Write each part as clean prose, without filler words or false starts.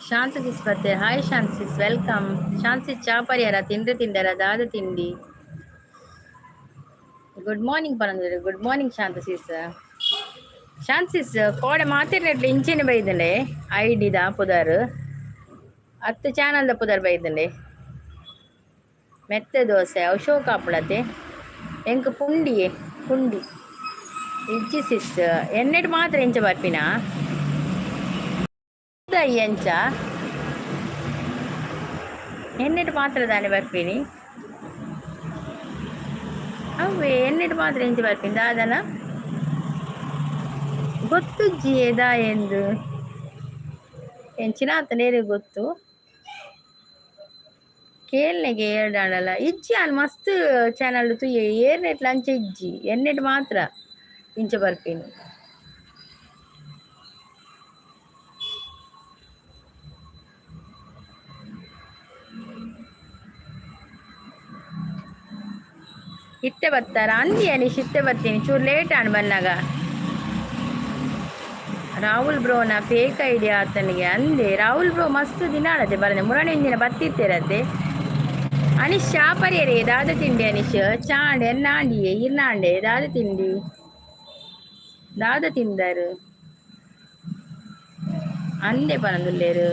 ಶಾಂತ ಸಿಸ್ ಬತ್ತೆ. ಹಾಯ್ ಶಾಂತ ಸಿಸ್, welcome. ಶಾಂತ ಸಿಸ್, ಚಾ ಪರಿಯಾರ? ತಿಂದ್ರೆ ತಿಂಡರ? ದಾದ ತಿಂಡಿ? ಗುಡ್ ಮಾರ್ನಿಂಗ್ ಪನಂದ್ರೆ. Good morning Shanta sis. Shanta sis, ಕೋಡೆ ಮಾತಿರ್ನೆಟ್ಲ ಇಂಚಿನ ಬೈದಂಡೆ ಐಡಿದ ಪುದರ್ ಅತ್ತು, ಚಾನಲ್ದ ಪುದರ್ ಬೈದಂಡೆ. ಮೆತ್ತೆ ದೋಸೆ ಅವು ಶೋಕ್ ಆಪುಡತೆ. ಎಂಕ್ ಪುಂಡಿಯೇ, ಪುಂಡಿ. ಇಜ್ಜಿ ಸಿಸ್, ಎಣ್ಣೆಡ್ ಮಾತ್ರ ಎಂಚ ಬರ್ಪಿನ ಎಂಚ? ಎಣ್ಣೆಟ್ ಮಾತ್ರ ದಾನೆ ಬರ್ಪಿನಿ? ಅವೇ ಎಣ್ಣೆಟ್ ಮಾತ್ರ ಎಂಚ ಬರ್ಪಿನಿ? ದಾದನ ಗೊತ್ತುಜ್ಜಿ ದಾ ಎಂದು ಎಂಚಿನ ನೇರೆ ಗೊತ್ತು ಕೇಳ್ನೆಗೆ ಏರ್ಡಾಂಡಲ ಇಜ್ಜಿ. ಅನ್ ಮಸ್ತ್ ಚಾನಲ್ ತುಯ್ಯೆ, ಏರ್ನೆಟ್ಲ ಅಂಚ ಇಜ್ಜಿ. ಎಣ್ಣೆಟ್ ಮಾತ್ರ ಇಂಚ ಬರ್ಪಿನಿ. ಇತ್ತೆ ಬತ್ತಾರ ಅಂದಿ ಅನಿಶ್, ಇತ್ತೆ ಬರ್ತೀನಿ. ಚೂರು ಲೇಟ್ ಆಣ್ ಬನ್ನಾಗ. ರಾಹುಲ್ ಬ್ರೋನ ಫೇಕ್ ಐಡಿಯಾ ಆತನಿಗೆ ಅಂದೆ. ರಾಹುಲ್ ಬ್ರೋ ಮಸ್ತ್ ದಿನ ಆಡದೆ ಬರದೆ. ಮುರಣಿ ದಿನ ಬತ್ತಿತ್ತಿರತ್ತೆ. ಅನಿಶ್, ಚಾ ಪರಿಯರೆ? ದಾದ ತಿಂಡಿ ಅನಿಶ್? ಚಾಂಡೆ ಎನ್ನಾಂಡಿಯೇ ಇರ್ನಾಂಡೆ. ದಾದ ತಿಂಡಿ? ದಾದ ತಿಂದರು? ಅಂದೆ ಪನಂದುಲ್ಲೇರು.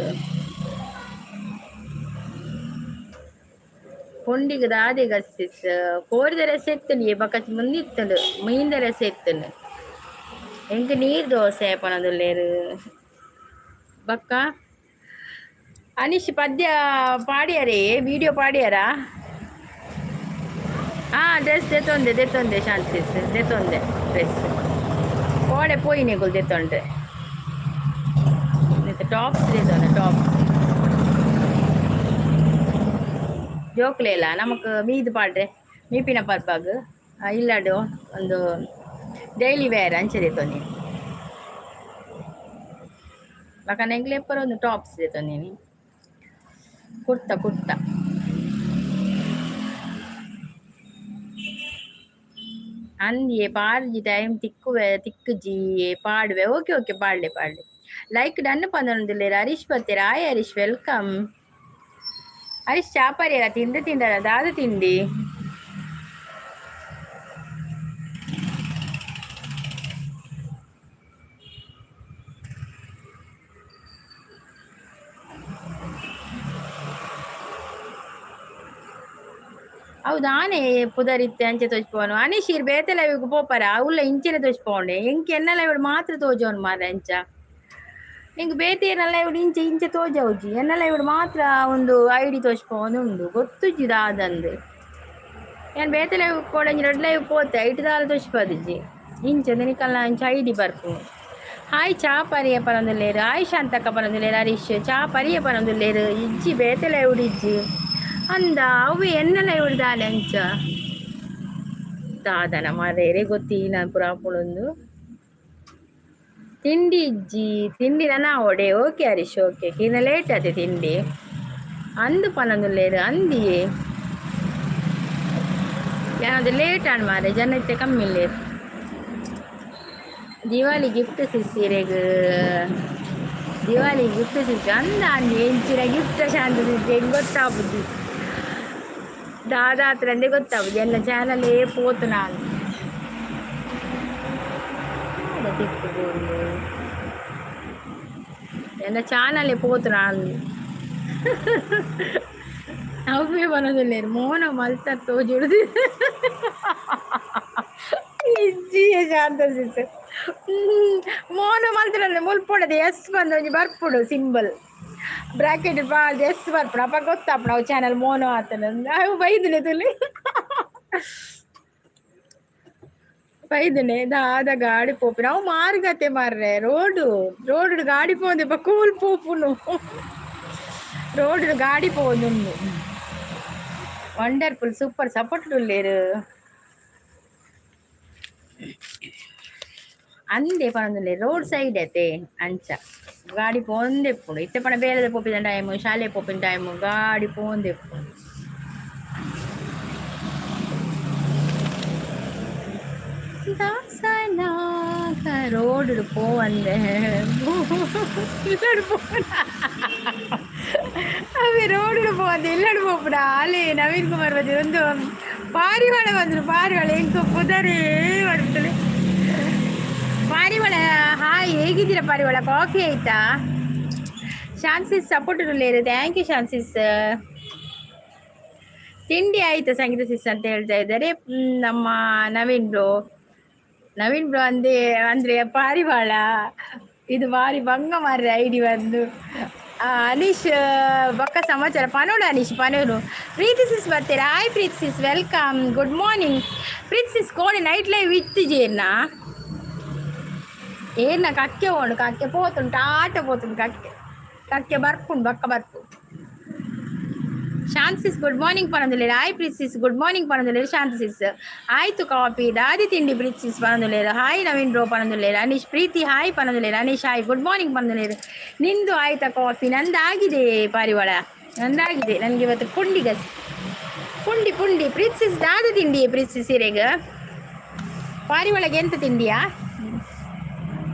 ಪೊಂಡಿಗೆ ದಾದೆ ಗಸ್ಸಿಸ್? ಕೋರಿದ ರಸ ಎತ್ತುಂಡು, ಬೊಕ ಮುಂದಿತ್ತುಂಡು. ಮೀನ್ದ ರಸ ಎತ್ತುಂಡು. ಎಂಕ್ ನೀರ್ ದೋಸೆ ಪನೊಂದುಲ್ಲೆರ್. ಬೊಕ್ಕ ಅನಿಶ್, ಪದ್ಯ ಪಾಡ್ಯರೇ? ವಿಡಿಯೋ ಪಾಡ್ಯಾರ? ಹಾಂ, ಡ್ರೆಸ್ ದೆತ್ತೊಂದೆ, ದೆತ್ತೊಂದೆ ಶಾಂತಿಸ್, ದೆತ್ತೊಂದೆ ಡ್ರೆಸ್. ಕೋಡೆ ಪೋಯಿನೆಗುಲ್ ದೆತ್ತೊಂಡ್ರೆ. Tops ದೆತ್ತೊಂದೆ, tops. ಜೋಕ್ಲೆಲ್ಲ ನಮಕ್ ಮೀದ್ ಪಾಡ್ರೆ, ಮೀಪಿನ ಪರ್ಬಗ್ ಇಲ್ಲಡು ಒಂದು ಡೈಲಿ ವೇರ್ ಅಂಚೆ ದೆತ್ತೊಂದಿನಿ. ಬೊಕ ಎಂಕ್ಲೆ ಪೂರ ಒಂದು ಟಾಪ್ಸ್ ದೆತ್ತೊಂದಿನಿ, ಕುರ್ತಾ, ಕುರ್ತಾ. ಅಂದಿಯೇ ಪಾಡ್ಜಿ, ಟೈಮ್ ತಿಕ್ಕುವೆ, ತಿಕ್ಕುಜಿ, ಪಾಡುವೆ. ಓಕೆ ಓಕೆ, ಪಾಡ್ಲೆ ಪಾಡ್ಲೆ. ಲೈಕ್ ಡನ್ ಪಂದೊಂದುಲ್ಲೆರ್. ಹರೀಶ್ ಬತ್ತೆರ್. Hi Harish, welcome. Harish, ಚಾ ಪರಿಯರ? ತಿಂದು ತಿಂಡರ? ದಾದ ತಿಂಡಿ? ಹೌದಾನೆ ಪುದರಿತ್ತೆ ಅಂಚೆ ತೋಜ್ಪೋನು. ಅನೀಶ್, ಇರ್ ಬೇತೆ ಲೈವ್ಗ್ ಪೋಪರ? ಅವುಲ್ಲ ಇಂಚೆನೆ ತೋಜ್ಪೋಂಡೆ. ಎಂಕ್ ಎನ್ನ ಲೈವ್ಡ್ ಮಾತ್ರ ತೋಜೋನು ಮಾರ್ರೆ ಅಂಚ. ನಿಂಕ್ ಬೇತೆ ಏರ್ನ ಲೈವ್ಡ್ ಇಂಚೆ ಇಂಚೆ ತೋಜವುಜಿ. ಎನ್ನ ಲೈವ್ಡ್ ಮಾತ್ರ ಒಂದು ಐಡಿ ತೋಜ್ಪೋಂದು ಉಂಡು. ಗೊತ್ತುಜ್ಜಿ ದಾದಂದ್. ಯಾನ್ ಬೇತೆ ಲೈವ್ ಕೋಡಂಜಿ ರಡ್ಡ್ ಲೈವ್ ಪೋತೆ, ಐಟ್ ದಾಲ ತೋಜ್ಪದಿಜ್ಜಿ. ಇಂಚ ನಿಕಲ್ನ ಅಂಚ ಐಡಿ ಬರ್ಪುನು. ಹಾಯ್, ಚಾ ಪರಿಯ ಪನೊಂದುಲ್ಲೆರ್. ಹಾಯ್ ಶಾಂತಕ್ಕ ಪನೊಂದುಲ್ಲೆರ್. ಹರೀಶ್, ಚಾ ಪರಿಯ ಪನೊಂದುಲ್ಲೆರ್. ಇಜ್ಜಿ, ಬೇತೆ ಲೈವ್ಡ್ ಇಜ್ಜಿ ಅಂದ. ಅವು ಎನ್ನ ಲೈವ್ಡ್ ದಾನೆ ಅಂಚ ದಾದನ ಮಾರ್ರೆ, ಗೊತ್ತಿ ಪುರ ಆಪುಂಡೊಂದು. ತಿಂಡಿ ಇಜ್ಜಿ, ತಿಂಡಿ ನನ ಆವೊಡೆ. Okay Harish, okay. ಕಿನ್ನ ಲೇಟ್ ಆತೆ ತಿಂಡಿ. ಅಂದು ಪನೊಂದುಲ್ಲೆರ್. ಅಂದಿಯೇ, ಯಾನೊಂದು ಲೇಟ್ ಆಂಡ್ ಮಾರ್ರೆ. ಜನ ಇತ್ತೆ ಕಮ್ಮಿ ಇಲ್ಲೆರ್. ದಿವಾಲಿ ಗಿಫ್ಟ್ ಸಿಸ್ ಇರೆಗ್, ದಿವಾಲಿ ಗಿಫ್ಟ್ ಸಿಸ್ ಅಂದ. ಅಂದಿ, ಎಂಚಿನ ಗಿಫ್ಟ್ ಶಾಂತ ಸಿಸ್? ಎಂಕ್ ಗೊತ್ತಾಪುಜಿ. ದಾದಾತ್ರಂದೆ ಗೊತ್ತಾಪುಜಿ. ಎನ್ನ ಚಾನಲ್ ಏ ಪೋತು ನಾನು ತಿಕ್ಕು. ಎನ್ನ ಚಾನಲ್ ಪೋತು ನಾನು. ಅವೇ ಪನೊಂದುಲ್ಲೆರ್. ಮೋನ ಮಲ್ತರ್ ತೋಜುಡ್ದು. ಇಜ್ಜಿ ಶಾಂತ ಸಿಸ್, ಮೋನ ಮಲ್ತರಂದೆ ಮುಲ್ಪೊಡದೆ ಎಸ್ ಬಂದು ಒಂಜಿ ಬರ್ಪುಡು. ಸಿಂಬಲ್ ಬ್ರಾಕೆಟ್ ಪಾಡ್ದ್ ಎಸ್ ಬರ್ಪುಡು. ಅಪಗ ಗೊತ್ತಾಪುಂಡು ಅವು ಚಾನಲ್ ಮೋನೋ ಆತನ. ಅವು ಬೈದಿನಿ ತುಲಿ ಬೈದಿನಿ. ದಾದ ಗಾಡಿ ಪೋಪಿನ ಅವು ಮಾರ್ಗತೆ ಮಾರ್ರೆ. ರೋಡು ರೋಡ್ ಗಾಡಿ ಪೋಂದೆ ಕೂಲ್ ಪೋಪುನು. ರೋಡ್ ಗಾಡಿ ಪೋವೊಂದುಂಡು. ವಂಡರ್ಫುಲ್, ಸೂಪರ್ ಸಪೋರ್ಟ್ ಉಲ್ಲೆರ್. ಅಂದೆ ಪನೊಂದುಲ್ಲೆ. ರೋಡ್ ಸೈಡ್ ಅತೆ, ಅಂಚ ಗಾಡಿ ಪೋಂದೆ ಇಪ್ಪುಂಡು. ಇತ್ತೆ ಪಂಡ ಬೇಲೆದ ಪೋಪಿನ ಟೈಮ್, ಶಾಲೆ ಪೋಪಿನ ಟೈಮ್, ಗಾಡಿ ಪೋಂದೆ ಇಪ್ಪುಂಡು. ದಾಸನಾಗ ರೋಡ್ ಪೋವಂದೆ ಇಲ್ಲಡ್ ಪೋನ ಅವೇ ರೋಡ್ ಪೋವಂದೆ ಇಲ್ಲಡ್ ಪೋಪುಡ. ಆಲೆ ನವೀನ್ ಕುಮಾರ್ ಬತ್ತಿ ಒಂದು ಪಾರಿವಾಳ ಬಂದ್ರು. ಪಾರಿವಾಳ ಎಂಕು ಪುದರೇ ಬರ್ತದೆ. ಪಾರಿವಾಳ, ಹಾಯ್, ಹೇಗಿದ್ದೀರಾ ಪಾರಿವಾಳ? ಕಾಫಿ ಆಯ್ತಾ? ಶಾನ್ಸಿಸ್ ಸಪೋರ್ಟ್ ಲೇರು. Thank you ಶಾನ್ಸಿಸ್. ತಿಂಡಿ ಆಯ್ತಾ ಸಂಗೀತ ಸಿಸ್ ಅಂತ ಹೇಳ್ತಾ ಇದ್ದಾರೆ ನಮ್ಮ ನವೀನ್ ಬ್ರೋ. ನವೀನ್ ಬ್ರೋ ಅಂದೆ ಅಂದ್ರೆ ಪಾರಿವಾಳ. ಇದು ಭಾರಿ ಬಂಗ ಮಾರ್ರೆ ಐಡಿ ಬಂದು. ಅನೀಶ್, ಬೊಕ್ಕ ಸಮಾಚಾರ ಪನೋಡು ಅನೀಶ್ ಪನೋಡು. ಪ್ರೀತಿ ಸಿಸ್ ಬರ್ತೀರಾ? ಹಾಯ್ ಪ್ರೀತಿ ಸಿಸ್, welcome, good morning. ಪ್ರೀತಿ ಸಿಸ್, ಕೋಡೆ ನೈಟ್ ಲೈವ್ ಇತ್ತಿಜೇರ್ನ ಏರ್ನ? ಕಕ್ಕೆ ಓಣು, ಕಕ್ಕೆ ಪೋತುಂಟು, ಆಟ ಪೋತುಂಟು ಕಕ್ಕೆ. ಕಕ್ಕೆ ಬರ್ಪುಂಡು, ಬಕ್ಕ ಬರ್ಪು. ಶಾಂತಿಸ್, ಗುಡ್ ಮಾರ್ನಿಂಗ್ ಪನೊಂದುಲ್ಲೆರ್. ಹಾಯ್ ಪ್ರೀತಿಸ್, ಗುಡ್ ಮಾರ್ನಿಂಗ್ ಪನೊಂದುಲ್ಲೆರ್. ಶಾಂತಿಸ್, ಆಯ್ತು ಕಾಫಿ, ದಾದಿ ತಿಂಡಿ ಪ್ರೀತಿಸ್ ಪನೊಂದುಲ್ಲೆರ್. ಹಾಯ್ ನವೀನ್ ಬ್ರೋ ಪನೊಂದುಲ್ಲೆರ್ ಅನೀಶ್. ಪ್ರೀತಿ ಹಾಯ್ ಪನೊಂದುಲ್ಲೆರ್. ಅನೀಶ್ ಹಾಯ್, ಗುಡ್ ಮಾರ್ನಿಂಗ್ ಪನೊಂದುಲ್ಲೆರ್. ನಿಂದು ಆಯ್ತಾ ಕಾಫಿ? ನಂದಾಗಿದೆ ಪಾರಿವಾಳ, ನಂದಾಗಿದೆ. ನನಗೆ ಇವತ್ತು ಪುಂಡಿ ಗಸಿ, ಪುಂಡಿ ಪುಂಡಿ. ಪ್ರೀತಿಸ್, ದಾದ ತಿಂಡಿ ಪ್ರೀತಿಸ್ ಸೀರೆಗ? ಪಾರಿವಾಳಗೆ ಎಂತ ತಿಂಡಿಯಾ?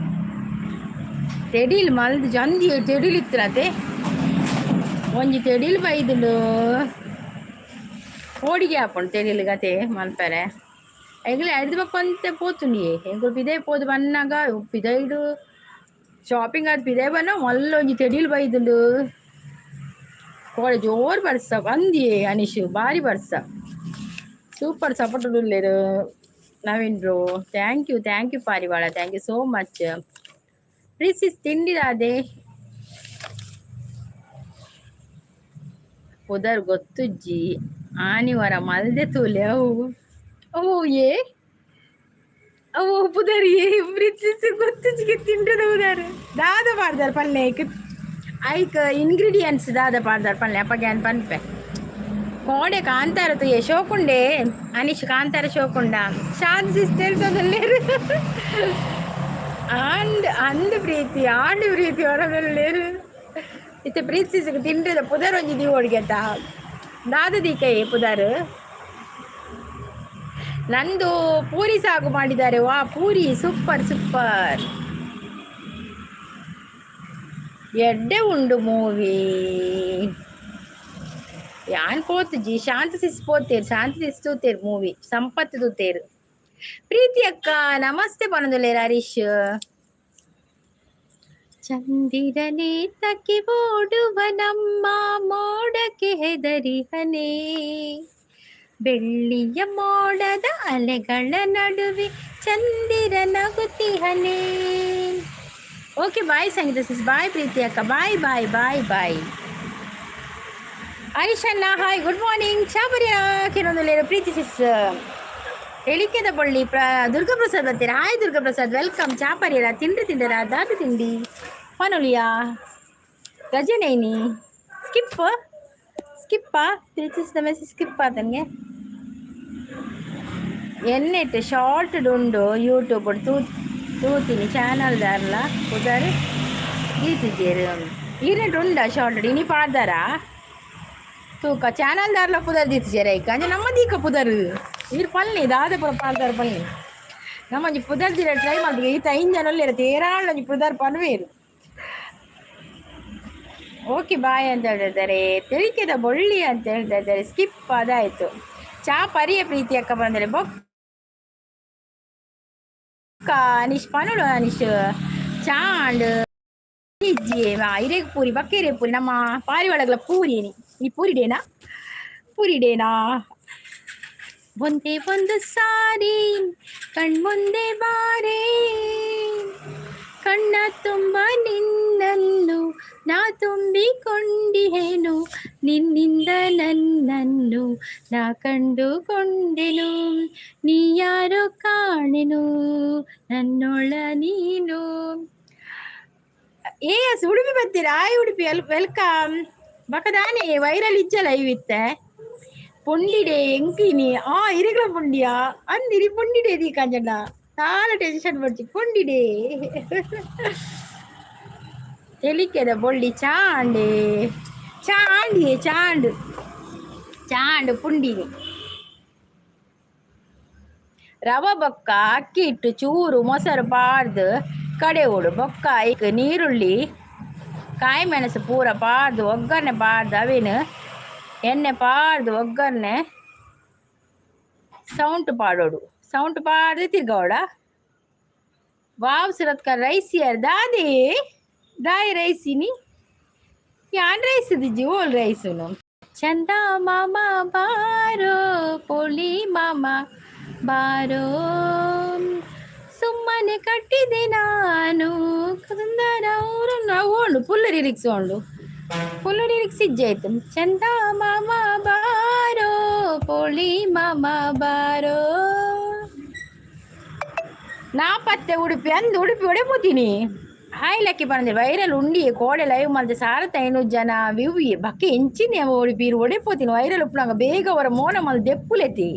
ತೆಡಿಲ್ ಮಲ್ದು ಜಂದಿ ತೆಡಿಲ್ ಇತ್ತರತೆ. ಒಂಜಿ ತೆಡಿಲ್ ಬೈದುಂಡು, ಹೋಡಿಗೆ ಆಪುಂಡು ತೆಡಿಲ್ ಗತೆ ಮಲ್ಪರೆ. ಎಂಕ್ಲೆ ಐದು ಬೊಕ್ಕ ಒಂತೆ ಪೋತುಂಡಿಯೇ. ಎಂಕುಲು ಪಿದೈ ಪೋದು ಬನ್ನಾಗ, ಪಿದೈಡು ಶಾಪಿಂಗ್ ಆದ್ ಪಿದೈ ಬನ್ನ ಮಲ್ಲ ಒಂಜಿ ತೆಡಿಲ್ ಬೈದುಂಡು. ಕೋಡೆ ಜೋರು ಬರ್ಸ ಬಂದಿಯೇ ಅನೀಶ್, ಬಾರಿ ಬರ್ಸ. ಸೂಪರ್ ಸಪೋರ್ಟ್ ಉಲ್ಲೆರ್ Naveen bro. Thank you, thank you ಪಾರಿವಾಳ, thank you so much. ಪ್ರೀಸಿಸ್, ತಿಂಡಿದಾದೆ? ಪುದರ್ ಗೊತ್ತುಜ್ಜಿ. ಆನಿವರ ಮಲ್ದೆ ತೂಲೆ. ಅವು ಅವು ಏ ಅವು ಪುದರ್ ಏ ಪ್ರೀತಿಸ್? ಗೊತ್ತುಜ್ಜಿಗೆ. ತಿಂಡದ ಪುದರ್ ದಾದ ಪಾಡ್ದಾರ್ ಪಲ್ಲೆ? ಐಕ್ ಐಕ್ ಇಂಗ್ರೀಡಿಯೆಂಟ್ಸ್ ದಾದ ಪಾಡ್ದಾರ್ ಪಲ್ಲೆ? ಅಪ್ಪಗೆ ಪನ್ಪೆ. ಕೋಡೆ ಕಾಂತಾರ ತುಯೆ, ಶೋಕುಂಡೆ ಅನೀಶ್. ಕಾಂತಾರ ಶೋಕುಂಡ? ಶಾಂತ್ ಸಿಸ್ಟರ್ ಆಂಡ್ ಅಂದ್ ಪ್ರೀತಿ ಆಂಡ್ ಪ್ರೀತಿ ಹೊರದಲ್ಲೇರು. ಇತ್ತೆ ಪ್ರೀತಿ ತಿಂಡ್ರದ ಪುದರ್ ಒಂಜಿ ದೀವೊಡ್ಗೆತ. ದಾದ ದೀಕೈ ಪುದರ್? ನಂದು ಪೂರಿ ಸಾಗು ಮಾಡಿದ್ದಾರೆ. ವಾ, ಪೂರಿ ಸೂಪರ್ ಸೂಪರ್. ಎಡ್ಡೆ ಉಂಡು ಮೂವಿ. ಯಾನ್ ಪೋತುಜಿ. ಶಾಂತ ಸಿಸ್ ಪೋತೇರು, ಶಾಂತ ಸಿಸ್ ತೂತೇರು ಮೂವಿ, ಸಂಪತ್ತು ತೂತೇರು. ಪ್ರೀತಿ ಅಕ್ಕ ನಮಸ್ತೆ ಪನೊಂದುಲ್ಲೆರ್ ಹರೀಶ್. ಚಂದಿರನೇತಕ್ಕೆ ಓಡುವ ನಮ್ಮ ಮೋಡಕ್ಕೆ ಹೆದರಿಹನೇ? ಬೆಳ್ಳಿಯ ಮೋಡದ ಅಲೆಗಳ ನಡುವೆ ಚಂದಿರ ನಗುತ್ತಿಹನೇ? ಓಕೆ, ಬಾಯ್ ಸಂಗೀತ ಸಿಸ್, ಬಾಯ್ ಪ್ರೀತಿ ಅಕ್ಕ, bye bye bye bye. Harish ಅಣ್ಣ ಹಾಯ್, ಗುಡ್ ಮಾರ್ನಿಂಗ್. ಚಾಬರಿಯ ಕೆಲವೊಂದು ಪ್ರೀತಿ ಸಿಸ್. ಎಳಿಕೆದ ಬಳ್ಳಿ ಪ್ರ ದುರ್ಗಾ ಪ್ರಸಾದ್ ಬರ್ತೀರಾ? Hi Durga Prasad, welcome. ಚಾಪರಿಯರ ತಿಂಡಿ ತಿಂಡರ? ದಾದ ತಿಂಡಿ ಪನೊಲಿಯಾ? ರಜನೇನಿ ಸ್ಕಿಪ್ ಸ್ಕಿಪ್ಪಾ? ಪ್ರೀತಿಸಿದ ಮೆಸೇಜ್ ಸ್ಕಿಪ್ ಆತನಿಗೆ. ಎನ್ನೆಟ್ ಶಾರ್ಟ್ ಉಂಡು ಯೂಟ್ಯೂಬ್ ತೂ ತೂತೀನಿ. ಚಾನಲ್ ದಾರ್ಲ ಪುದರ್ ದೀತಿಜೇರು. ಈರೆಟ್ ಉಂಡ ಶಾರ್ಟ್ ಇನಿ ಪಾಡ್ದಾರಾ ತೂಕ. ಚಾನಲ್ ದಾರ್ಲ ಪುದರ್ ದೀತಿಜೇರ ಐಕ. ಅಂಚ ನಮ್ಮ ದೀಕ ಪುದರ್ ಈರ್ ಪಲ್ನಿ ದಾದ ಪೂರ ಪಾಡ್ದಾರ ಪಲ್ನಿ. ನಮ್ಮೊಂಜಿ ಪುದರ್ ದೀರ ಟ್ರೈ ಮಲ್ಪುಗ. ಈತ ಐನ್ ಜನ ಉಲ್ಲೆರ್, ತೇರಾಳ್ ಒಂಜಿ ಪುದರ್ ಪನ್ವೇರು. ಓಕೆ ಬಾಯ್ ಅಂತ ಹೇಳ್ತಾ ಇದ್ದಾರೆ. ತಿಳಿಕೆದ ಬೊಳ್ಳಿ ಅಂತ ಹೇಳ್ತಾ ಇದ್ದಾರೆ. ಸ್ಕಿಪ್ ಅದಾಯ್ತು. ಚಾ ಪರಿಯ ಪ್ರೀತಿ ಅಕ್ಕ ಬಂದರೆ. ಬೊಕ್ಕ ಅನಿಶ್ ಪನೋಡು. ಅನಿಶ್, ಚಾ ಅಂಡ್ ಇಜ್ಜಿ. ಇರೆಗ್ ಪೂರಿ ಬಕ್ಕೇರೆ ಪೂರಿ. ನಮ್ಮ ಪಾರಿವಾಳಗಳ ಪೂರಿ. ಈ ಪೂರಿ ಡೇನಾ? ಪೂರಿ ಡೇನಾ? ಒಂದೇ ಒಂದು ಸಾರಿ ಕಣ್ಮುಂದೆ ಬಾರೆ, ಕಣ್ಣ ತುಂಬ ನಿನ್ನನ್ನು ನಾ ತುಂಬಿಕೊಂಡಿಹೇನು, ನಿನ್ನಿಂದ ನನ್ನನ್ನು ನಾ ಕಂಡುಕೊಂಡೆನು, ನೀ ಯಾರೋ ಕಾಣೆನು ನನ್ನೊಳ ನೀನು. ಏ ಎಸ್ ಉಡುಪಿ ಬರ್ತೀರಾ? ಆಯ್ ಉಡುಪಿ ಅಲ್ welcome. ಬಕದಾನೆ ವೈರಲ್ ಇಜ್ಜಲ ಇವಿತ್ತೆ ಪೊಂಡಿಡೆ ಎಂಕಿನಿ. ಆ ಇರಿಗಳ ಪೊಂಡಿಯಾ ಅಂದಿರಿ. ಪೊಂಡಿಡೆ ದೀ ಕಾಂಜಣ್ಣ ತಾಳ ಟೆನ್ಷನ್ ಬರ್ತಿ. ಪೊಂಡಿಡೆ ತೆಲಿಕೆದ ಬೊಳ್ಳಿ ಚಾಂಡೆ ಚಾಂಡಿಯೇ ಚಾಂಡು ಚಾಂಡು ಪುಂಡಿನಿ. ರವ ಬೊಕ್ಕ ಅಕ್ಕಿ ಹಿಟ್ಟು ಚೂರು ಮೊಸರು ಪಾಡ್ದು ಕಡೆಯೋಡು. ಬೊಕ್ಕ ಐಕ್ ನೀರುಳ್ಳಿ ಕಾಯಿ ಮೆಣಸು ಪೂರ ಪಾಡ್ದು ಒಗ್ಗರಣೆ ಪಾಡ್ದು ಅವಿನ ಎಣ್ಣೆ ಪಾಡ್ದು ಒಗ್ಗರಣೆ ಸೌಂಟು ಪಾಡೋಡು. ಸೌಂಟು ಪಾಡ್ದು ತಿರ್ಗವಡ. ವಾವ್ ಸುರತ್ಕ ರೈಸ್ ಯಾರ್ ದಾದಿ ದಾಯಿ ರೈಸಿನಿ ಯಾನ್ ರೈಸ್ ದಿಜ್ಜಿ ಓಲ್ ರೈಸುನು. ಚಂದ ಮಾಮ ಬಾರೋ, ಪೊಲಿ ಮಾಮ ಬಾರೋ, ಸುಮ್ಮನೆ ಕಟ್ಟಿದೆ ನಾನು ಸುಂದರ ನಾವು ಉಂಡು. ಫುಲ್ ಲಿರಿಕ್ಸ್ ಉಂಡು, ಫುಲ್ ಲಿರಿಕ್ಸ್ ಇಜ್ಜಾಯ್ತು. ಚಂದ ಮಾಮ ಬಾರೋ, ಪೊಳಿ ಮಾಮ ಬಾರೋ. ನಾಪತ್ತೆ ಉಡುಪಿ ಅಂದು ಉಡುಪಿ ಒಡೆ ಪೋತೀನಿ. ಹಾಯ್ ಲಕ್ಕಿ ಪನಂದೆ ವೈರಲ್ ಉಂಡಿ ಕೋಡೆ ಲೈವ್ ಮಲ್ತೆ 1500 ಜನ ವ್ಯೂ ಬಕ್ಕೆ ಎಂಚಿನ ಉಡುಪಿ ಒಡೆ ಪೋತೀನಿ. ವೈರಲ್ ಉಪ್ಪುನಗ ಬೇಗ ಅವರ ಮೋನ ಮಲ್ ದೆಪ್ಪುಲೆತಿ.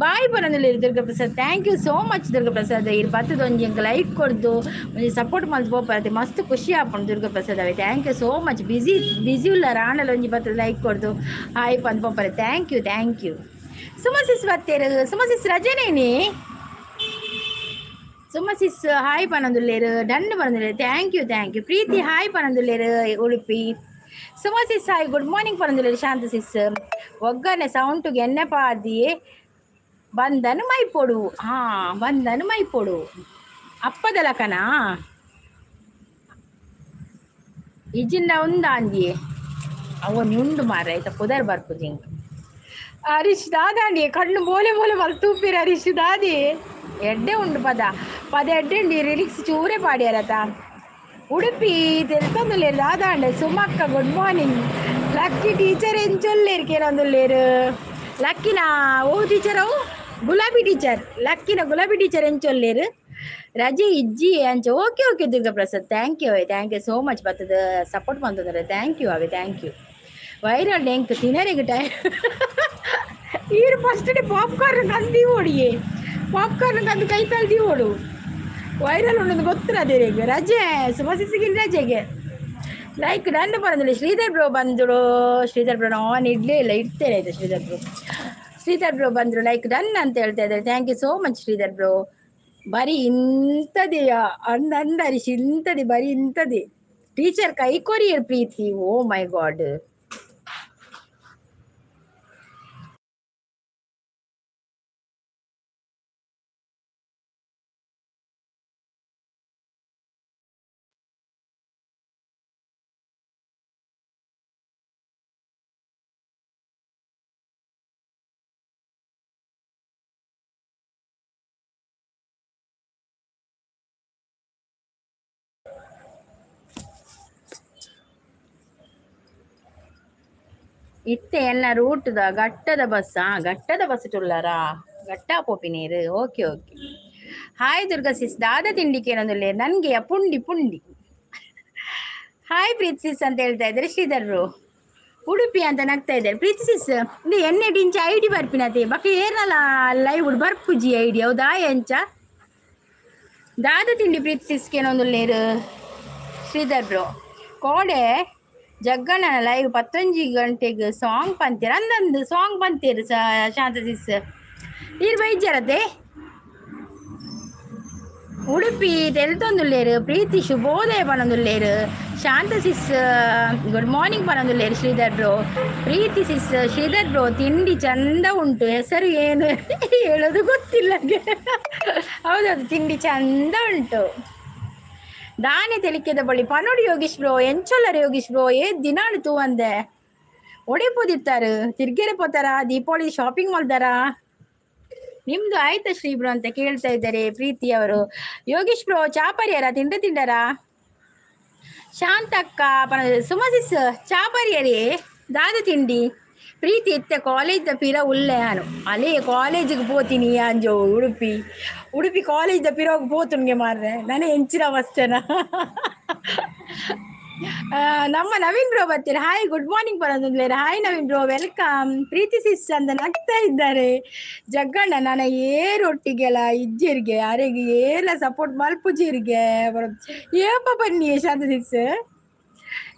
ಬಾಯ್ ಪನೊಂದುಲ್ಲೆರ್ Durga Prasad. Thank you so much Durga Prasad. ಇರ್ ಬತ್ತದ ಒಂಜಿ ಎಂಕ್ ಲೈಕ್ ಕೊರ್ದು ಒಂಜಿ ಸಪೋರ್ಟ್ ಮಲ್ತ್ ಪೋಪರತೆ ಮಸ್ತ್ ಖುಷಿ ಆಪುಂಡು ದುರ್ಗಾ ಪ್ರಸಾದ್ ಅವೆ. Thank you so much. Busy busy ಉಲ್ಲಾರ ಆಂಡಲ ಒಂಜಿ ಬತ್ತದ ಲೈಕ್ ಕೊರ್ದು ಹಾಯ್ ಪಂದ್ ಪೋಪರೆ. Thank you, thank you. Suma sis ಬತ್ತೇರು. ಸುಮಸಿಸ್ ರಜನೇನಿ. ಸುಮಸಿಸ್ ಹಾಯ್ ಪನೊಂದುಲ್ಲೆರ್, ಡನ್ ಪನೊಂದುಲ್ಲೆರ್. Thank you, thank you. Preethi hi ಪನೊಂದುಲ್ಲೆರ್ Udupi. Suma sis hi, good morning ಪನೊಂದುಲ್ಲೆರ್. ಶಾಂತ ಸಿಸ್ ಒಗ್ಗರಣೆ ಸೌಂಟುಗೆ ಎಣ್ಣೆ ಪಾಡ್ದಿಯೇ ಬಂದನು ಮೈಪೊಡು. ಹಾ, ಬಂದನು ಮೈಪೊಡು ಅಪ್ಪದ ಲಕನ ಇಜಿಂದ ಉಂದಾಂದಿಯೇ ಅವು ಉಂಡು ಮಾರ ಐತ ಪುದರ್ ಬರ್ಪುಜಿಂಕ್. ಹರೀಶ್ ದಾದಾಂಡಿ ಕಣ್ಣು ಬೋಲೆ ಬೋಲೆ ಮಲ್ತೂಪಿರ. ಹರೀಶ್ ದಾದಿ ಎಡ್ಡೆ ಉಂಡು ಪದ ಪದ ಎಡ್ಡೆ ಉಂಡು. ರಿಲಿಕ್ಸ್ ಚೂರೆ ಪಾಡ್ಯಾರತ. ಉಡುಪಿ ತೆಲ್ತೊಂದುಲ್ಲೆರ್ ದಾದಾಂಡೆ. ಸುಮಕ್ಕ ಗುಡ್ ಮಾರ್ನಿಂಗ್. ಲಕ್ಕಿ ಟೀಚರ್ ಎಂಚೊಲ್ಲೇರ್ ಕೇನೊಂದುಲ್ಲೇರು. ಲಕ್ಕಿನ ಓ ಟೀಚರ್ ಅವು ಗುಲಾಬಿ ಟೀಚರ್. ಲಕ್ಕಿನ ಗುಲಾಬಿ ಟೀಚರ್ ಎಂಚೊಲ್ಲೇರು. ರಜೆ ಇಜ್ಜಿ ಅಂಚ. Okay okay Durga Prasad, thank you away, thank you so much. ಬತ್ತದ ಸಪೋರ್ಟ್ ಬಂತಂದ್ರೆ thank you away, thank you. Viral ಎಂಕ್ ತಿನರೆಗ್ ಟೈಮ್. ಈರ್ ಫಸ್ಟ್ ಪಾಪ್ಕಾರ್ನ್ ಕಂದು ಓಡಿಯೇ, ಪಾಪ್ಕಾರ್ನ್ ಕಂದು ಕೈತಾಲ್ ದೀವೋಡು. ವೈರಲ್ ಉಂಡು ಗೊತ್ತಿರದೇರಿಗೆ. ರಜೆ ಸುಮಸಿಸಿಗಿನ ರಜೆಗೆ ಲೈಕ್ ನನ್ನ ಬರೋದಿಲ್ಲ. ಶ್ರೀಧರ್ ಬ್ರೋ ಬಂದರು. ಶ್ರೀಧರ್ ಬ್ರೋ ನಾನು ಇಡ್ಲೇ ಇಲ್ಲ, ಇಡ್ತೇನೆ ಆಯ್ತು. ಶ್ರೀಧರ್ ಬ್ರೋ, ಶ್ರೀಧರ್ ಬ್ರೋ ಬಂದರು. ಲೈಕ್ ಡನ್ ಅಂತ ಹೇಳ್ತಾ ಇದ್ದಾರೆ. Thank you so much Sridhar bro. ಬರೀ ಇಂಥದೆಯಾ ಅಂದ ಅಂದ ಹರೀಶ್ ಇಂಥದಿ ಬರೀ ಇಂಥದಿ. ಟೀಚರ್ ಕೈ ಕೊರಿಯರ್ ಪ್ರೀತಿ. ಓ ಮೈ ಗಾಡ್. ಇತ್ತೆ ಎನ್ನ ರೂಟ್ದ ಘಟ್ಟದ ಬಸ್. ಘಟ್ಟದ ಬಸ್ ಟುಲ್ಲರಾ ಘಟ್ಟ ಪೋಪಿ ನೀರು. Okay okay. Hi Durga sis, ದಾದ ತಿಂಡಿ ಕೇನೊಂದುಲ್ಲೆ ನನ್ಗೆ ಪುಂಡಿ ಪುಂಡಿ. ಹಾಯ್ ಪ್ರೀತಿ ಸಿಸ್ ಅಂತ ಹೇಳ್ತಾ ಇದ್ದಾರೆ ಶ್ರೀಧರ್ ಬ್ರೋ. ಉಡುಪಿ ಅಂತ ನಗ್ತಾ ಇದ್ದಾರೆ ಪ್ರೀತಿ ಸಿಸ್. ಇದು ಎಣ್ಣೆ ಡಿಂಚ ಐಡಿ ಬರ್ಪಿನತೆ ಬಕ್ಕ ಏರ್ನಲ್ಲ ಲೈವ್ ಬರ್ಪುಜಿ ಐಡಿ ಹೌದಾ ಎಂಚ ದಾದ ತಿಂಡಿ ಪ್ರೀತಿ ಸಿಸ್ ಕೇನೊಂದುಲ್ಲೇರು ಶ್ರೀಧರ್ ಬ್ರೋ. ಕೋಡೆ ಜಗ್ಗಣ್ಣನ ಲೈವ್ 11 ಗಂಟೆಗೆ ಸಾಂಗ್ ಪಂತೀರ ಅಂದಂದು ಸಾಂಗ್ ಪಂತೀರು ಶಾಂತ ಸಿಸ್ ಈರ್ ಬೈಜರತೆ. ಉಡುಪಿ ತೆಲ್ತೊಂದುಲ್ಲೇರು ಪ್ರೀತಿ ಶುಭೋದಯ ಪನೊಂದುಲ್ಲೇರು. ಶಾಂತ ಸಿಸ್ ಗುಡ್ ಮಾರ್ನಿಂಗ್ ಪನೊಂದುಲ್ಲೇರು ಶ್ರೀಧರ್ ಬ್ರೋ. ಪ್ರೀತಿ ಸಿಸ್ ಶ್ರೀಧರ್ ಬ್ರೋ ತಿಂಡಿ ಚಂದ ಉಂಟು, ಹೆಸರು ಏನು ಹೇಳೋದು ಗೊತ್ತಿಲ್ಲ. ಹೌದೌದು, ತಿಂಡಿ ಚಂದ ಉಂಟು. ದಾನೆ ತೆಲಿಕೆದ ಬಳಿ ಪನೋಡಿ ಯೋಗೀಶ್ ಬ್ರೋ. ಎಂಚೊಲ್ಲರ ಯೋಗೀಶ್ ಬ್ರೋ ಏ ದಿನಾಳು ತೂವಂದೆ ಒಡೆಪೋದಿತ್ತಾರೆ ತಿರ್ಗೆರೆ ಪೋತಾರ ದೀಪಾವಳಿ ಶಾಪಿಂಗ್ ಮಾಡ್ದಾರ. ನಿಮ್ದು ಆಯ್ತಾ ಶ್ರೀ ಬ್ರೋ ಅಂತ ಕೇಳ್ತಾ ಇದ್ದಾರೆ ಪ್ರೀತಿ ಅವರು. ಯೋಗೀಶ್ ಬ್ರೋ ಚಾಪರಿಯರ ತಿಂಡ ತಿಂಡರ. ಶಾಂತಕ್ಕ ಸುಮಸಿಸ್ ಚಾಪರಿಯರೇ ದಾದ ತಿಂಡಿ. ಪ್ರೀತಿ ಇತ್ತೆ ಕಾಲೇಜ್ ಪಿರ ಉಲ್ಲೆ ನಾನು ಅಲ್ಲೇ ಕಾಲೇಜಿಗೆ ಪೋತೀನಿ ಅಂಜೋ. ಉಡುಪಿ ಉಡುಪಿ ಕಾಲೇಜ್ ಪಿರೋಗ್ ಪೋತುನ್ಗೆ ಮಾರ್ರೆ ನಾನು ಎಂಚಿನ ಅವಸ್ಥೆನ. ನಮ್ಮ ನವೀನ್ ಬ್ರೋ ಬರ್ತೀರಾ. ಹಾಯ್ ಗುಡ್ ಮಾರ್ನಿಂಗ್ ಬರೋದು. Hi Naveen bro, welcome. Preethi sis ಅಂತ ನಗ್ತಾ ಇದ್ದಾರೆ. ಜಗ್ಗಣ್ಣ ನಾನು ಏರೊಟ್ಟಿಗೆಲ್ಲ ಇಜ್ಜರಿಗೆ ಅರೆಗೆ ಏಲ ಸಪೋರ್ಟ್ ಮಲ್ಪುಜಿರಿಗೆ ಏಪ ಬನ್ನಿ ಶಾಂತ ಸಿಸ್.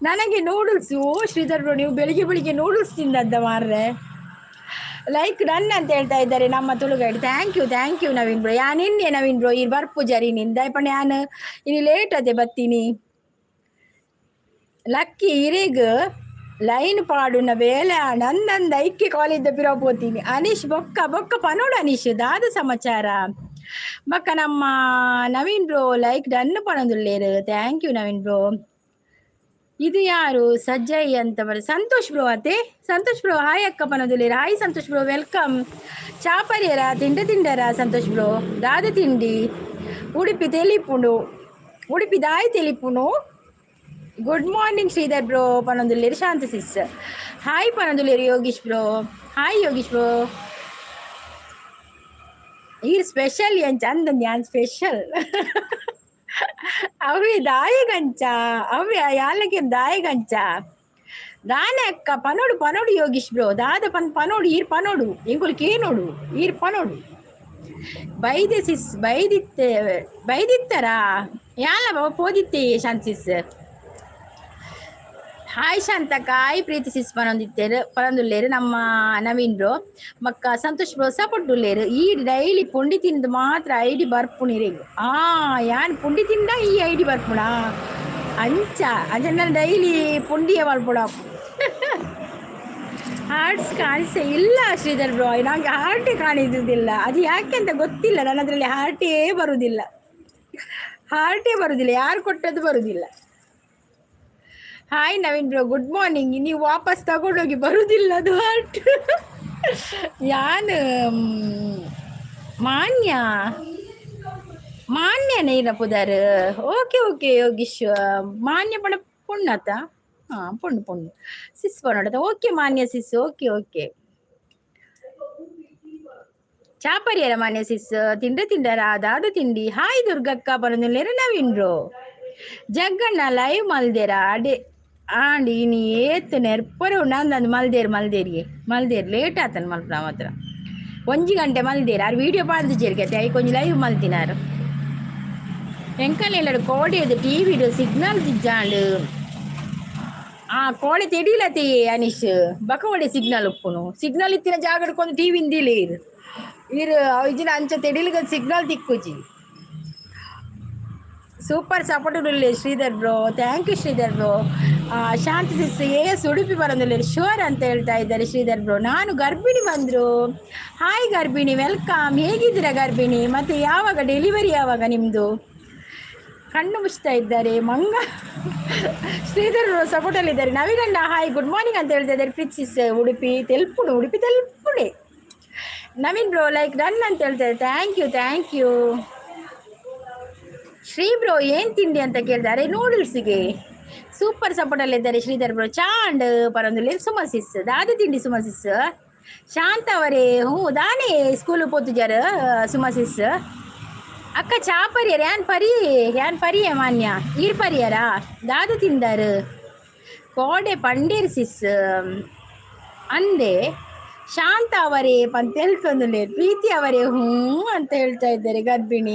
ನನಗೆ ನೂಡಲ್ಸ್. ಓ ಶ್ರೀಧರ್ ಬ್ರೋ, ನೀವು ಬೆಳಿಗ್ಗೆ ಬೆಳಿಗ್ಗೆ ನೂಡಲ್ಸ್ ತಿಂದದ್ದ ಮಾರ್ರೆ. ಲೈಕ್ ಡನ್ ಅಂತ ಹೇಳ್ತಾ ಇದ್ದಾರೆ ನಮ್ಮ ತುಳುಗೈಡ್. Thank you, thank you Naveen bro. ಯಾನ್ ಇನ್ನೆ ನವೀನ್ ಬ್ರೋ, ಈ ಬರ್ಪು ಜರಿ ನಿಂದ ಪಂಡ ಯಾನ್ ಇನಿ ಲೇಟ್ ಅದೇ ಬತ್ತೀನಿ. ಲಕ್ಕಿ ಇರಿಗ್ ಲೈನ್ ಪಾಡುನ ಬೇಲೆ ನಂದಂದ ಐಕ್ಕೆ ಕಾಲೇಜ್ ಪಿರೋ ಪೋತೀನಿ. ಅನೀಶ್ ಬೊಕ್ಕ ಬೊಕ್ಕ ಪನೋಡು ಅನೀಶ್, ದಾದ ಸಮಾಚಾರ? ಬೊಕ್ಕ ನಮ್ಮ ನವೀನ್ ಬ್ರೋ ಲೈಕ್ ಡನ್ ಪನೊಂದುಲ್ಲೇರು. Thank you Naveen bro. ಇದು ಯಾರು ಸಜ್ಜಯ್ ಅಂತ ಬರ, ಸಂತೋಷ್ ಬ್ರೋ ಅತೆ. ಸಂತೋಷ್ ಬ್ರೋ ಹಾಯ್ ಅಕ್ಕ ಪನೊಂದುಲ್ಲೇರು. Hi Santosh bro, welcome. ಚಾಪರಿಯರ ತಿಂಡ ತಿಂಡರ ಸಂತೋಷ್ ಬ್ರೋ? ದಾದ ತಿಂಡಿ? ಉಡುಪಿ ತೆಲಿಪುಂಡು, ಉಡುಪಿ ದಾಯಿ ತೆಲಿಪುಂಡು. ಗುಡ್ ಮಾರ್ನಿಂಗ್ ಶ್ರೀಧರ್ ಬ್ರೋ ಪನೊಂದುಲ್ಲೇರು. ಶಾಂತ ಸಿಸ್ ಹಾಯ್ ಪನೊಂದುಲ್ಲೇರು. Yogish bro, hi Yogish bro. ಈ ಸ್ಪೆಷಲ್ ಎಂಚ ಅಂದಂದು ಯಾನ್ ಸ್ಪೆಷಲ್ ಅವೆ ದಾಯಿಗಂಚ ಅವೆ ಯಾಲಕ್ಕೆ ದಾಯಿಗಂಚ ದಾನೆ ಅಕ್ಕ ಪನೋಡು ಪನೋಡು. ಯೋಗೀಶ್ ಬ್ರೋ ದಾದ ಪನ್ ಪನೋಡು, ಈರ್ ಪನೋಡು, ಎಂಕುಲು ಕೇನೋಡು, ಈರ್ ಪನೋಡು. ಬೈದೆ ಸಿಸ್, ಬೈದಿತ್ತೆ ಬೈದಿತ್ತರಾ ಯಾಲ ಬಾಬಾ ಪೋದಿತ್ತೆ. ಶಾಂತ ಸಿಸ್ ಹಾಯ್ ಶಾಂತಕ್ಕ, ಹಾಯ್ ಪ್ರೀತಿ ಸಿಸ್ ಪನೊಂದಿತ್ತೇರು ಪನೊಂದುಲ್ಲೇರು ನಮ್ಮ ನವೀನ್ ಬ್ರೋ. ಮಕ್ಕ ಸಂತೋಷ್ ಬ್ರೋ ಸಪೋರ್ಟ್ ಉಲ್ಲೇರು. ಈ ಡೈಲಿ ಪುಂಡಿ ತಿಂದು ಮಾತ್ರ ಐಡಿ ಬರ್ಪುಣಿರೆಗ್. ಆ ಯಾನ್ ಪುಂಡಿ ತಿಂದ ಈ ಐಡಿ ಬರ್ಪುಣ ಅಂಚ ಅಂಚ ನಾನು ಡೈಲಿ ಪುಂಡಿಯ ಮಲ್ಪುಣ. ಹಾರ್ಟ್ಸ್ ಕಾಣಿಸ ಇಲ್ಲ ಶ್ರೀಧರ್ ಬ್ರೋ, ನಂಗೆ ಹಾರ್ಟೇ ಕಾಣಿಸುವುದಿಲ್ಲ. ಅದು ಯಾಕೆ ಅಂತ ಗೊತ್ತಿಲ್ಲ. ನನ್ನ ಅದರಲ್ಲಿ ಹಾರ್ಟೇ ಬರುವುದಿಲ್ಲ, ಹಾರ್ಟೇ ಬರುವುದಿಲ್ಲ. ಯಾರು ಕೊಟ್ಟದ್ದು ಬರುವುದಿಲ್ಲ. Hi Naveen bro, good morning. ನೀವು ವಾಪಸ್ ತಗೊಂಡೋಗಿ, ಬರುವುದಿಲ್ಲ ಅದು ಹಾರ್ಟ್. ಯಾನು ಮಾನ್ಯ ಮಾನ್ಯನೇ ಇಲ್ಲ ಪುದಾರ್. ಓಕೆ ಓಕೆ ಯೋಗೀಶ್, ಮಾನ್ಯ ಪಣ ಪೊಣ್ಣತ. ಹಾಂ, ಪೊಣ್ಣು ಪೊಣ್ಣು ಸಿಸ್ ಪೊನ್ನಡತ. ಓಕೆ ಮಾನ್ಯ ಸಿಸ್, ಓಕೆ ಓಕೆ. ಚಾಪರಿಯರ ಮಾನ್ಯ ಸಿಸ್, ತಿಂಡ ತಿಂಡರ ಅದಾದ ತಿಂಡಿ? ಹಾಯ್ ದುರ್ಗಕ್ಕ ಪನೊಂದುಲ್ಲೇರು ನವೀನ್ ಬ್ರೋ. ಜಗ್ಗಣ್ಣ ಲೈವ್ ಮಲ್ದೇರ ಅಡೆ ಆಂಡ್ ಇನಿ ಏತ್ ನೆರ್ಪರೆ ಉಂಡು ಮಲ್ದೇರ್ ಮಲ್ದೇರಿಗೆ ಮಲ್ದೇರ್. ಲೇಟ್ ಆತನ ಮಲ್ಪುನ ಮಾತ್ರ, 1 ಗಂಟೆ ಮಲ್ದೇರ್. ಆರ್ ವೀಡಿಯೋ ಪಾಡ್ದು ಜೇರ್ಗೆ I ಕೊಂಚ ಲೈವ್ ಮಲ್ತಿನಾರು. ಎಂಕಲ್ ಕೋಡೆದು ಟಿವಿಡು ಸಿಗ್ನಲ್ ತಿಜ್ಜಾಂಡ್. ಆ ಕೋಡೆ ತೆಡಿಲತೆ ಅನೀಶ್, ಬಕವಡೆ ಸಿಗ್ನಲ್ ಉಪ್ಪುನು. ಸಿಗ್ನಲ್ ಇತ್ತಿನ ಜಾಗಡ್ಕೊಂದು ಟಿವಿ ಇಂದಿಲ್ಲ. ಇರು ಇರು ಇಜಿನ ಅಂಚ ತೆಡಿಲ್ಗ ಸಿಗ್ನಲ್ ತಿಕ್ಕುಜಿ. ಸೂಪರ್ ಸಪೋರ್ಟ್ ಉಲ್ಲೆ Sridhar bro. Thank you Sridhar bro. Shanti sis S Udupi ಬರೋದಿಲ್ಲ ಶೋರ್ ಅಂತ ಹೇಳ್ತಾ ಇದ್ದಾರೆ ಶ್ರೀಧರ್ ಬ್ರೋ. ನಾನು ಗರ್ಭಿಣಿ ಬಂದರು. ಹಾಯ್ ಗರ್ಭಿಣಿ, welcome. ಹೇಗಿದ್ದೀರಾ ಗರ್ಭಿಣಿ? ಮತ್ತು ಯಾವಾಗ ಡೆಲಿವರಿ, ಯಾವಾಗ ನಿಮ್ಮದು? ಕಣ್ಣು ಮುಚ್ತಾ ಇದ್ದಾರೆ ಮಂಗ. ಶ್ರೀಧರ್ ಬ್ರೋ ಸಪೋರ್ಟಲ್ಲಿದ್ದಾರೆ. ನವೀನಣ್ಣ ಹಾಯ್, ಗುಡ್ ಮಾರ್ನಿಂಗ್ ಅಂತ ಹೇಳ್ತಾ ಇದ್ದಾರೆ. ಪ್ರಿನ್ಸಿಸ್ ಉಡುಪಿ ತೆಲ್ಪುಣು, ಉಡುಪಿ ತೆಲ್ಪುಣೆ. ನವೀನ್ ಬ್ರೋ ಲೈಕ್ ಡನ್ ಅಂತ ಹೇಳ್ತಾರೆ. Thank you, thank you. Shri bro ಏನು ತಿಂಡಿ ಅಂತ ಕೇಳ್ತಾರೆ. ನೂಡಲ್ಸ್ಗೆ. ಸೂಪರ್ ಸಪೋರ್ಟಲ್ಲಿದ್ದಾರೆ ಶ್ರೀಧರ್ ಬ್ರೋ. ಚಾಂಡ್ ಪರಂದುಲ್ಲೇರ್ ಸುಮಾ ಸಿಸ್. ದಾದ ತಿಂಡಿ ಸುಮಾ ಸಿಸ್? ಶಾಂತ ಅವರೇ, ಹ್ಞೂ ದಾನೆ ಸ್ಕೂಲ್ ಪೋತುಜಾರ್ ಸುಮಾ ಸಿಸ್? ಅಕ್ಕ ಚಾಪರಿಯರ್ ಯಾನ್ ಪರಿ, ಯಾನ್ ಪರಿಯೇ ಮಾನ್ಯ, ಈರ್ ಪರಿಯರಾ? ದಾದ ತಿಂದಾರು? ಕೋಡೆ ಪಂಡೇರ್ ಸಿಸ್ ಅಂದೆ. ಶಾಂತ ಅವರೇ ಅಂತ ಹೇಳ್ತೊಂದುಲ್ಲೇರ್. ಪ್ರೀತಿ ಅವರೇ ಹ್ಞೂ ಅಂತ ಹೇಳ್ತಾ ಇದ್ದಾರೆ. ಗರ್ಭಿಣಿ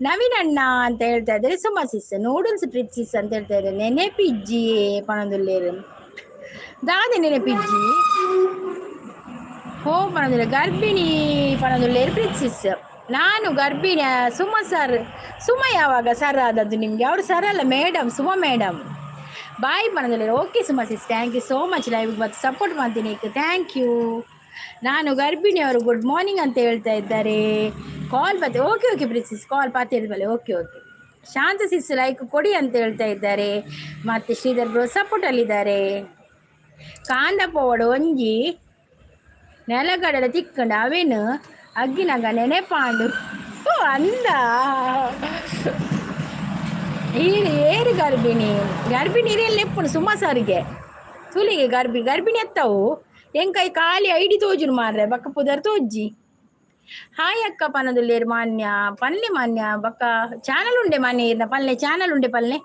ನವೀನ್ ಅಣ್ಣ ಅಂತ ಹೇಳ್ತಾ ಇದ್ದಾರೆ. ಸುಮಾ ಸಿಸ್ ನೂಡಲ್ಸ್ ಪ್ರೀತ್ ಸಿಸ್ ಅಂತ ಹೇಳ್ತಾ ಇದ್ದಾರೆ. ನೆನೆಪಿಜ್ಜಿ ಪಣದುಲ್ಲೇರು. ದಾದ ನೆನೆಪಿಜ್ಜಿ ಹೋ ಪಣದುಲ್ಲೆ. ಗರ್ಭಿಣಿ ಪಣದುಲ್ಲೇರು ಪ್ರೀತ್ ಸಿಸ್. ನಾನು ಗರ್ಭಿಣಿ ಸುಮಾ ಸರ್. ಸುಮ ಯಾವಾಗ ಸರ್ ಆದದ್ದು ನಿಮಗೆ? ಅವರು ಸರ್ ಅಲ್ಲ ಮೇಡಮ್, ಸುಮಾ ಮೇಡಮ್. ಬಾಯ್ ಪಣದುಲ್ಲೇರು. Okay Suma sis, thank you so much. Live ಮತ್ತು ಸಪೋರ್ಟ್ ಮಾಡ್ತೀನಿ, thank you. ನಾನು ಗರ್ಭಿಣಿ ಅವರು ಗುಡ್ ಮಾರ್ನಿಂಗ್ ಅಂತ ಹೇಳ್ತಾ ಇದ್ದಾರೆ. ಕಾಲ್ ಬತ್ತೆ. ಓಕೆ ಓಕೆ ಪ್ರಿನ್ಸಿಸ್, ಕಾಲ್ ಪಾತೇಳಿ. Okay okay. Shanta sis like ಕೊಡಿ ಅಂತ ಹೇಳ್ತಾ ಇದ್ದಾರೆ. ಮತ್ತು ಶ್ರೀಧರ್ ಬ್ರೋ ಸಪೋರ್ಟಲ್ಲಿದ್ದಾರೆ. ಕಾಂದ ಪೋವಡು ಒಂಜಿ ನೆಲಗಡಲ ತಿಕ್ಕಂಡ ಅವೇನು ಅಗ್ಗಿನಗ ನೆನೆಪಾಂಡು ಅಂದ. ಈರು ಏರು ಗರ್ಭಿಣಿ? ಗರ್ಭಿಣಿ ಇರೆಲ್ಲ ಎಪ್ಪುನು ಸುಮ್ಮ ಸಾರಿಗೆ ತುಲಿಗೆ ಗರ್ಭಿ ಗರ್ಭಿಣಿ ಎತ್ತವು ಎಂಕೈ ಖಾಲಿ ಐಡಿ ತೋಜುನು ಮಾರ್ರೆ, ಬಕ್ಕ ಪುದರ್ ತೋಜ್ಜಿ. ಹಾಯ್ ಅಕ್ಕ ಪನದುಲ್ಲೇರು ಮಾನ್ಯ. ಪಲ್ಲೆ ಮಾನ್ಯ, ಬಕ್ಕ ಚಾನಲ್ ಉಂಡೆ ಮಾನ್ಯ ಇರ್ನ ಪಲ್ಲೆ ಚಾನಲ್ ಉಂಡೆ ಪಲ್ಲೆ.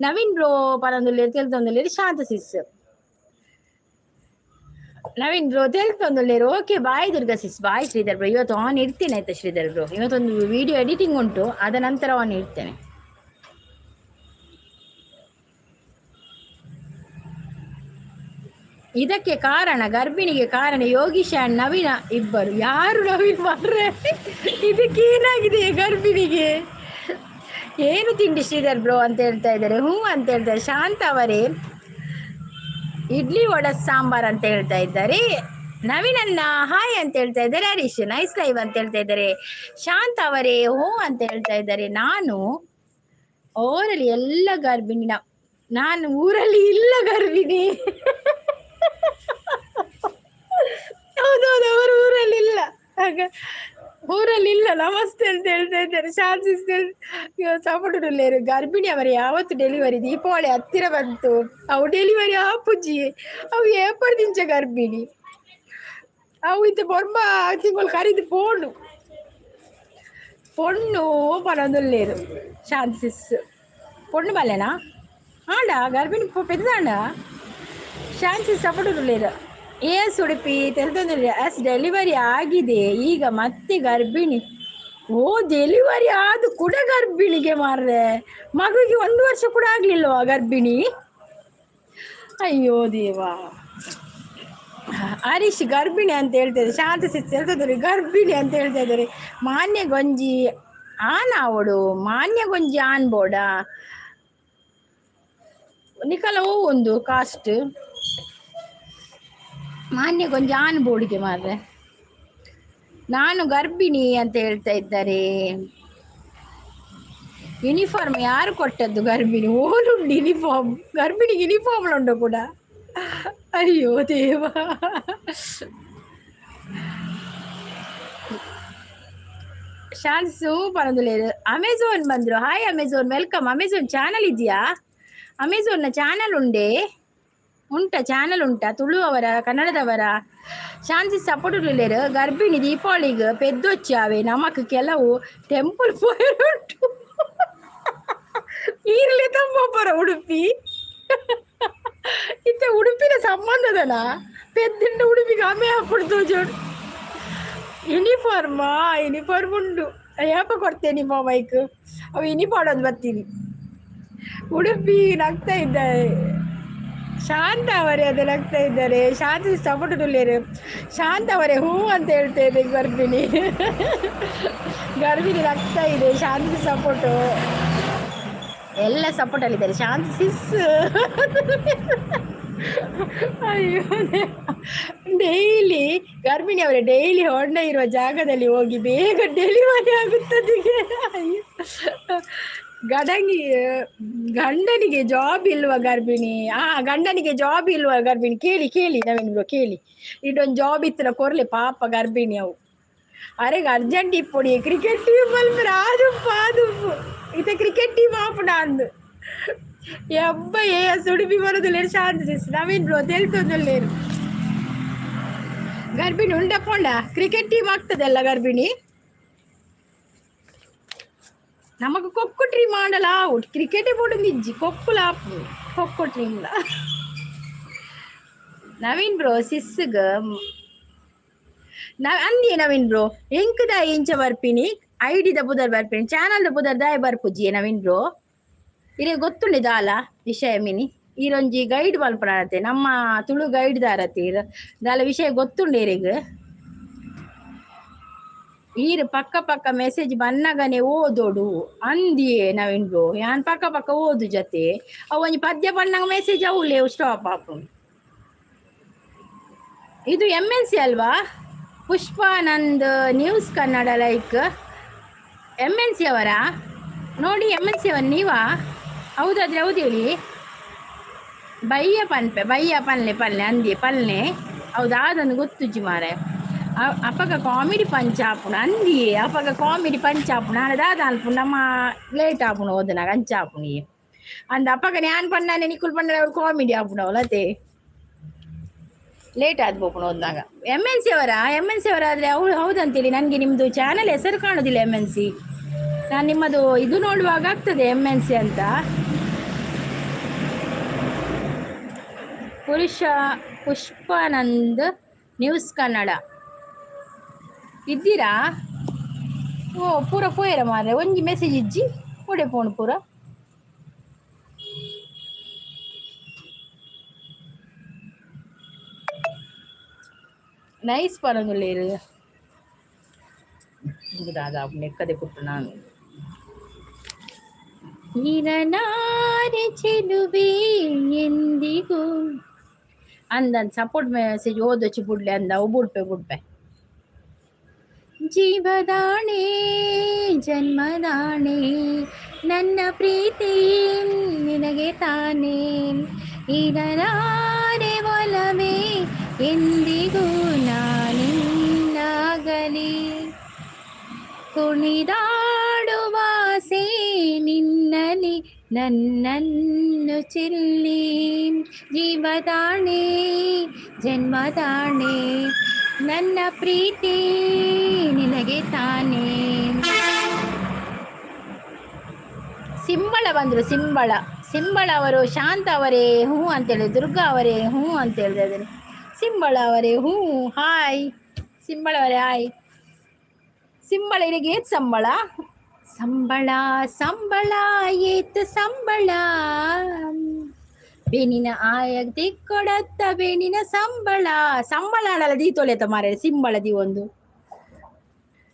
ನವೀನ್ ಬ್ರೋ ಪನದುಲ್ಲೇರು ತೆಲ್ತೊಂದುಲ್ಲೇರು. ಶಾಂತ ಸಿಸ್, ನವೀನ್ ಬ್ರೋ ತೆಲ್ತೊಂದುಲ್ಲೇರು. Okay bye Durga sis, bye Sridhar bro. ಇವತ್ತು ಆನ್ ಇಡ್ತೇನೆ ಆಯ್ತಾ ಶ್ರೀಧರ್ ಬ್ರೋ? ಇವತ್ತೊಂದು ವಿಡಿಯೋ ಎಡಿಟಿಂಗ್ ಉಂಟು, ಅದ ನಂತರ ಆನ್ ಇಡ್ತೇನೆ. ಇದಕ್ಕೆ ಕಾರಣ, ಗರ್ಭಿಣಿಗೆ ಕಾರಣ ಯೋಗೀಶ್ ಆ್ಯಂಡ್ ನವೀನ ಇಬ್ಬರು. ಯಾರು ನವೀನ್ ಮಾರ್ರೆ? ಇದಕ್ಕೆ ಏನಾಗಿದೆ ಗರ್ಭಿಣಿಗೆ? ಏನು ತಿಂಡಿ ಶ್ರೀಧರ್ ಬ್ರೋ ಅಂತ ಹೇಳ್ತಾ ಇದ್ದಾರೆ. ಹ್ಞೂ ಅಂತ ಹೇಳ್ತಾರೆ. ಶಾಂತ ಅವರೇ, ಇಡ್ಲಿ ವಡ ಸಾಂಬಾರ್ ಅಂತ ಹೇಳ್ತಾ ಇದ್ದಾರೆ. ನವೀನನ್ನ ಹಾಯ್ ಅಂತ ಹೇಳ್ತಾ ಇದ್ದಾರೆ. ಹರೀಶ್, ನೈಸ್ ಲೈವ್ ಅಂತ ಹೇಳ್ತಾ ಇದ್ದಾರೆ. ಶಾಂತ ಅವರೇ, ಹ್ಞೂ ಅಂತ ಹೇಳ್ತಾ ಇದ್ದಾರೆ. ನಾನು ಊರಲ್ಲಿ ಎಲ್ಲ ಗರ್ಭಿಣಿ. ನಾನು ಊರಲ್ಲಿ ಇಲ್ಲ ಗರ್ಭಿಣಿ. ಹೌದೌದು, ಅವರು ಊರಲ್ಲಿ ಇಲ್ಲ, ಆಗ ಊರಲ್ಲಿ ಇಲ್ಲ. ನಮಸ್ತೆ ಅಂತ ಹೇಳ್ತಾ ಇದ್ದಾರೆ. ಶಾಂತಿ ಸಪೋರ್ಟ್. ಗರ್ಭಿಣಿ ಅವರು ಯಾವತ್ತು ಡೆಲಿವರಿ? ದೀಪಾವಳಿ ಹತ್ತಿರ ಬಂತು, ಅವು ಡೆಲಿವರಿ ಆಪುಜಿ. ಅವು ಏಪರ್ದಿಂಚ ಗರ್ಭಿಣಿ. ಅವು ಇತ್ತ ಬೊರ್ಮ ತಿಂಗಳು ಕರಿದು ಪೋಂಡು ಪೊಣ್ಣು ಪನೊಂದುಲ್ಲೇರು. ಶಾಂತಿ ಪೊಣ್ಣು ಬಲ್ಲೆನಾ? ಆಂಡ ಗರ್ಭಿಣಿ ಪೆದ್ದಾಂಡ. ಶಾಂತಿ ಸಪೋರ್ಟ್ ಉಲ್ಲೇರು. ಎಸ್ ಉಡುಪಿ ತೆರೆದೊಂದಿಲ್ಲ. ಎಸ್, ಡೆಲಿವರಿ ಆಗಿದೆ, ಈಗ ಮತ್ತೆ ಗರ್ಭಿಣಿ. ಓ, ಡೆಲಿವರಿ ಆದ ಕೂಡ ಗರ್ಭಿಣಿಗೆ ಮಾರ್ರೆ. ಮಗುವಿಗೆ 1 ವರ್ಷ ಕೂಡ ಆಗ್ಲಿಲ್ವಾ ಗರ್ಭಿಣಿ? ಅಯ್ಯೋ ದೇವಾ. ಹರೀಶ್ ಗರ್ಭಿಣಿ ಅಂತ ಹೇಳ್ತಾ ಇದ್ದಾರೆ. ಶಾಂತ ಹೇಳ್ತಿದ್ದಾರೆ, ಗರ್ಭಿಣಿ ಅಂತ ಹೇಳ್ತಾ ಇದ್ದಾರೆ. ಮಾನ್ಯ ಗೊಂಜಿ ಆನ್ ಆವಡು, ಮಾನ್ಯ ಗೊಂಜಿ ಆನ್ ಬೋಡ ನಿಕಲ. ಒಂದು ಕಾಸ್ಟ್ ಮಾನ್ಯ ಗೊಂಜಿ ಆನ್ ಬೋರ್ಡಿಗೆ ಮಾರ್ರೆ. ನಾನು ಗರ್ಭಿಣಿ ಅಂತ ಹೇಳ್ತಾ ಇದ್ದಾರೆ. ಯೂನಿಫಾರ್ಮ್ ಯಾರು ಕೊಟ್ಟದ್ದು ಗರ್ಭಿಣಿ? ಓಲುಂಡು ಯೂನಿಫಾರ್ಮ್? ಗರ್ಭಿಣಿಗೆ ಯೂನಿಫಾರ್ಮ್ ಉಂಟು ಕೂಡ. ಅಯ್ಯೋ ದೇವ. ಶಾನ್ಸು ಪರದಲೇರು. ಅಮೆಝಾನ್ ಬಂದರು. Hi Amazon, welcome. Amazon channel ಇದೆಯಾ? ಅಮೆಝಾನ್ನ ಚಾನಲ್ ಉಂಡೆ? ಉಂಟ? ಚಾನಲ್ ಉಂಟಾ? ತುಳುವವರ, ಕನ್ನಡದವರ? ಶಾಂತಿ ಸಪೋರ್ಟ್ ಉಲ್ಲೇರು. ಗರ್ಭಿಣಿ ದೀಪಾವಳಿಗೆ ಪೆದ್ದೊಚ್ಚಾವೆ. ನಮಕ್ ಕೆಲವು ಟೆಂಪಲ್ ಉಂಟು. ಈರ್ಲೆ ತಮ್ಮೊಬ್ಬರ ಉಡುಪಿ ಇತ್ತ ಉಡುಪಿನ ಸಂಬಂಧದಲ್ಲ. ಪೆದ್ದಿಂಡ ಉಡುಪಿಗೆ ಆಮೆ ಹಾಕ್ಬಿಡ್ತು ಜೋಡು. ಯೂನಿಫಾರ್ಮಾ? ಯೂನಿಫಾರ್ಮ್ ಉಂಡು. ಯಾಪ ಕೊಡ್ತೇನೆ ನಿಮ್ಮ ಮೈಕ್? ಅವು ಯೂನಿಫಾರ್ಮ್ ಒಂದು ಬರ್ತೀನಿ. ಉಡುಪಿ ನಗ್ತಾ ಇದ್ದಾರೆ. ಶಾಂತ ಅವರೇ, ಅದು ನಗ್ತಾ ಇದ್ದಾರೆ. ಶಾಂತಿ ಸಪೋರ್ಟ್ ಉಲ್ಲೇರು. ಶಾಂತ ಅವರೇ, ಹೂ ಅಂತ ಹೇಳ್ತಾ ಇದೆ. ಗರ್ಭಿಣಿ, ಗರ್ಭಿಣಿ ನಗ್ತಾ ಇದೆ. ಶಾಂತಿ ಸಪೋರ್ಟು, ಎಲ್ಲ ಸಪೋರ್ಟಲ್ಲಿದ್ದಾರೆ. ಶಾಂತಿ ಸಿಸ್. ಅಯ್ಯೋ, ಡೈಲಿ ಗರ್ಭಿಣಿ ಅವರೇ, ಡೈಲಿ ಹೊಂಡ ಇರುವ ಜಾಗದಲ್ಲಿ ಹೋಗಿ, ಬೇಗ ಡೆಲಿವರಿ ಆಗುತ್ತದೆ. ಅಯ್ಯೋ. ಗಡಂಗಿ ಗಂಡನಿಗೆ ಜಾಬ್ ಇಲ್ವಾ ಗರ್ಭಿಣಿ? ಆ ಗಂಡನಿಗೆ ಜಾಬ್ ಇಲ್ವಾ ಗರ್ಭಿಣಿ? ಕೇಳಿ ಕೇಳಿ ನವೀನ್ ಬ್ರೋ, ಕೇಳಿ. ಇದೊಂದು ಜಾಬ್ ಇತ್ತಿನ ಕೊರ್ಲೆ, ಪಾಪ ಗರ್ಭಿಣಿ ಅವು. ಅರೆಗೆ ಅರ್ಜೆಂಟ್ ಇಪ್ಪೊಡಿ. ಕ್ರಿಕೆಟ್ ಟೀಮ್ ಮಲ್ಪುರ ಆದುಪ್ಪು ಆದುಪ್ಪು. ಇತ್ತೆ ಕ್ರಿಕೆಟ್ ಟೀಮ್ ಆಪುಂಡ ಅಂದು. ಯಬ್ಬ, ಏ ಉಡುಪಿ ಬರೋದಿಲ್ಲ. ಶಾಂತಿ ಸಿಸ್, ನವೀನ್ ಬ್ರೋ ತೆಲ್ತೊಂದುಲ್ಲೇರು. ಗರ್ಭಿಣಿ ಉಂಡಪೊಂಡ ಕ್ರಿಕೆಟ್ ಟೀಮ್ ಆಗ್ತದಲ್ಲ ಗರ್ಭಿಣಿ. ನಮಕ್ ಕೊಕ್ಕು ಟೀಮ್ ಆಂಡಲ ಔಟ್. ಕ್ರಿಕೆಟೇ ಬೋಡೊಂದಿಜ್ಜಿ, ಕೊಕ್ಕುಲ ಆಪುಂಡು ಕೊಕ್ಕೊ ಟೀಮ್ಲ. ನವೀನ್ ಬ್ರೋ, ಸಿಸ್ಗ್ ಅಂದಿ. ನವೀನ್ ಬ್ರೋ, ಎಂಕ್ ದಾಯೆ ಇಂಚ ಬರ್ಪಿನಿ? ಐಡಿದ ಪುದರ್ ಬರ್ಪಿನಿ, ಚಾನಲ್ದ ಪುದರ್ ದಾಯ ಬರ್ಪುಜಿ ನವೀನ್ ಬ್ರೋ? ಇರೆ ಗೊತ್ತುಂಡೆ ದಾಲ ವಿಷಯ ಮಿನಿ. ಈರೊಂಜಿ ಗೈಡ್ ಮಲ್ಪುನಾರತೆ, ನಮ್ಮ ತುಳು ಗೈಡ್ ದಾರತೆ. ಇರ್ ದಾಲ ವಿಷಯ ಗೊತ್ತುಂಡು ಇರೆಗ್. ಈರ್ ಪಕ್ಕ ಪಕ್ಕ ಮೆಸೇಜ್ ಬನ್ನಗನೆ ಓದೋಡು ಅಂದಿಯೇ ನವೀನ್ ಬ್ರೋ. ಯಾನ್ ಪಕ್ಕ ಪಕ್ಕ ಓದು ಜತೆ. ಅವು ಒಂಜಿ ಪದ್ಯ ಪಣ್ಣಂಗ ಮೆಸೇಜ್ ಅವುಲೇ ಸ್ಟಾಪ್ ಆಪುಂಡು. ಇದು ಎಮ್ ಎನ್ ಸಿ ಅಲ್ವಾ? ಪುಷ್ಪಾನಂದ್ ನ್ಯೂಸ್ ಕನ್ನಡ ಲೈಕ್. ಎಮ್ ಎನ್ ಸಿ ಅವರಾ? ನೋಡಿ, ಎಮ್ ಎನ್ ಸಿ ಅವರ್ ನೀವಾ? ಹೌದಾದ್ರೆ ಹೌದು ಹೇಳಿ. ಬಯ್ಯ ಪನ್ಪೆ, ಬಯ್ಯ ಪನ್ಲೆ ಪನ್ಲೆ ಅಂದಿ ಪಲ್ನೆ. ಹೌದಾ? ಅದನ್ನು ಗೊತ್ತುಜ್ಜಿ ಮಾರೆ. ಅಪಗ ಕಾಮಿಡಿ ಪಂಚ್ ಆಪುಂಡು ಅಂದಿಯೇ. ಅಪಗ ಕಾಮಿಡಿ ಪಂಚ್ ಆಪುಂಡು. ಆಂಡ ದಾದ ಅನ್ಪುಂಡು, ನಮ್ಮ ಲೇಟ್ ಆಪುಂಡು ಓದನಾಗ, ಅಂಚ ಆಪುಂಡು ಅಂದ. ಅಪಗ ಯಾನ್ ಪಣ್ಣನೆ, ನಿಕುಲ್ ಪಣ್ಣನೆ, ಅವ್ರು ಕಾಮಿಡಿ ಆಪುಂಡು ಅವಲತೆ. ಲೇಟ್ ಆದ್ ಪೋಪುಂಡು ಓದ್ನಾಗ. ಎಮ್ ಎನ್ ಸಿ ಅವರಾ? ಎಮ್ ಎನ್ ಸಿ ಅವರಾದ್ರೆ ಅವ್ರು ಹೌದಂತೇಳಿ. ನನಗೆ ನಿಮ್ಮದು ಚಾನಲ್ ಹೆಸರು ಕಾಣೋದಿಲ್ಲ ಎಮ್ ಎನ್ ಸಿ. ನಾನು ನಿಮ್ಮದು ಇದು ನೋಡುವಾಗ ಆಗ್ತದೆ ಎಮ್ ಎನ್ ಸಿ ಅಂತ. ಪುರುಷ ಪುಷ್ಪಾನಂದ್ ನ್ಯೂಸ್ ಕನ್ನಡ ಇದ್ದೀರಾ? ಓ, ಪೂರ ಪೋಯರ ಮಾರ್ರೆ. ಒಂಜಿ ಮೆಸೇಜ್ ಇಜ್ಜಿ, ಒಡೆ ಪೋಣು ಪೂರ? ನೈಸ್ ಪರೊಂದುಲ್ಲೆರ್ ದಾದ ನೆಕ್ಕದೆ ಪುಟ್ಟು ನಾನು ಇರನಾರೆ ಚೆಲುವೆ ಎಂದಿಗೂ ಅಂದನ್ ಸಪೋರ್ಟ್ ಮೆಸೇಜ್ ಓದೊಚ್ಚಿ ಬುಡ್ಲೆ ಅಂದ ಅವು ಬುಡ್ಪೆ ಬುಡ್ಪೆ ಜೀವದಾಣೆ ಜನ್ಮದಾಣೆ ನನ್ನ ಪ್ರೀತಿ ನಿನಗೆ ತಾನೇ ಇರಲಾರೆ ಒಲವೇ ಎಂದಿಗೂ ನಾನಿನ್ನಾಗಲಿ ಕುಣಿದಾಡುವಾಸೆ ನಿನ್ನಲಿ ನನ್ನನ್ನು ಚೆಲ್ಲಿ ಜೀವದಾಣೆ ಜನ್ಮದಾಣೆ ನನ್ನ ಪ್ರೀತಿ ನಿನಗೆ ತಾನೇ. ಸಿಂಬಳ ಬಂದರು, ಸಿಂಬಳ ಸಿಂಬಳ ಅವರು, ಶಾಂತ ಅವರೇ ಹ್ಞೂ ಅಂತೇಳಿ, ದುರ್ಗಾ ಅವರೇ ಹ್ಞೂ ಅಂತ ಹೇಳ್ತಾ ಇದ್ದಾರೆ. ಸಿಂಬಳ ಅವರೇ ಹ್ಞೂ, ಹಾಯ್ ಸಿಂಬಳ ಅವರೇ, ಹಾಯ್ ಸಿಂಬಳ. ಇಲ್ಲಿಗೆ ಏತ್ ಸಂಬಳ ಸಂಬಳ ಸಂಬಳ ಏತ್ ಸಂಬಳ ಬೆನಿನ ಆಯಗ್ ದಿಕ್ಕೊಡತ್ತ ಬೆನಿನ ಸಂಬಳ ಸಂಬಳ ಆಡಲ್ಲ ದೀತೊಲೆತ ಮಾರೆ ಸಿಂಬಳ the ಒಂದು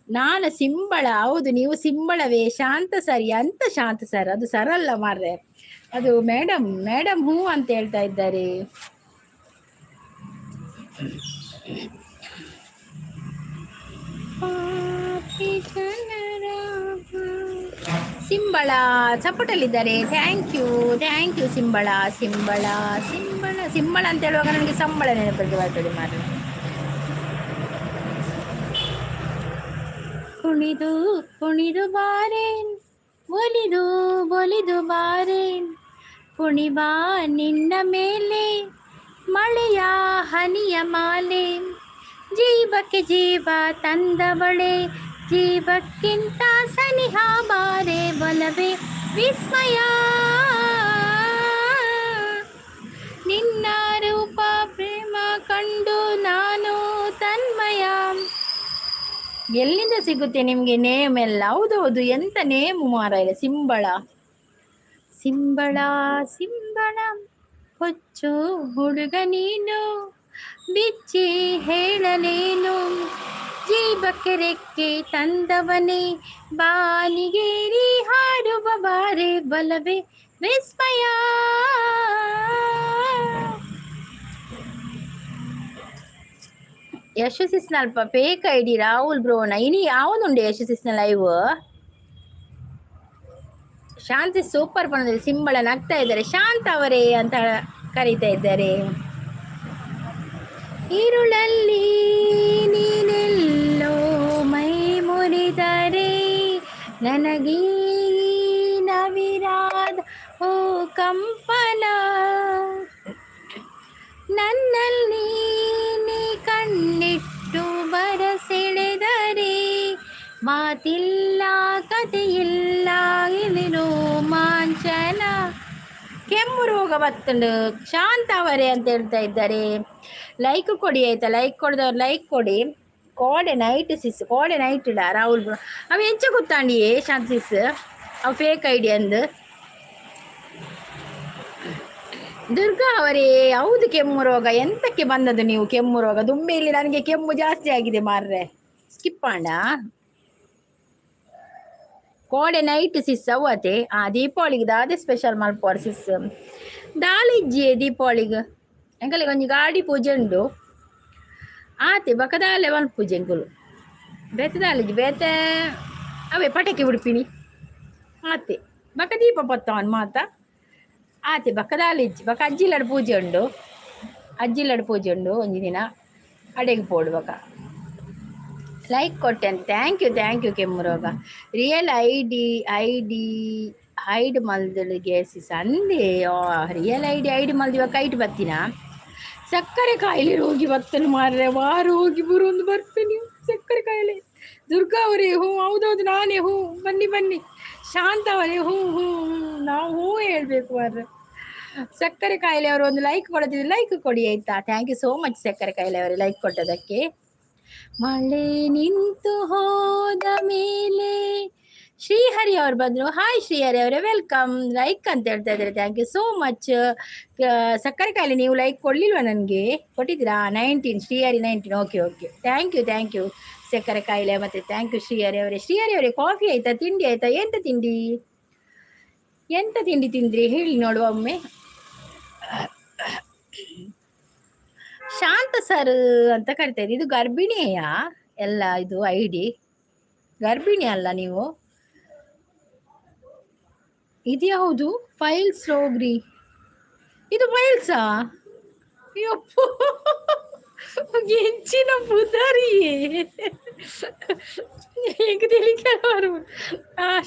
ನಾನು ಸಿಂಬಳ. ಹೌದು, ನೀವು ಸಿಂಬಳವೇ ಶಾಂತ ಸರ್ ಅಂತ. ಶಾಂತ ಸರ್ ಅದು ಸರ್ ಅಲ್ಲ ಮಾರ್ರೆ, ಅದು ಮೇಡಮ್. ಮೇಡಮ್ ಹೂ ಅಂತ ಹೇಳ್ತಾ ಇದ್ದಾರೆ. ಪಾಪಿ ಜನರ ಸಿಂಬಳ ಚಪ್ಪಟಲ್ಲಿದ್ದಾರೆ. Thank you, thank you ಸಿಂಬಳ. ಸಿಂಬಳ ಸಿಂಬಳ ಸಿಂಬಳ ಅಂತ ಹೇಳುವಾಗ ನನಗೆ ಸಂಬಳ ನೆನಪಿಗೆ ಬರ್ತದೆ ಮಾರ್ರೆ. ಕುಣಿದು ಕುಣಿದು ಬಾರೇನ್, ಒಲಿದು ಒಲಿದು ಬಾರೇನ್, ಕುಣಿವಾ ನಿನ್ನ ಮೇಲೆ ಮಳೆಯ ಹನಿಯ ಮಾಲೆ, ಜೀವಕ್ಕೆ ಜೀವ ತಂದವಳೆ, ಜೀವಕ್ಕಿಂತ ಸನಿಹ ಬಾರೆ, ಬಲವೇ ವಿಸ್ಮಯ ನಿನ್ನ ರೂಪ ಪ್ರೇಮ ಕಂಡು ನಾನು ತನ್ಮಯ. ಎಲ್ಲಿಂದ ಸಿಗುತ್ತೆ ನಿಮಗೆ ನೇಮ್ ಎಲ್ಲ? ಹೌದೌದು, ಎಂತ ನೇಮು ಮಾರಾಯ. ಸಿಂಬಳ ಸಿಂಬಳ ಸಿಂಬಳ ಹೊಚ್ಚು ಹುಡುಗ ನೀನು, ಬಿಚ್ಚಿ ಹೇಳಲೇನು, ಜೀವಕ್ಕೆ ರೆಕ್ಕೆ ತಂದವನೇ, ಬಾನಿಗೇರಿ ಹಾಡುವ ಬಾರೆ, ಬಲವೇ ವಿಸ್ಮಯ. ಯಶಸ್ಸಿಸ್ನಲ್ಪ ಫೇಕ್ ಐಡಿ ರಾಹುಲ್ ಬ್ರೋನ ಇನಿ ಯಾವನುಂಡು ಯಶಸ್ಸಿಸ್ನ ಲೈವ್. ಶಾಂತಿ ಸೂಪರ್ ಬಂದಿದೆ. ಸಿಂಬಳ ನಗ್ತಾ ಇದ್ದಾರೆ, ಶಾಂತ ಅವರೇ ಅಂತ ಕರೀತಾ ಇದ್ದಾರೆ. ഇരുളಲ್ಲಿ ನೀನೆಲ್ಲೋ ಮೈ ಮುರಿದರೆ ನನಗೀ ನವಿರಾದ ಓ ಕಂಪನ, ನನ್ನಲ್ಲಿ ನೀ ಕಣ್ಣಿಟ್ಟು ಬರಸೆಳೆದರೆ ಮಾತಿಲ್ಲ ಕಥೆಯಿಲ್ಲ ಇಲ್ಲಿ ರೋಮಾಂಚನ. ಕೆಮ್ಮು ರೋಗ ಬತ್ತುಂಡು ಶಾಂತ ಅವರೇ ಅಂತ ಹೇಳ್ತಾ ಇದ್ದಾರೆ. ಲೈಕ್ ಕೊಡಿ ಆಯ್ತಾ, ಲೈಕ್ ಕೊಡದವ್ರು ಲೈಕ್ ಕೊಡಿ. ಕೋಡೆ ನೈಟ್ ಸಿಸ್, ಕೋಡೆ ನೈಟ್ ಇಡ ರಾಹುಲ್ ಬ್ರೋ ಅವ ಎಂಚ ಗೊತ್ತಾಂಡಿಯೇ ಶಾಂತ ಸಿಸ್ ಅವ ಫೇಕ್ ಐಡಿ ಅಂದು. ದುರ್ಗಾ ಅವರೇ, ಹೌದು ಕೆಮ್ಮು ರೋಗ ಎಂತಕ್ಕೆ ಬಂದದ್ದು ನೀವು ಕೆಮ್ಮು ರೋಗ? ದುಂಬೆಯಲ್ಲಿ ನನಗೆ ಕೆಮ್ಮು ಜಾಸ್ತಿ ಆಗಿದೆ ಮಾರ್ರೆ. ಸ್ಕಿಪ್ ಆಂಡ ಕೋಡೆ ನೈಟ್ ಸಿಸ್ ಅವತೆ. ಆ ದೀಪಾವಳಿಗೆ ದಾದೆ ಸ್ಪೆಷಲ್ ಮಲ್ಪುವರ್ ಸಿಸ್? ದಾಲಿಜ್ಜಿಯೇ ದೀಪಾವಳಿಗೆ ಎಂಕಲಿಗೆ ಒಂಜಿ ಗಾಡಿ ಪೂಜೆ ಉಂಡು ಆತೆ ಬಕ ದಾಲೆ ಮಲ್ಪುಜೆ ಎಂಕುಲು ಬೇತೆ ದಾಲಿಜ್ಜಿ ಬೇತೆ ಅವೇ ಪಟಾಕಿ ಬಿಡ್ಪಿನಿ ಆತೆ ಬಕ ದೀಪ ಪತ್ತವನ್ ಮಾತ ಆತೆ ಬಕ ದಾಲಿಜ್ಜಿ ಬಕ ಅಜ್ಜಿಲಡ್ ಪೂಜೆ ಉಂಡು, ಅಜ್ಜಿಲಡ್ ಪೂಜೆ ಉಂಡು ಒಂಜಿ ದಿನ ಅಡೆಗೆ ಪೋಡು. ಬಕ ಲೈಕ್ ಕೊಟ್ಟೆ ಅಂತ thank you, thank you. ಕೆಮ್ಮು ರೋಗ real I D hide ಮಲ್ದಳು ಗೇಸಿಸ್ ಅಂದೆ. ರಿಯಲ್ I D hide ಮಲ್ದಿವ ಕೈಟ್ ಬತ್ತಿನ. ಸಕ್ಕರೆ ಕಾಯಿಲೆ ರೋಗಿ ಬತ್ತನು ಮಾರ್ರೆ, ವಾ ರೋಗಿ ಬರೋದು ಬರ್ತೀನಿ ಸಕ್ಕರೆ ಕಾಯಿಲೆ. ದುರ್ಗಾ ಅವರೇ ಹ್ಞೂ, ಹೌದೌದು ನಾನೇ, ಹ್ಞೂ ಬನ್ನಿ ಬನ್ನಿ. ಶಾಂತ ಅವರೇ ಹ್ಞೂ ಹ್ಞೂ, ನಾವು ಹ್ಞೂ ಹೇಳ್ಬೇಕು ಮಾರ್ರೆ. ಸಕ್ಕರೆ ಕಾಯಿಲೆ ಅವರು ಒಂದು ಲೈಕ್ ಕೊಡೋದಿದ್ರೆ ಲೈಕ್ ಕೊಡಿ ಆಯ್ತಾ. Thank you so much ಸಕ್ಕರೆ ಕಾಯಿಲೆ ಅವರು ಲೈಕ್ ಕೊಟ್ಟದಕ್ಕೆ. ಮಳೆ ನಿಂತು ಹೋದ ಮೇಲೆ ಶ್ರೀಹರಿ ಅವರು ಬಂದರು. ಹಾಯ್ ಶ್ರೀಹರಿ ಅವರೇ, welcome. Like ಅಂತ ಹೇಳ್ತಾ ಇದ್ದಾರೆ, thank you so much. ಸಕ್ಕರೆ ಕಾಯಿಲೆ, ನೀವು ಲೈಕ್ ಕೊಡಲಿಲ್ವಾ ನನಗೆ? ಕೊಟ್ಟಿದ್ದೀರಾ? 19, Srihari 19. Okay okay, thank you thank you. ಸಕ್ಕರೆ ಕಾಯಿಲೆ ಮತ್ತು thank you Srihari ಅವರೇ. ಶ್ರೀಹರಿ ಅವರೇ, ಕಾಫಿ ಆಯಿತಾ? ತಿಂಡಿ ಆಯಿತಾ? ಎಂತ ತಿಂಡಿ, ಎಂತ ತಿಂಡಿ ತಿಂದ್ರಿ ಹೇಳಿ ನೋಡುವ ಒಮ್ಮೆ. ಶಾಂತ ಸರ್ ಅಂತ ಕರಿತಾ ಇದ್ದೆ. ಇದು ಗರ್ಭಿಣಿಯಾ ಎಲ್ಲ? ಇದು ಐಡಿ ಗರ್ಭಿಣಿ ಅಲ್ಲ ನೀವು. ಇದ್ಯಾವುದು ಫೈಲ್ಸ್ ರೋಗ್ರಿ? ಇದು ಫೈಲ್ಸಾ? ಯಪ್ಪೋ, ಎಂಚಿನ ಪುದರಿ ಹೇಗೆ ತಿಳಿಕೆ.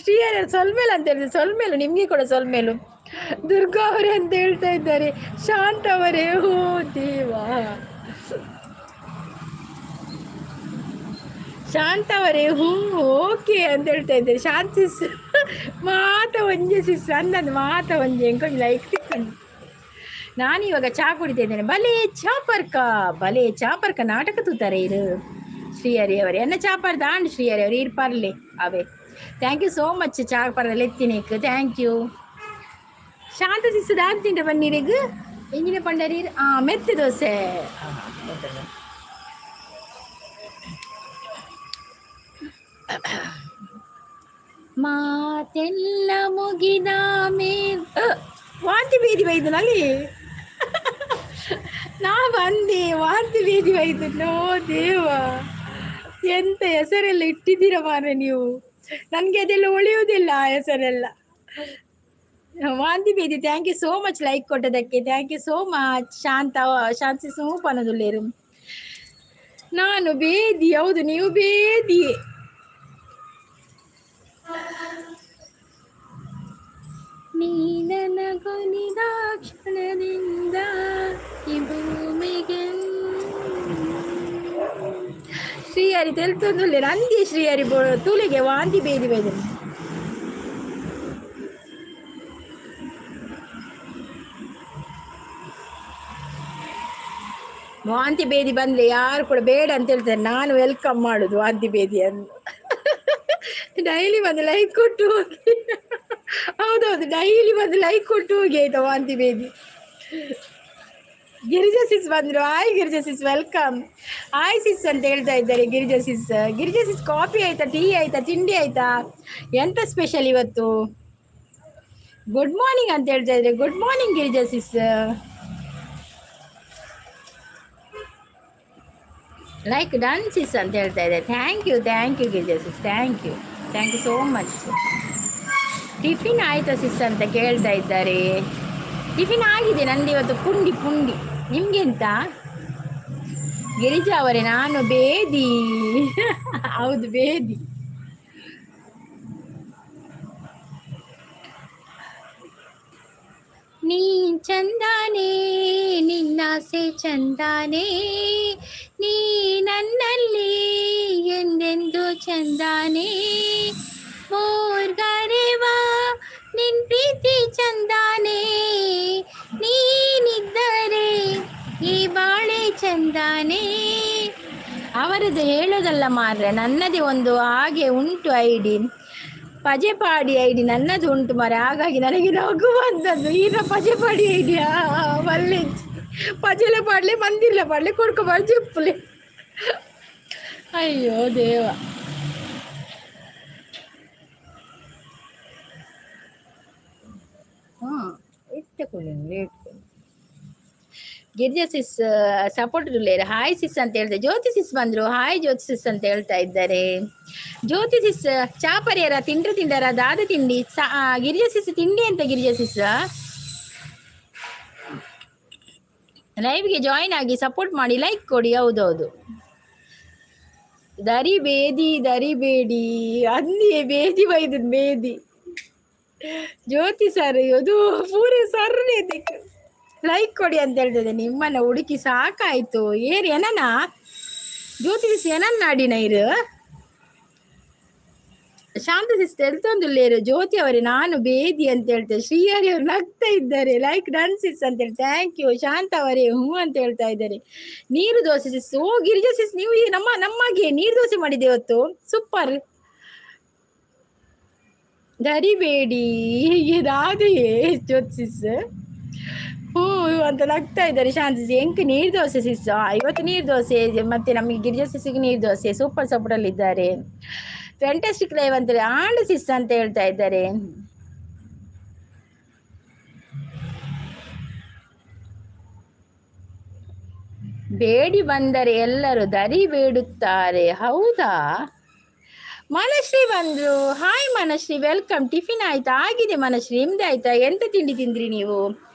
ಶ್ರೀಹರಿ ಸೊಲ್ಮೇಲು ಅಂತ ಹೇಳಿದ್ರೆ ಸೊಲ್ಮೇಲು, ನಿಮಗೆ ಕೂಡ ಸೊಲ್ಮೇಲು. ದುರ್ಗಾ ಅವರೇ ಅಂತ ಹೇಳ್ತಾ ಇದ್ದಾರೆ. ಶಾಂತ ಅವರೇ, ಓ ದೇವಾ. ಶಾಂತ ಅವರೇ ಹ್ಞೂ ಓಕೆ ಅಂತ ಹೇಳ್ತಾ ಇದ್ದಾರೆ. ಶಾಂತ ಸಿಸ್ ಮಾತ ಒಂಜೆ ಸಿಸ್ ಅಂದಂದು ಮಾತ ಒಂಜೆ ಎಂಕೊಂಜಿ ಲೈಕ್ ತಿಕ್ಕಂಡು. ನಾನಿವಾಗ ಚಹಾ ಕುಡಿತಾ ಇದ್ದೇನೆ. ಬಲೆ ಚಾಪರ್ಕ, ಬಲೆ ಚಾಪರ್ಕ ನಾಟಕ ತೂತಾರೆ ಇರು ಶ್ರೀಹರಿ ಅವರೇ. ಎನ್ನ ಚಾಪರ್ ದಾಂಡ್ ಶ್ರೀಹರಿ ಅವರು ಇರ್ ಪರ್ಲೆ ಅವೇ. Thank you so much ಚಾಪರ್ದಲ್ಲಿ ಎತ್ತಿನೇಕ್ thank you. Shanta sis ದಾದ ತಿಂಡ ಬನ್ನೀರಿಗೆ ಎಂಜಿನ ಪಂಡರಿ ಮೆತ್ತೆ ದೋಸೆ. ಮಾತೆಲ್ಲ ಮುಗಿದ ಮೇಲ್ ವಾಂತಿ ಬೇದಿ ಬೈದನಲ್ಲಿ ನಾ ಬಂದೆ. ವಾಂತಿ ಬೇದಿ ಬೈದು. ನೋ ದೇವ, ಎಂತ ಹೆಸರೆಲ್ಲ ಇಟ್ಟಿದ್ದೀರ ಮಾರ್ರೆ ನೀವು. ನನಗೆ ಅದೆಲ್ಲ ಉಳಿಯುವುದಿಲ್ಲ ಆ ಹೆಸರೆಲ್ಲ. ವಾಂತಿ ಬೇದಿ, thank you so much like ಕೊಟ್ಟದಕ್ಕೆ. Thank you so much. Shanta Shanti ಸೂಪನದುಲ್ಲೇರು. ನಾನು ಬೇದಿ, ಹೌದು ನೀವು ಬೇದಿ. ನೀ ನನಗೊಲಿದ ಕ್ಷಣದಿಂದ ಈ ಭೂಮಿಗೆ. ಶ್ರೀಹರಿ ತೆಲ್ತೊಂದುಲ್ಲೆ ನಂದಿ ಶ್ರೀಹರಿ ತೂಲಿಗೆ ವಾಂತಿ ಬೇದಿ ಬೇದಿ. ವಾಂತಿ ಬೇದಿ ಬಂದರೆ ಯಾರು ಕೂಡ ಬೇಡ ಅಂತ ಹೇಳ್ತಾರೆ. ನಾನು welcome ಮಾಡುದು ವಾಂತಿ ಬೇದಿಯನ್ನು. ಡೈಲಿ ಬಂದು ಲೈಕ್ ಕೊಟ್ಟು ಹೋಗಿ. ಹೌದೌದು, ಡೈಲಿ ಬಂದು ಲೈಕ್ ಕೊಟ್ಟು ಹೋಗಿ ಆಯ್ತಾ ವಾಂತಿ ಬೇದಿ. ಗಿರಿಜಾ ಸಿಸ್ ಬಂದರು. Hi Girija sis, welcome. Hi sis ಅಂತ ಹೇಳ್ತಾ ಇದ್ದಾರೆ Girija sis. Girija sis, coffee ಆಯ್ತಾ? ಟೀ ಆಯ್ತಾ? ತಿಂಡಿ ಆಯ್ತಾ? ಎಂತ ಸ್ಪೆಷಲ್ ಇವತ್ತು? ಗುಡ್ ಮಾರ್ನಿಂಗ್ ಅಂತ ಹೇಳ್ತಾ ಇದ್ದಾರೆ. Good morning Girija sis. Like done sis ಅಂತ ಹೇಳ್ತಾ ಇದ್ದಾರೆ. Thank you thank you Girija sis, thank you thank you so much. Tiffin ಆಯಿತಾ ಸಿಸ್ ಅಂತ ಕೇಳ್ತಾ ಇದ್ದಾರೆ. ಟಿಫಿನ್ ಆಗಿದೆ ನಂದು ಇವತ್ತು ಪುಂಡಿ ಪುಂಡಿ. ನಿಮಗೆಂತ ಗಿರಿಜಾ ಅವರೇ? ನಾನು ಬೇದಿ. ಹೌದು ಬೇದಿ. ನೀ ಚಂದಾನೆ, ನಿನ್ನಾಸೆ ಚಂದಾನೆ, ನೀ ನನ್ನಲ್ಲಿ ಎಂದೆಂದು ಚಂದಾನೆ. ಮೋರ್ಗರೆವಾ ನಿನ್ ಪ್ರೀತಿ ಚಂದಾನೆ, ನೀನಿದ್ದರೆ ಈ ಬಾಳೆ ಚಂದಾನೆ. ಅವರದ್ದು ಹೇಳೋದಲ್ಲ ಮಾರ್ರೆ, ನನ್ನದೇ ಒಂದು ಹಾಗೆ ಉಂಟು ಐಡಿ, ಪಜೆಪಾಡಿ ಐಡಿ ನನ್ನದು ಉಂಟು ಮಾರೆ. ಹಾಗಾಗಿ ನನಗೆ ನಗು ಬಂದದ್ದು. ಈಗ ಪಜೆಪಾಡಿ ಐಡಿಯಾ ಒಳ್ಳೆ ಪಜೆಲೆ ಪಾಡಲಿ, ಮಂದಿರ್ಲೆ ಪಾಡಲಿ, ಕೊಡ್ಕೊಬಾರ್ದು ಚಿಪ್ಪಲೆ. ಅಯ್ಯೋ ದೇವ. ಹಾಂ ಇಟ್ಟುಕೊಳ್ಳಿ. Girija sis support ಇರ್ಲೇರು. ಹಾಯ್ ಸಿಸ್ ಅಂತ ಹೇಳ್ತಾರೆ. ಜ್ಯೋತಿ ಸಿಸ್ ಬಂದರು. ಹಾಯ್ ಜ್ಯೋತಿ ಸಿಸ್ ಅಂತ ಹೇಳ್ತಾ ಇದ್ದಾರೆ. ಜ್ಯೋತಿ ಸಿಸ್ ಚಾಪರಿಯರ ತಿಂಡ್ರು ತಿಂಡರ ದಾದ ತಿಂಡಿ? ಗಿರಿಜಾ ಸಿಸ್ ತಿಂಡಿ ಅಂತ. ಗಿರಿಜಾ ಸಿಸ್ ಲೈವ್ಗೆ ಜಾಯಿನ್ ಆಗಿ ಸಪೋರ್ಟ್ ಮಾಡಿ, ಲೈಕ್ ಕೊಡಿ. ಹೌದೌದು, ದರಿ ಬೇದಿ ದರಿ ಬೇಡಿ ಅಂದಿಯೇ ಬೇದಿ ಬೈದು ಬೇದಿ. ಜ್ಯೋತಿ ಸರ್ ಅದು ಪೂರ ಸರ್ನೇ ಲೈಕ್ ಕೊಡಿ ಅಂತ ಹೇಳ್ತಿದ್ದೆ. ನಿಮ್ಮನ್ನ ಹುಡುಕಿ ಸಾಕಾಯ್ತು. ಏರ್ ಏನನ ಜ್ಯೋತಿ ಸಿಸ್ ಏನನ್ನ ನಾಡಿನ ಇರು ಶಾಂತ ಸಿಸ್ ಎಲ್ತೊಂದುಲ್ಲೇರು. ಜ್ಯೋತಿ ಅವರೇ ನಾನು ಬೇದಿ ಅಂತ ಹೇಳ್ತೇನೆ. ಶ್ರೀಹರಿ ಅವರು ನಗ್ತಾ ಇದ್ದಾರೆ. ಲೈಕ್ ಡನ್ ಸಿಸ್ ಅಂತ ಹೇಳಿ thank you. ಶಾಂತ ಅವರೇ ಹ್ಞೂ ಅಂತ ಹೇಳ್ತಾ ಇದ್ದಾರೆ. ನೀರು ದೋಸೆ ಸಿಸ್. ಓ ಗಿರಿಜಾ ಸಿಸ್, ನೀವು ಈ ನಮ್ಮ ನಮ್ಮಾಗೆ ನೀರು ದೋಸೆ ಮಾಡಿದ್ದೆ ಇವತ್ತು. ಸೂಪರ್. ದರಿಬೇಡಿ ಇದಾದೆಯೇ ಜ್ಯೋತಿಸ್ ಹ್ಞೂ ಅಂತ ನಗ್ತಾ ಇದ್ದಾರೆ ಶಾಂತಿ. ಎಂಕ್ ನೀರು ದೋಸೆ ಸಿಸ್. ಇವತ್ತು ನೀರು ದೋಸೆ ಮತ್ತೆ ನಮಗೆ ಗಿರಿಜಾ ಸಿಸ್ಸಿಗೆ ನೀರು ದೋಸೆ. ಸೂಪರ್ ಸಪೋರ್ಟ್ ಇದ್ದಾರೆ. ಫ್ಯಾಂಟಾಸ್ಟಿಕ್ ಲೈವ್ ಅಂತ ಆಂಡ್ ಸಿಸ್ ಅಂತ ಹೇಳ್ತಾ ಇದ್ದಾರೆ. ಬೇಡಿ ಬಂದರೆ ಎಲ್ಲರೂ ದರಿ ಬೇಡುತ್ತಾರೆ. ಹೌದಾ? ಮನಶ್ರೀ ಬಂದ್ರು. Hi Manashree, welcome. Tiffin ಆಯ್ತಾ? ಆಗಿದೆ ಮನಶ್ರೀ, ನಿಮ್ದು ಆಯ್ತಾ? ಎಂತ ತಿಂಡಿ ತಿಂದ್ರಿ ನೀವು?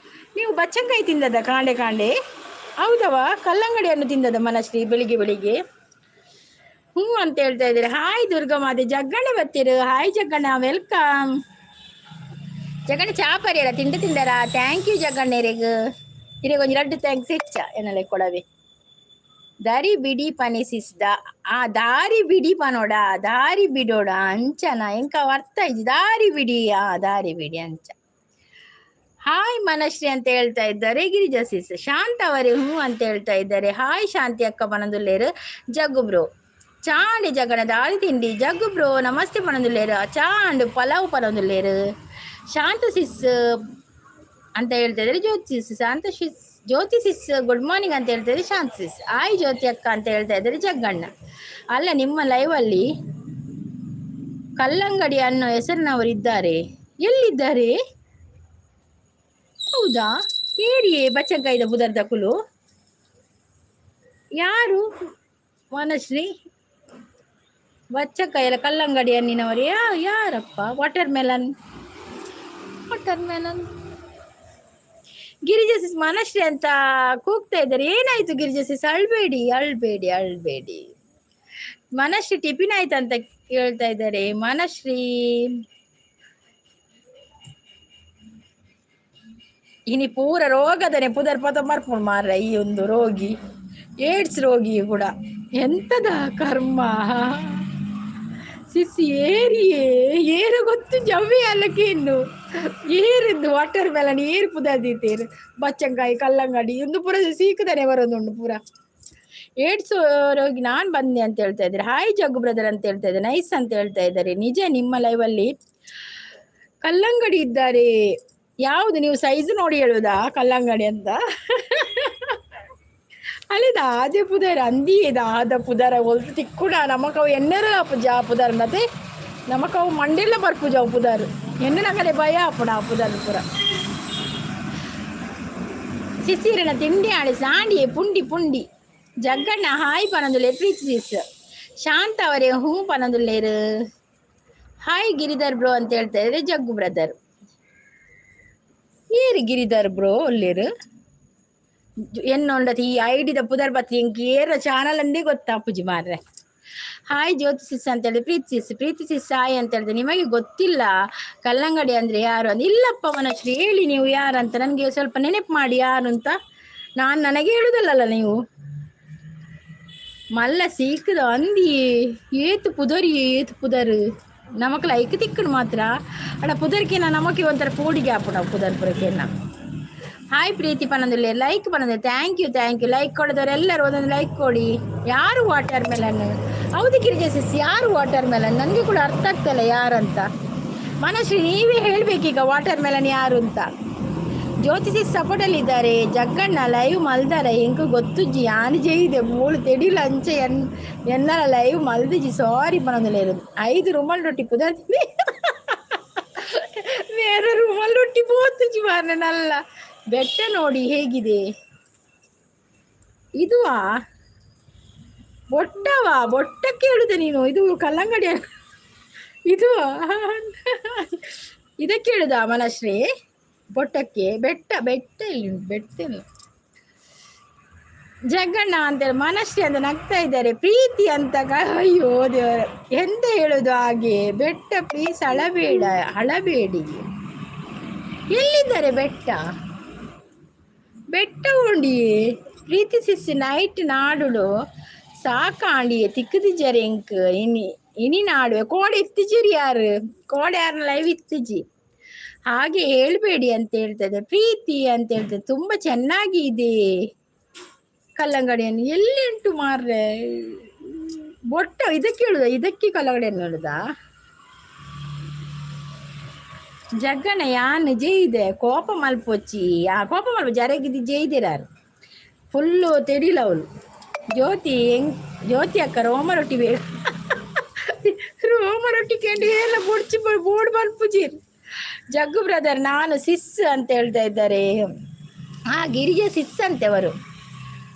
ನೀವು ಬಚ್ಚಂಕಾಯಿ ತಿಂದದ ಕಾಂಡೆ ಕಾಂಡೆ? ಹೌದವ, ಕಲ್ಲಂಗಡಿಯನ್ನು ತಿಂದದ ಮನಶ್ರೀ ಬೆಳಿಗ್ಗೆ ಬೆಳಿಗ್ಗೆ? ಹ್ಞೂ ಅಂತ ಹೇಳ್ತಾ ಇದ್ದಾರೆ. ಹಾಯ್ ದುರ್ಗಮಾತೆ, ಜಗ್ಗಣ್ಣ ಬರ್ತೀರು. Hi Jagganna, welcome. Jagganna ಚಾ ಪರಿಯಲ್ಲ ತಿಂಡಿ ತಿಂದರಾ? Thank you ಜಗ್ಗಣ್ಣರಿಗೆ. ಇರೇ ಒಂಜಿ ಲಡ್ಡು thanks ಹೆಚ್ಚ ಎನ್ನಲೆ ಕೊಡವೆ. ದಾರಿ ಬಿಡಿ ಪನಿಸಿಸ್ದ ಆ ದಾರಿ ಬಿಡಿ ಪನೋಡ ದಾರಿ ಬಿಡೋಡ ಅಂಚನ ಎಂಕ ಅರ್ಥ ಇಜ್ಜಿ. ದಾರಿ ಬಿಡಿ, ಆ ದಾರಿ ಬಿಡಿ ಅಂಚ. ಹಾಯ್ ಮನಶ್ರೀ ಅಂತ ಹೇಳ್ತಾ ಇದ್ದಾರೆ ಗಿರಿಜಾ ಸಿಸ್. ಶಾಂತ ಅವರೇ ಹ್ಞೂ ಅಂತ ಹೇಳ್ತಾ ಇದ್ದಾರೆ. ಹಾಯ್ ಶಾಂತಿ ಅಕ್ಕ ಪನದುಲ್ಲೇರು. ಜಗ್ಗು ಬ್ರೋ ಚಾಂಡಿ ಜಗಣ ದಾಳಿ ತಿಂಡಿ. ಜಗ್ಗು ಬ್ರೋ ನಮಸ್ತೆ ಪನದುಲ್ಲೇರು. ಚಾಂಡು ಪಲಾವ್ ಪನದುಲ್ಲೇರು. ಶಾಂತ ಸಿಸ್ ಅಂತ ಹೇಳ್ತಾ ಇದ್ದಾರೆ ಜ್ಯೋತಿ ಸಿಸ್. ಶಾಂತ ಸಿಸ್ ಜ್ಯೋತಿ ಸಿಸ್ ಗುಡ್ ಮಾರ್ನಿಂಗ್ ಅಂತ ಹೇಳ್ತಾ ಇದ್ದಾರೆ ಶಾಂತ ಸಿಸ್. ಆಯ್ ಜ್ಯೋತಿ ಅಕ್ಕ ಅಂತ ಹೇಳ್ತಾ ಇದ್ದಾರೆ ಜಗ್ಗಣ್ಣ. ಅಲ್ಲ, ನಿಮ್ಮ ಲೈವಲ್ಲಿ ಕಲ್ಲಂಗಡಿ ಅನ್ನೋ ಹೆಸರಿನವರು ಇದ್ದಾರೆ, ಎಲ್ಲಿದ್ದಾರೆ? ಹೌದಾ? ಏರಿಯೇ ಬಚ್ಚಂಕಾಯಿದ ಬುದರ್ದಕುಲು ಯಾರು? ವನಶ್ರೀ ಬಚ್ಚಂಕಾಯಿ ಅಲ್ಲ ಕಲ್ಲಂಗಡಿ ಅನ್ನಿನವರು ಯಾರಪ್ಪ? Watermelon, watermelon. Girija sis Manashree ಅಂತ ಕೂಗ್ತಾ ಇದ್ದಾರೆ. ಏನಾಯ್ತು ಗಿರಿಜಾ ಸಿಸ್? ಅಳ್ಬೇಡಿ ಅಳ್ಬೇಡಿ ಅಳ್ಬೇಡಿ. ಮನಶ್ರೀ ಟಿಫಿನ್ ಆಯ್ತು ಅಂತ ಕೇಳ್ತಾ ಇದ್ದಾರೆ. ಮನಶ್ರೀ ಇನಿ ಪೂರ ರೋಗದನೆ ಪುದರ್ ಪದ ಮರ್ಪುಂಡು ಮಾರ್ರೆ. ಈ ಒಂದು ರೋಗಿ ಏಡ್ಸ್ ರೋಗಿ ಕೂಡ ಎಂತದ ಕರ್ಮ ಸಿಸಿ ಏರಿಯೇ ಏರು ಗೊತ್ತು ಜವ್ವಿ ಅಲ್ಲಕ್ಕೆ ಇನ್ನು ಏರಿದ್ದು ವಾಟರ್ ಮೆಲನ್ ಏರು ಪುದರ್ ಬಚ್ಚಂಕಾಯಿ ಕಲ್ಲಂಗಡಿ ಒಂದು ಪೂರ ಸೀಕದನೆ ಬರೋದುಂಟು ಪೂರ. ಏಡ್ಸ್ ರೋಗಿ ನಾನು ಬಂದೆ ಅಂತ ಹೇಳ್ತಾ ಇದ್ದಾರೆ. ಹಾಯ್ ಜಗ್ಗು ಬ್ರದರ್ ಅಂತ ಹೇಳ್ತಾ ಇದ್ದಾರೆ. ನೈಸ್ ಅಂತ ಹೇಳ್ತಾ ಇದ್ದಾರೆ. ನಿಜ ನಿಮ್ಮ ಲೈವಲ್ಲಿ ಕಲ್ಲಂಗಡಿ ಇದ್ದಾರೆ. ಯಾವುದು ನೀವು ಸೈಜ್ ನೋಡಿ ಹೇಳುವುದಾ ಕಲ್ಲಂಗಡಿ ಅಂತ? ಅಲ್ಲಿದ ಆದೆ ಪುದರ್ ಅಂದಿ ಆದ ಪುದರ ಒಲ್ತು ತಿಕ್ಕುಡ ನಮಕವು ಎಣ್ಣೆರ ಜಾ ಪುದರ್ ಮತ್ತೆ ನಮಕವು ಮಂಡೆಲ್ಲ ಬರ್ಪುಜಾವು ಪುದರ್ ಎಣ್ಣೆ ನಗಲೆ ಭಯ ಅಪ್ಪಡ ಆ ಪುದರ್ ಪುರ. ಸಿಸಿರನ ತಿಂಡಿ ಆಳೆ ಸಾಂಡಿಯೇ ಪುಂಡಿ ಪುಂಡಿ. ಜಗ್ಗಣ್ಣ ಹಾಯ್ ಪನಂದುಲ್ಲೇರು. ಪ್ರೀತಿ ಸಿಸ್ ಶಾಂತ ಅವರೇ ಹೂ ಪನಂದುಲ್ಲೇರು. ಹಾಯ್ ಗಿರಿಧರ್ ಬ್ರೋ ಅಂತ ಹೇಳ್ತಾ ಇದ್ದಾರೆ ಜಗ್ಗು ಬ್ರದರ್. ಏರು ಗಿರಿಧರ್ ಬ್ರೋ ಒಲ್ಲೇರು ಎನ್ನೊಂಡತಿ ಈ ಐಡಿದ ಪುದರ್ ಬತ್ತಿ ಎಂಕ್ ಏರ ಚಾನಲ್ ಅಂದೇ ಗೊತ್ತಾಪುಜಿ ಮಾರ್ರೆ. ಹಾಯ್ ಜ್ಯೋತಿ ಸಿಸ್ ಅಂತ ಹೇಳಿ ಪ್ರೀತಿ ಸಿಸ್. ಪ್ರೀತಿ ಸಿಸ್ ಹಾಯ್ ಅಂತ ಹೇಳಿದೆ. ನಿಮಗೆ ಗೊತ್ತಿಲ್ಲ ಕಲ್ಲಂಗಡಿ ಅಂದ್ರೆ ಯಾರು ಅಂತ? ಇಲ್ಲಪ್ಪ ಮನಶ್ರೀ, ಹೇಳಿ ನೀವು ಯಾರಂತ ನನಗೆ ಸ್ವಲ್ಪ ನೆನಪು ಮಾಡಿ ಯಾರು ಅಂತ. ನಾನು ನನಗೆ ಹೇಳುದಲ್ಲಲ್ಲ ನೀವು. ಮಲ್ಲ ಸೀಕದ ಅಂದಿ ಏತು ಪುದರಿ ಏತು ಪುದರ್ ನಮಕ್ ಲೈಕ್ ತಿಕ್ಕಡು ಮಾತ್ರ ಅಡ ಪುದರ್ಕಿನ ನಮಕ್ ಒಂಥರ ಪೋಡಿಗೆ ಆಪುಂಡು ಪುದರ್ ಪುರಕೆನ. ಹಾಯ್ ಪ್ರೀತಿ ಪನಂದುಲ್ಲೆ ಲೈಕ್ ಪನಂದು. Thank you thank you. Like ಕೊಡದವರೆಲ್ಲರೂ ಒಂದೊಂದು ಲೈಕ್ ಕೊಡಿ. ಯಾರು ವಾಟರ್ ಮೆಲನ್? ಹೌದು ಗಿರಿಜಾ ಸಿಸ್, ಯಾರು ವಾಟರ್ ಮೆಲನ್? ನನಗೆ ಕೂಡ ಅರ್ಥ ಆಗ್ತಲ್ಲ ಯಾರಂತ. ಮನಶ್ರೀ ನೀವೇ ಹೇಳಬೇಕೀಗ ವಾಟರ್ ಮೆಲನ್ ಯಾರು ಅಂತ. ಜ್ಯೋತಿ ಸಿಸ್ ಸಪೋರ್ಟಲ್ಲಿದ್ದಾರೆ. ಜಗ್ಗಣ್ಣ ಲೈವ್ ಮಲ್ದಾರ ಎಂಕು ಗೊತ್ತುಜ್ಜಿ ಯಾನ್ ಜೈದೆ ಮೂಳು ತೆಡಿಲ ಅಂಚೆ ಎನ್ನಲ ಲೈವ್ ಮಲ್ದಿಜಿ ಸಾರಿ ಪನೊಂದುಲ್ಲೇರು. 5 ರುಮಾಲ್ ರೊಟ್ಟಿ ಪುದರ್ ಬೇರೆ ರುಮಾಲ್ ರೊಟ್ಟಿ ಪೋತುಜಿ ಮಾರ್ರೆ. ನಲ್ಲ ಬೆಟ್ಟ ನೋಡಿ ಹೇಗಿದೆ. ಇದುವಾ ಬೊಟ್ಟವಾ? ಬೊಟ್ಟಕ್ಕೆ ಹೇಳುದ ನೀನು? ಇದು ಕಲ್ಲಂಗಡಿ ಇದು ಇದಕ್ಕೆ ಹೇಳುದ ಮನಶ್ರೀ? ಬೊಟ್ಟಕ್ಕೆ ಬೆಟ್ಟ ಬೆಟ್ಟ ಇಲ್ಲಿ ಉಂಟು ಬೆಟ್ಟ ಇಲ್ಲ. ಜಗ್ಗಣ್ಣ ಅಂತೇಳಿ ಮನಶ್ರೀ ಅಂತ ನಗ್ತಾ ಇದ್ದಾರೆ. ಪ್ರೀತಿ ಅಂತ ಅಯ್ಯೋ ದೇವರ ಎಂತ ಹೇಳುದು ಹಾಗೆ. ಬೆಟ್ಟ ಪ್ಲೀಸ್ ಅಳಬೇಡ ಅಳಬೇಡಿ. ಎಲ್ಲಿದ್ದಾರೆ ಬೆಟ್ಟ? ಬೆಟ್ಟ ಉಂಡಿಯೇ ಪ್ರೀತಿ ಸಿಸ್ ನೈಟ್ ನಾಡುಡು ಸಾಕಾಂಡಿಯೇ ತಿಕ್ಕುದಿಜ್ಜಾರೆ ಎಂಕ್ ಇನಿ ಇನಿ ನಾಡುವೆ ಕೋಡೆ ಇತ್ತಿಜಿರಿ ಯಾರು ಕೋಡೆ ಯಾರನ್ನ ಲೈವ್ ಇತ್ತಿಜಿ. ಹಾಗೆ ಹೇಳ್ಬೇಡಿ ಅಂತ ಹೇಳ್ತದೆ ಪ್ರೀತಿ ಅಂತ ಹೇಳ್ತದೆ. ತುಂಬ ಚೆನ್ನಾಗಿ ಇದೆ ಕಲ್ಲಂಗಡಿಯನ್ನು ಎಲ್ಲಿ ಉಂಟು ಮಾರ್ರೆ? ಬೊಟ್ಟ ಇದಕ್ಕೆ ಹೇಳುದ? ಇದಕ್ಕೆ ಕಲ್ಲಂಗಡಿಯನ್ನು ಹೇಳುದಾ? ಜಗ್ಗಣ ಯಾನ್ ಜೆಯ್ದೆ ಕೋಪ ಮಲ್ಪೊಚ್ಚಿ. ಆ ಕೋಪ ಮಲ್ಪ ಜರೆಗಿದ್ದು ಜೆಯ್ದಿರಾರು ಫುಲ್ಲು ತೆಡಿಲವಳು. ಜ್ಯೋತಿ ಹೆಂಗ್ ಜ್ಯೋತಿ ಅಕ್ಕ, ರೋಮ ರೊಟ್ಟಿ ಬೇಡ. ರೋಮ ರೊಟ್ಟಿ ಕೇಂದ್ರ ಎಲ್ಲ ಬುಡ್ಚಿ ಬೋರ್ಡ್ ಮಲ್ಪುಜೀರ್. ಜಗ್ಗು ಬ್ರದರ್, ನಾನು ಸಿಸ್ ಅಂತ ಹೇಳ್ತಾ ಇದ್ದಾರೆ. ಹಾ, ಗಿರಿಜ ಸಿಸ್ ಅಂತೆ ಅವರು.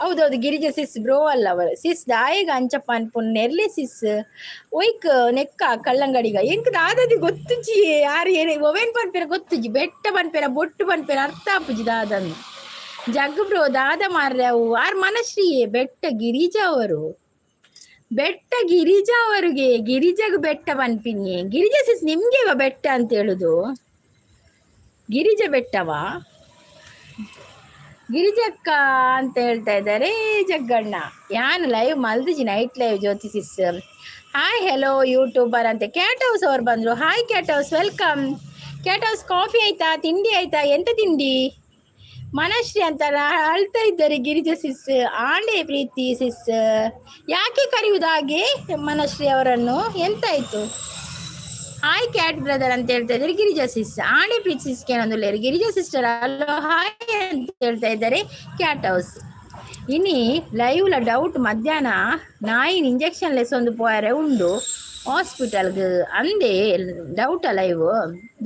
ಹೌದೌದು, ಗಿರಿಜ ಸಿಸ್, ಬ್ರೋ ಅಲ್ಲ ಅವರು, ಸಿಸ್. ದಾಯಗ ಅಂಚಪ್ಪ ಅನ್ಪುನ್ ನೆರ್ಲೆ ಸಿಸ್ ಒಯ್ಕ್ ನೆಕ್ಕ ಕಳ್ಳಂಗಡಿಗ ಎಂಕ್ ದಾದದಿ ಗೊತ್ತುಜಿ. ಯಾರು ಏನೇ ಒವೇನ್ ಪನ್ಪೇರ ಗೊತ್ತುಜಿ. ಬೆಟ್ಟ ಪನ್ಪೇರ, ಬೊಟ್ಟು ಪನ್ಪೇರ, ಅರ್ಥ ಆಪುಜಿ ದಾದನ್ನು. ಜಗ್ಗು ಬ್ರೋ, ದಾದ ಮಾರ್ರೆ ಅವು ಆರ್ ಮನಶ್ರೀಯೇ. ಬೆಟ್ಟ ಗಿರಿಜಾ ಅವರು, ಬೆಟ್ಟ ಗಿರಿಜಾ ಅವರಿಗೆ, ಗಿರಿಜಗ್ ಬೆಟ್ಟ ಪನ್ಪಿನಿ. ಗಿರಿಜಾ ಸಿಸ್, ನಿಮ್ಗೆ ಬೆಟ್ಟ ಅಂತ ಹೇಳುದು? ಗಿರಿಜ ಬೆಟ್ಟವಾ? ಗಿರಿಜಕ್ಕ ಅಂತ ಹೇಳ್ತಾ ಇದ್ದಾರೆ ಜಗ್ಗಣ್ಣ. ಯಾನ್ ಲೈವ್ ಮಲ್ದಿಜಿ, ನೈಟ್ ಲೈವ್. ಜ್ಯೋತಿ ಸಿಸ್ ಹಾಯ್, ಹೆಲೋ ಯೂಟ್ಯೂಬರ್ ಅಂತೆ. ಕ್ಯಾಟ್ ಹೌಸ್ ಅವ್ರು ಬಂದರು. Hi cat house, welcome cat house. Coffee ಆಯ್ತಾ? ತಿಂಡಿ ಆಯ್ತಾ? ಎಂತ ತಿಂಡಿ? ಮನಶ್ರೀ ಅಂತ ಅಳ್ತಾ ಇದ್ದಾರೆ ಗಿರಿಜ ಸಿಸ್. ಆಂಡೆ ಪ್ರೀತಿ ಸಿಸ್. ಯಾಕೆ ಕರೆಯುವುದು ಹಾಗೆ ಮನಶ್ರೀ ಅವರನ್ನು? ಎಂತಾಯ್ತು? ಹಾಯ್ ಕ್ಯಾಟ್ ಬ್ರದರ್ ಅಂತ ಹೇಳ್ತಾ ಇದ್ದಾರೆ ಗಿರಿಜಾ ಸಿಸ್. ಆಂಡೆ ಪ್ರೀತಿ ಸಿಸ್ ಏನೊಂದು ಗಿರಿಜಾ ಸಿಸ್ಟರ್ ಹಲೋ ಹಾಯ್ ಅಂತ ಹೇಳ್ತಾ ಇದ್ದಾರೆ ಕ್ಯಾಟ್ ಹೌಸ್. ಇನಿ ಲೈವ್ಲ ಡೌಟ್. ಮಧ್ಯಾಹ್ನ ನಾಯಿನ ಇಂಜೆಕ್ಷನ್ ಲೆಸೊಂದು ಪೋಯರೆ ಉಂಡು ಹಾಸ್ಪಿಟಲ್ಗೆ ಅಂದೇ ಡೌಟ್ ಲೈವ್.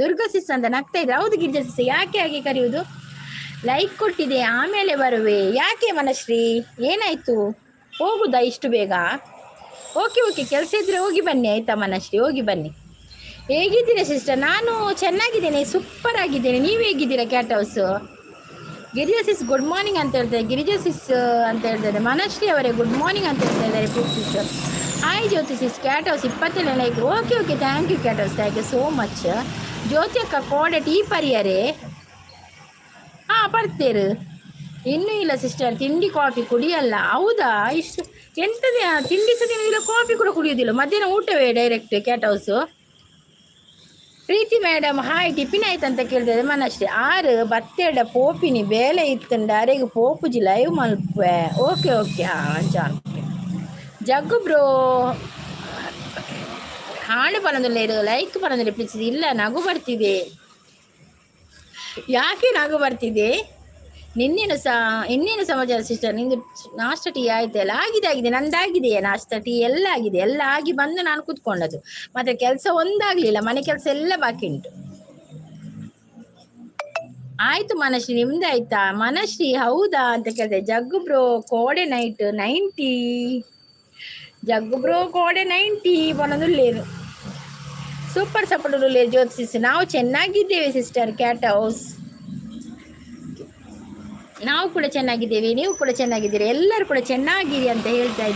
ದುರ್ಗಾ ಸಿಸ್ ಅಂತ ನಗ್ತಾ ಇದ್ರು. ಹೌದು ಗಿರಿಜಾ ಸಿಸ್, ಯಾಕೆ ಹಾಗೆ ಕರೆಯುವುದು? ಲೈಕ್ ಕೊಟ್ಟಿದೆ, ಆಮೇಲೆ ಬರುವೆ. ಯಾಕೆ ಮನಶ್ರೀ, ಏನಾಯ್ತು? ಹೋಗುದಾ ಇಷ್ಟು ಬೇಗ? ಓಕೆ ಓಕೆ, ಕೆಲಸ ಇದ್ರೆ ಹೋಗಿ ಬನ್ನಿ, ಆಯ್ತಾ ಮನಶ್ರೀ? ಹೋಗಿ ಬನ್ನಿ. ಹೇಗಿದ್ದೀರಾ ಸಿಸ್ಟರ್? ನಾನು ಚೆನ್ನಾಗಿದ್ದೇನೆ, ಸೂಪರ್ ಆಗಿದ್ದೇನೆ. ನೀವು ಹೇಗಿದ್ದೀರಾ cat house? Girija sis good morning ಅಂತ ಹೇಳ್ತಾರೆ. ಗಿರಿಜಾ ಸಿಸ್ ಅಂತ ಹೇಳ್ತಾರೆ. ಮನಶ್ರೀ ಅವರೇ ಗುಡ್ ಮಾರ್ನಿಂಗ್ ಅಂತ ಹೇಳ್ತಾ ಇದ್ದಾರೆ. Preethi sis hi, Jyothi sis. Cat house 27 like. Okay okay, thank you cat house, thank you so much. ಜ್ಯೋತಿ ಅಕ್ಕ, ಕೋಡೆ ಟೀ ಪರಿಯರೇ? ಹಾಂ, ಪಡ್ತೇರು. ಇನ್ನೂ ಇಲ್ಲ ಸಿಸ್ಟರ್, ತಿಂಡಿ ಕಾಫಿ ಕುಡಿಯಲ್ಲ. ಹೌದಾ? ಇಷ್ಟು ಎಂತದೇ, ತಿಂಡಿ ಸಹ ತಿನ್ನುವುದಿಲ್ಲ, ಕಾಫಿ ಕೂಡ ಕುಡಿಯೋದಿಲ್ಲ. ಮಧ್ಯಾಹ್ನ ಊಟವೇ ಡೈರೆಕ್ಟ್ ಕ್ಯಾಟ್ ಹೌಸು. ಪ್ರೀತಿ ಮೇಡಮ್ ಹಾಯ್, ಟಿಫಿನ್ ಆಯ್ತಂತ ಕೇಳ್ತಿದ್ದೆ ಮನಶ್ರೀ. ಆರು ಬತ್ತೆಡ ಪೋಪಿನಿ ಬೇಲೆ ಇತ್ತಂಡ ಅರೆಗೆ ಪೋಪುಜಿ ಲೈವ್ ಮಲ್ಪೆ. ಓಕೆ ಓಕೆ, ಹಾಂ ಜಾನ್. ಜಗ್ಗು ಬ್ರೋ ಹಾಡು ಪನೊಂದುಲ್ಲೇರು, ಲೈಕ್ ಪನೊಂದುಲ್ಲೆ ಪ್ಲೀಸ್. ಇಲ್ಲ, ನಗು ಬರ್ತಿದೆ. ಯಾಕೆ ನಗು ಬರ್ತಿದೆ? ನಿನ್ನೇನು ಸಹ ಇನ್ನೇನು ಸಮಾಚಾರ ಸಿಸ್ಟರ್? ನಿಂದು ನಾಷ್ಟ ಟೀ ಆಯ್ತಲ್ಲ? ಆಗಿದೆ ಆಗಿದೆ, ನಂದಾಗಿದೆಯಾ? ನಾಷ್ಟ ಟೀ ಎಲ್ಲ ಆಗಿದೆ. ಎಲ್ಲ ಆಗಿ ಬಂದು ನಾನು ಕೂತ್ಕೊಂಡದ್ದು. ಮತ್ತೆ ಕೆಲಸ ಒಂದಾಗ್ಲಿಲ್ಲ, ಮನೆ ಕೆಲಸ ಎಲ್ಲ ಬಾಕಿ ಉಂಟು. ಆಯ್ತು ಮನಶ್ರೀ, ನಿಮ್ದು ಆಯ್ತಾ ಮನಶ್ರೀ? ಹೌದಾ ಅಂತ ಕೇಳಿದೆ. ಜಗ್ಗು ಬ್ರೋ ಕೋಡೆ ನೈಟ್ 90. ಜಗ್ಗು ಬ್ರೋ ಕೋಡೆ 90 ಪನೊಂದುಲ್ಲೇರು. ಸೂಪರ್ ಸಪೋರ್ಟ್ ಉಲ್ಲೇರು ಜ್ಯೋತಿ. ನಾವು ಚೆನ್ನಾಗಿದ್ದೇವೆ ಸಿಸ್ಟರ್. ಕ್ಯಾಟ್ ಹೌಸ್, ನಾವು ಕೂಡ ಚೆನ್ನಾಗಿದ್ದೇವೆ, ನೀವು ಕೂಡ ಚೆನ್ನಾಗಿದ್ದೀರಿ, ಎಲ್ಲರೂ ಕೂಡ ಚೆನ್ನಾಗಿರಿ ಅಂತ ಹೇಳ್ತಾ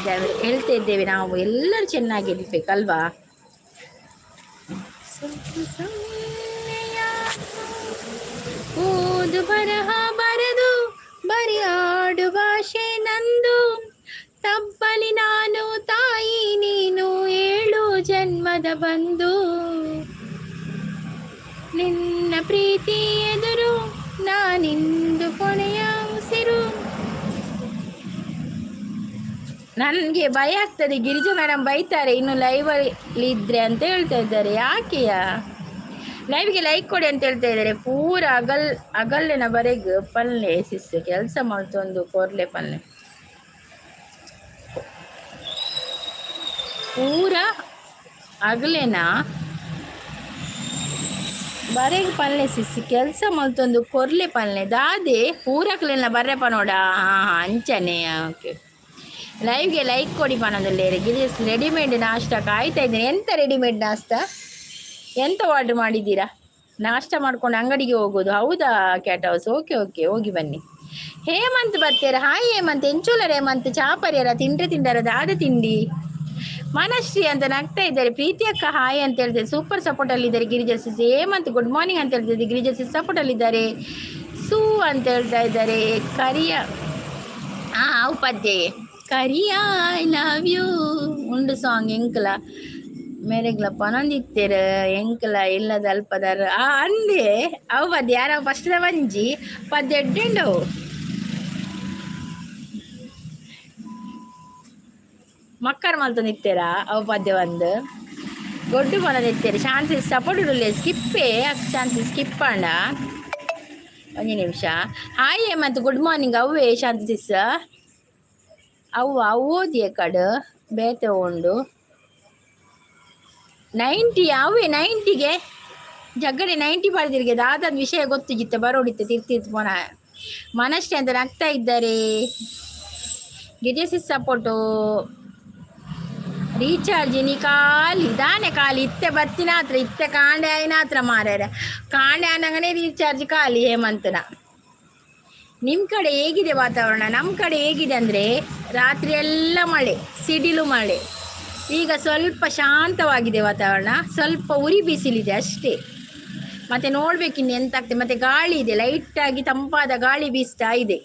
ಇದ್ದೇವೆ. ನಾವು ಎಲ್ಲರೂ ಚೆನ್ನಾಗಿರ್ಬೇಕಲ್ವಾ? 0 0ಯ ಓದು ಬರಹ ಬರೆದು ಬರಿಯಾಡು ಭಾಷೆ ನಂದು. ತಬ್ಬಲಿ ನಾನು ತಾಯಿ, ನೀನು ಏಳು ಜನ್ಮದ ಬಂಧು. ನಿನ್ನ ಪ್ರೀತಿ ಎದುರು ನಾನಿಂದು ಕೊನೆಯ ಉಸಿರು. ನನಗೆ ಭಯ ಆಗ್ತದೆ, ಗಿರಿಜಾ ಮೇಡಮ್ ಬೈತಾರೆ ಇನ್ನು ಲೈವ್ ಅಲ್ಲಿ ಇದ್ರೆ ಅಂತ ಹೇಳ್ತಾ ಇದ್ದಾರೆ. ಯಾಕೆಯಾ? ಲೈವ್ಗೆ ಲೈಕ್ ಕೊಡಿ ಅಂತ ಹೇಳ್ತಾ ಇದ್ದಾರೆ. ಪೂರ ಅಗಲ್ ಅಗಲ್ಲೆನ ಬರೆಗ್ ಪಲ್ಲೆ ಸಿಸ್, ಕೆಲಸ ಮಾಡ್ತೊಂದು ಕೊರ್ಲೆ ಪಲ್ಲೆ. ಪೂರ ಅಗಲೇನ ಬರೆಗ್ ಪಲ್ಲೆ ಸಿಸ್, ಕೆಲಸ ಮಲ್ತೊಂದು ಕೊರ್ಲೆ ಪಲ್ಲೆ. ದಾದೆ ಪೂರಕ್ಲೆನ ಬರ್ರೆ ಪನೋಡ? ಹಾಂ ಹಾಂ, ಅಂಚನೆ. ಓಕೆ, ಲೈವ್ಗೆ ಲೈಕ್ ಕೊಡಿ ಪನೊಂದುಲ್ಲೇರು. ಗಿರೀಶ್, ರೆಡಿಮೇಡ್ ನಾಷ್ಟ ಕಾಯ್ತಾ ಇದ್ದೀನಿ. ಎಂತ ರೆಡಿಮೇಡ್ ನಾಷ್ಟ? ಎಂತ ಆರ್ಡರ್ ಮಾಡಿದ್ದೀರಾ? ನಾಷ್ಟ ಮಾಡ್ಕೊಂಡು ಅಂಗಡಿಗೆ ಹೋಗೋದು. ಹೌದಾ ಕ್ಯಾಟ್ ಹೌಸ್? ಓಕೆ ಓಕೆ, ಹೋಗಿ ಬನ್ನಿ. ಹೇಮಂತ್ ಬರ್ತೀರ? ಹಾಯ್ ಹೇಮಂತ್, ಎಂಚೋಲರ್ ಹೇಮಂತ್? ಚಾಪರ್ಯರ ತಿಂಡ್ರೆ ತಿಂಡರ? ದಾದ ತಿಂಡಿ? ಮನಶ್ರೀ ಅಂತ ನಗ್ತಾ ಇದ್ದಾರೆ. ಪ್ರೀತಿ ಅಕ್ಕ ಹಾಯ್ ಅಂತ ಹೇಳ್ತಾರೆ. ಸೂಪರ್ ಸಪೋರ್ಟ್ ಅಲ್ಲಿ ಇದ್ದಾರೆ ಗಿರಿಜಾ ಸಿಸ್. ಹೇಮಂತ್ ಗುಡ್ ಮಾರ್ನಿಂಗ್ ಅಂತ ಹೇಳ್ತಿದ್ದಾರೆ. ಗಿರಿಜಾ ಸಿಸ್ ಸಪೋರ್ಟ್ ಅಲ್ಲಿ ಇದ್ದಾರೆ. ಸೂ ಅಂತ ಹೇಳ್ತಾ ಇದ್ದಾರೆ. ಕರಿಯ ಅವು ಪದ್ಯ ಕರಿಯ I love you ಉಂಡು ಸಾಂಗ್. ಎಂಕಲ ಮೇರೆಗ್ಲ ಪನೊಂದಿತ್ತೆರ್ ಎಂಕಲ ಇಲ್ಲದ ಅಲ್ಪದಾರ ಆ ಅಂದೆ. ಅವು ಪದ್ಯ ಯಾರ ಫಸ್ಟ್ ಒಂಜಿ ಪದ್ಯ ಎಡ್ಡೆಂಡವು. ಮಕ್ಕರ್ ಮಲ್ತೊಂದಿತ್ತೆರಾ ಅವು ಪದ್ಯ ಒಂದು? ಗೊಡ್ಡು ಪನೊಂದಿತ್ತೆರ್. ಶಾಂತಿ ಸಪೋರ್ಟ್ ಉಲ್ಲೆ. ಸ್ಕಿಪ್ಪೇ ಶಾಂತಿ, ಸ್ಕಿಪ್ ಆಂಡ. ಒಂಜಿ ನಿಮಿಷ. Hi Hemanth, good morning. ಅವ್ವೇ ಶಾಂತಿ ಸಿಸ್, ಅವು ಓದಿಯ ಕಡು ಬೇತೆ ಉಂಡು. 90 ಅವೇ 90ಗೆ ಜಗ್ಗಡೆ 90 ಪಡೆದಿರಿಗೆ. ದಾದ ವಿಷಯ ಗೊತ್ತು ಜಿತ್ತ ಬರೋಡಿತ್ತೆ ತಿರ್ತಿತ್ತು ಪೋನ ಮನಷ್ಟೇ ಅಂತ ನಗ್ತಾ ಇದ್ದಾರೆ. ಗಿರಿಜಾ ಸಪೋರ್ಟು. ರೀಚಾರ್ಜ್ ನೀ ಖಾಲಿ ದಾನೆ ಖಾಲಿ. ಇತ್ತೆ ಬತ್ತಿನಾತ್ರ, ಇತ್ತೆ ಕಾಂಡೆ ಆಯ್ನಾತ್ರ ಮಾರ್ಯಾರ. ಕಾಂಡೆ ಆನಂಗನೇ ರೀಚಾರ್ಜ್ ಖಾಲಿ ಹೇಮಂತನ. ನಿಮ್ಮ ಕಡೆ ಹೇಗಿದೆ ವಾತಾವರಣ? ನಮ್ಮ ಕಡೆ ಹೇಗಿದೆ ಅಂದರೆ, ರಾತ್ರಿ ಎಲ್ಲ ಮಳೆ, ಸಿಡಿಲು ಮಳೆ. ಈಗ ಸ್ವಲ್ಪ ಶಾಂತವಾಗಿದೆ ವಾತಾವರಣ. ಸ್ವಲ್ಪ ಉರಿ ಬಿಸಿಲಿದೆ ಅಷ್ಟೇ. ಮತ್ತೆ ನೋಡ್ಬೇಕು ಇನ್ನು ಎಂತ ಆಗ್ತದೆ. ಮತ್ತೆ ಗಾಳಿ ಇದೆ, ಲೈಟಾಗಿ ತಂಪಾದ ಗಾಳಿ ಬೀಸ್ತಾ ಇದೆ.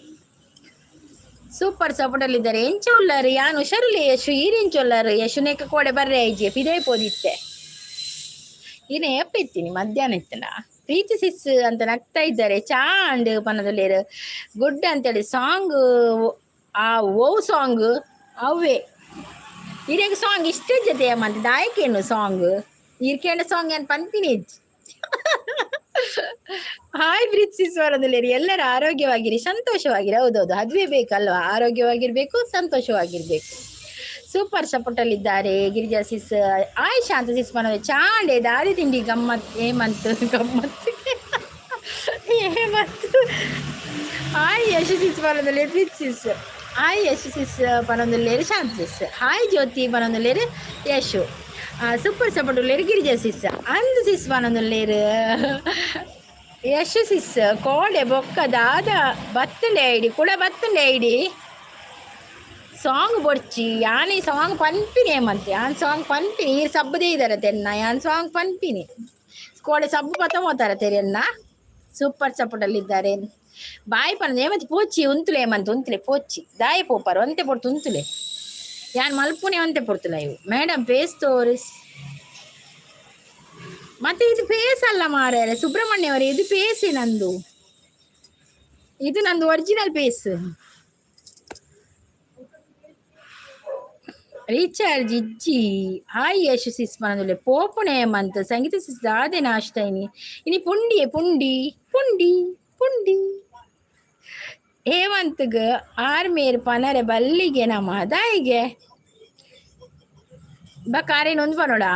ಸೂಪರ್ ಸಪೋರ್ಟಲ್ಲಿದ್ದಾರೆ. ಎಂಚ ಉಲ್ಲಾರು? ಯಾನ್ ಹುಷಾರುಲ್ಲೆ ಯಶು. ಈರೆಂಚ ಉಲ್ಲಾರು ಯಶುನೇಕ? ಕೋಡೆ ಬರ್ರೆ ಐಜೆ ಪಿದೇ ಪೋದಿತ್ತೆ. ಇನ್ನ ಏಪ ಇತ್ತೀನಿ? ಮಧ್ಯಾಹ್ನ ಇತ್ತಲ್ಲ. ಪ್ರೀತಿ ಸಿಸ್ ಅಂತ ನಗ್ತಾ ಇದ್ದಾರೆ. ಚಾ ಅಂಡ್ ಪನದೊಲ್ಲೇರು. ಗುಡ್ ಅಂತೇಳಿ. ಸಾಂಗ್ ಆ ಓ ಸಾಂಗ್ ಅವೇ ಇರೆಗ್ ಸಾಂಗ್ ಇಷ್ಟ ಜೊತೆ ಮಂತ ದಾಯಕೇನು ಸಾಂಗ್ ಇರ್ಕೇಣ ಸಾಂಗ್ ಏನ್ ಪನ್ಪಿನಿ. ಹಾಯ್ ಬ್ರಿಜ್ ಸಿಸ್ ವರದಲ್ಲೇರಿ. ಎಲ್ಲರ ಆರೋಗ್ಯವಾಗಿರಿ, ಸಂತೋಷವಾಗಿರಿ. ಹೌದೌದು, ಅದುವೇ ಬೇಕಲ್ವಾ? ಆರೋಗ್ಯವಾಗಿರ್ಬೇಕು, ಸಂತೋಷವಾಗಿರ್ಬೇಕು. ಸೂಪರ್ ಸಪೋರ್ಟ್ ಅಲ್ಲಿದ್ದಾರೆ Girija sis. Hi Shanta sis Manoj. ಚಾಂಡೆ ದಾದಿ ತಿಂಡಿ ಗಮ್ಮತ್ ಹೇಮಂತ್, ಗಮ್ಮತ್ ಹೇಮಂತ್. ಹಾಯ್ ಯಶು ಸಿಸ್ ಪನೊಂದುಲ್ಲೇರು Preeth sis. Hi Yashu sis ಪನೊಂದುಲ್ಲೇರು ಶಾಂತ ಸಿಸ್. ಹಾಯ್ ಜ್ಯೋತಿ ಪನೊಂದುಲ್ಲೇರು ಯಶು. ಸೂಪರ್ ಸಪೋರ್ಟ್ ಉಲ್ಲೇರು ಗಿರಿಜಾ ಸಿಸ್. ಅಂದ್ ಸಿಸ್ ಪನೊಂದುಲ್ಲೇರು ಯಶು ಸಿಸ್. ಕೋಡೆ ಬೊಕ್ಕ ದಾದ ಬತ್ತಂಡೆ ಐಡಿ ಕೂಡ ಬತ್ತಂಡೆ ಐಡಿ. ಸಾಂಗ್ ಬೊಡ್ಚಿ. ಯಾನ್ ಈ ಸಾಂಗ್ ಪನ್ಪಿನಿ ಹೇಮಂತ್, ಯಾನ್ ಸಾಂಗ್ ಪನ್ಪಿನಿ. ಈ ಸಬ್ಬದೇ ಇದಾರೆ ತೆನ್ನ. ಯಾನ್ ಸಾಂಗ್ ಪನ್ಪಿನಿ. ಕೋಡೆ ಸಬ್ಬು ಪತ್ತ ಮೋತಾರ ತೆರೆಯನ್ನ. ಸೂಪರ್ ಸಪೋರ್ಟ್ ಅಲ್ಲಿದ್ದಾರೆ. ಬಾಯ್ ಪನ ಹೇಮಂತ್. ಪೋಚಿ ಉಂತುಲೆ ಹೇಮಂತ್, ಉಂತುಲೆ. ಪೋಚಿ ದಾಯ ಪೋಪಾರ ಒಂತೆ ಪೊರ್ತು ಉಂತುಲೆ. ಯಾನ್ ಮಲ್ಪುನೆ ಒಂತೆ ಪೊರ್ತುಲ ಇವು. ಮೇಡಮ್, ಫೇಸ್ ತೋರಿಸ್. ಮತ್ತೆ ಇದು ಫೇಸ್ ಅಲ್ಲ ಮಾರ್ರೆ ಸುಬ್ರಹ್ಮಣ್ಯ ಅವರೇ, ಇದು ಫೇಸೇ ನಂದು. ಇದು ನಂದು ಒರಿಜಿನಲ್ ಫೇಸ್. ರೀಚಾರ್ಜ್ ಇಜ್ಜಿ. ಹಾಯ್ ಯಶು ಸಿಸ್ ಪನೊಂದುಲ್ಲೆ. ಪೋಪುಣೆ ಮಂತ್. ಸಂಗೀತ ಸಿಸ್, ದಾದೆ ನಾಷ್ಟ ಇನಿ? ಇನಿ ಪುಂಡಿಯೇ, ಪುಂಡಿ ಪುಂಡಿ ಪುಂಡಿ. ಹೇಮಂತ್ಗ್ ಆರ್ಮೇರ್ ಪನರೆ ಬಲ್ಲಿಗೆ ನಮ ದಾಯಿಗೆ ಬಕಾರೇನು ಒಂದು ಪನೋಡ.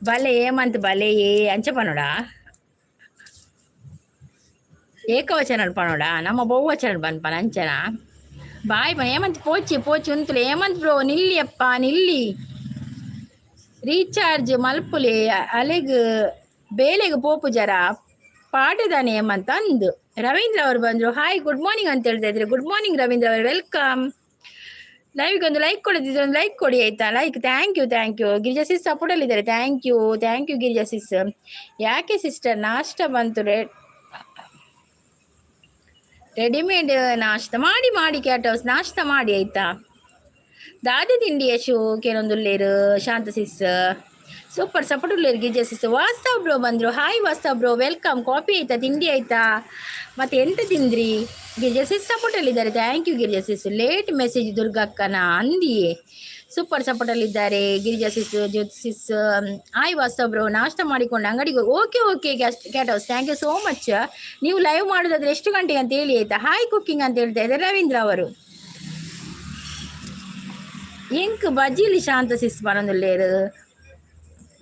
ಬಲೆ ಹೇಮಂತ್, ಬಲೆ ಏ ಅಂಚ ಪನೋಡ. ಏಕವಚನ ಪನೋಡ, ನಮ್ಮ ಬಹುವಚನ ಪನ್ಪನ ಅಂಚನ. ಬಾಯ್ ಬಾ ಹೇಮಂತ್. ಪೋಚಿ ಪೋಚಿ ಉಂತುಲೆ ಹೇಮಂತ್ ಬ್ರೋ. ನಿಲ್ಲಿ ಅಪ್ಪ ನಿಲ್ಲಿ. ರೀಚಾರ್ಜ್ ಮಲ್ಪುಲೆ. ಅಲೆಗ್ ಬೇಲೆಗ್ ಪೋಪು ಜರ ಪಾಟದಾನೆ ಹೇಮಂತ್ ಅಂದು. ರವೀಂದ್ರ ಅವರು ಬಂದ್ರು. ಹಾಯ್, ಗುಡ್ ಮಾರ್ನಿಂಗ್ ಅಂತ ಹೇಳ್ತಾ ಇದ್ರೆ. ಗುಡ್ ಮಾರ್ನಿಂಗ್ ರವೀಂದ್ರ ಅವರು, welcome. ಲೈವ್ಗೆ ಒಂದು ಲೈಕ್ ಕೊಡದಿದ್ರೆ ಒಂದು ಲೈಕ್ ಕೊಡಿ ಆಯ್ತಾ? Like, thank you, thank you. Girija sis support ಅಲ್ಲಿ ಇದ್ದಾರೆ. Thank you, thank you Girija sis. ಯಾಕೆ ಸಿಸ್ಟರ್ ನಾಷ್ಟ ಬಂತು? ರೆಡಿಮೇಡ್ ನಾಷ್ಟ ಮಾಡಿ ಮಾಡಿ. ಕ್ಯಾಟ್ ಹೌಸ್ ನಾಷ್ಟ ಮಾಡಿ ಆಯ್ತಾ? ದಾದಿ ತಿಂಡಿ ಯಶು ಕೇನೊಂದುಲ್ಲೇರು ಶಾಂತ ಸಿಸ್. ಸೂಪರ್ ಸಪೋರ್ಟ್ ಉಲ್ಲೇರು ಗಿರಿಜಾ ಸಿಸ್. ವಾಸ್ತವ್ ಬ್ರೋ ಬಂದರು. Hi Vastav bro, welcome. Coffee ಆಯ್ತಾ? ತಿಂಡಿ ಆಯ್ತಾ? ಮತ್ತೆ ಎಂತ ತಿಂದ್ರಿ? ಗಿರಿಜಾ ಸಿಸ್ ಸಪೋರ್ಟ್ ಅಲ್ಲಿದ್ದಾರೆ. Thank you Girija sis. Late message ದುರ್ಗಕ್ಕನ ಅಂದಿಯೇ. ಸೂಪರ್ ಸಪೋರ್ಟ್ ಅಲ್ಲಿದ್ದಾರೆ Girija sis, Jyothi sis. Hi Vastav bro, ನಾಷ್ಟ ಮಾಡಿಕೊಂಡು ಅಂಗಡಿಗೆ. Okay okay cat house, thank you so much. ನೀವು ಲೈವ್ ಮಾಡೋದಾದ್ರೆ ಎಷ್ಟು ಗಂಟೆಗೆ ಅಂತ ಹೇಳಿ ಆಯ್ತಾ? ಹಾಯ್, ಕುಕ್ಕಿಂಗ್ ಅಂತ ಹೇಳ್ತಾ ಇದ್ದಾರೆ ರವೀಂದ್ರ ಅವರು. ಎಂಕ್ ಬಜಿಲಿ ಶಾಂತ ಸಿಸ್ ಪನೊಂದುಲ್ಲೇರು.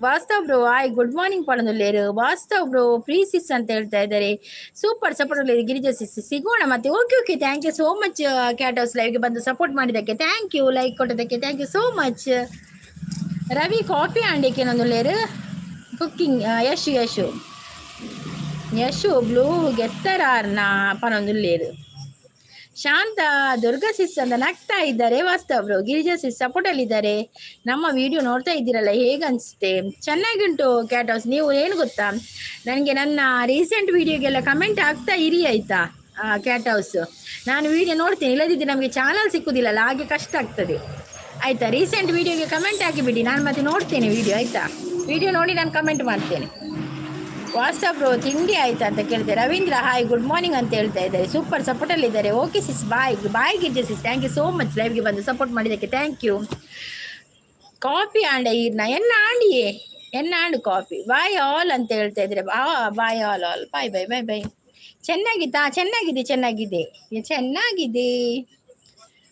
Vastav bro hi, good morning ಪನೊಂದುಲ್ಲೇರು. ವಾಸ್ತವ್ ಬ್ರೋ, ಫ್ರೀ ಸಿಸ್ ಅಂತ ಹೇಳ್ತಾ ಇದ್ದಾರೆ. ಸೂಪರ್ ಸಪೋರ್ಟ್ ಅಲ್ಲಿ ಗಿರಿಜಾ ಸಿಸ್. ಸಿಗೋಣ ಮತ್ತೆ. Okay okay thank you so much cat house. ಲೈವ್ಗೆ ಬಂದು ಸಪೋರ್ಟ್ ಮಾಡಿದ್ದಕ್ಕೆ thank you. Like ಕೊಟ್ಟದಕ್ಕೆ thank you so much. Ravi, coffee ಆಂಡಿಕೆ. ಕುಕ್ಕಿಂಗ್ ಯಶು, ಯಶು, ಯಶು ಬ್ಲೂ ಗೆತ್ತರಾರ್ನ ಪನೊಂದುಲ್ಲೇರು. ಶಾಂತ ದುರ್ಗಾ ಸಿಸ್ ಅಂತ ನಗ್ತಾ ಇದ್ದಾರೆ Vastav bro. Girija sis support ಅಲ್ಲಿದ್ದಾರೆ. ನಮ್ಮ ವಿಡಿಯೋ ನೋಡ್ತಾ ಇದ್ದೀರಲ್ಲ, ಹೇಗೆ ಅನಿಸುತ್ತೆ? ಚೆನ್ನಾಗುಂಟು ಕ್ಯಾಟ್ ಹೌಸ್. ನೀವು ಏನು ಗೊತ್ತಾ, ನನಗೆ ನನ್ನ ರೀಸೆಂಟ್ ವಿಡಿಯೋಗೆಲ್ಲ ಕಮೆಂಟ್ ಆಗ್ತಾ ಇರಿ ಆಯ್ತಾ ಕ್ಯಾಟ್ ಹೌಸ್? ನಾನು ವಿಡಿಯೋ ನೋಡ್ತೀನಿ. ಇಲ್ಲದಿದ್ದರೆ ನಮಗೆ ಚಾನಲ್ ಸಿಕ್ಕುದಿಲ್ಲಲ್ಲ, ಹಾಗೆ ಕಷ್ಟ ಆಗ್ತದೆ ಆಯಿತಾ? ರೀಸೆಂಟ್ ವಿಡಿಯೋಗೆ ಕಮೆಂಟ್ ಹಾಕಿಬಿಡಿ. ನಾನು ಮತ್ತೆ ನೋಡ್ತೇನೆ ವಿಡಿಯೋ ಆಯಿತಾ? ವಿಡಿಯೋ ನೋಡಿ ನಾನು ಕಮೆಂಟ್ ಮಾಡ್ತೇನೆ. ವಾಸ್ತವ್ ಬ್ರೋ, ತಿಂಡಿ ಆಯ್ತಾ ಅಂತ ಕೇಳ್ತಾರೆ. ರವೀಂದ್ರ ಹಾಯ್, ಗುಡ್ ಮಾರ್ನಿಂಗ್ ಅಂತ ಹೇಳ್ತಾ ಇದ್ದಾರೆ. ಸೂಪರ್ ಸಪೋರ್ಟಲ್ಲಿದ್ದಾರೆ. Okay sis, bye bye. Girja sis, thank you so much. ಲೈವ್ಗೆ ಬಂದು ಸಪೋರ್ಟ್ ಮಾಡಿದ್ದಕ್ಕೆ thank you. Coffee ಆಂಡ ಈರ್ನ? ಎಲ್ಲ ಆಂಡಿಯೇ. ಎನ್ನಾಂಡ್ ಕಾಫಿ. ಬಾಯ್ ಆಲ್ ಅಂತ ಹೇಳ್ತಾ ಇದ್ರೆ. Bye all, all, bye bye bye bye. ಚೆನ್ನಾಗಿತ್ತಾ? ಚೆನ್ನಾಗಿದೆ, ಚೆನ್ನಾಗಿದೆ, ಚೆನ್ನಾಗಿದೆ.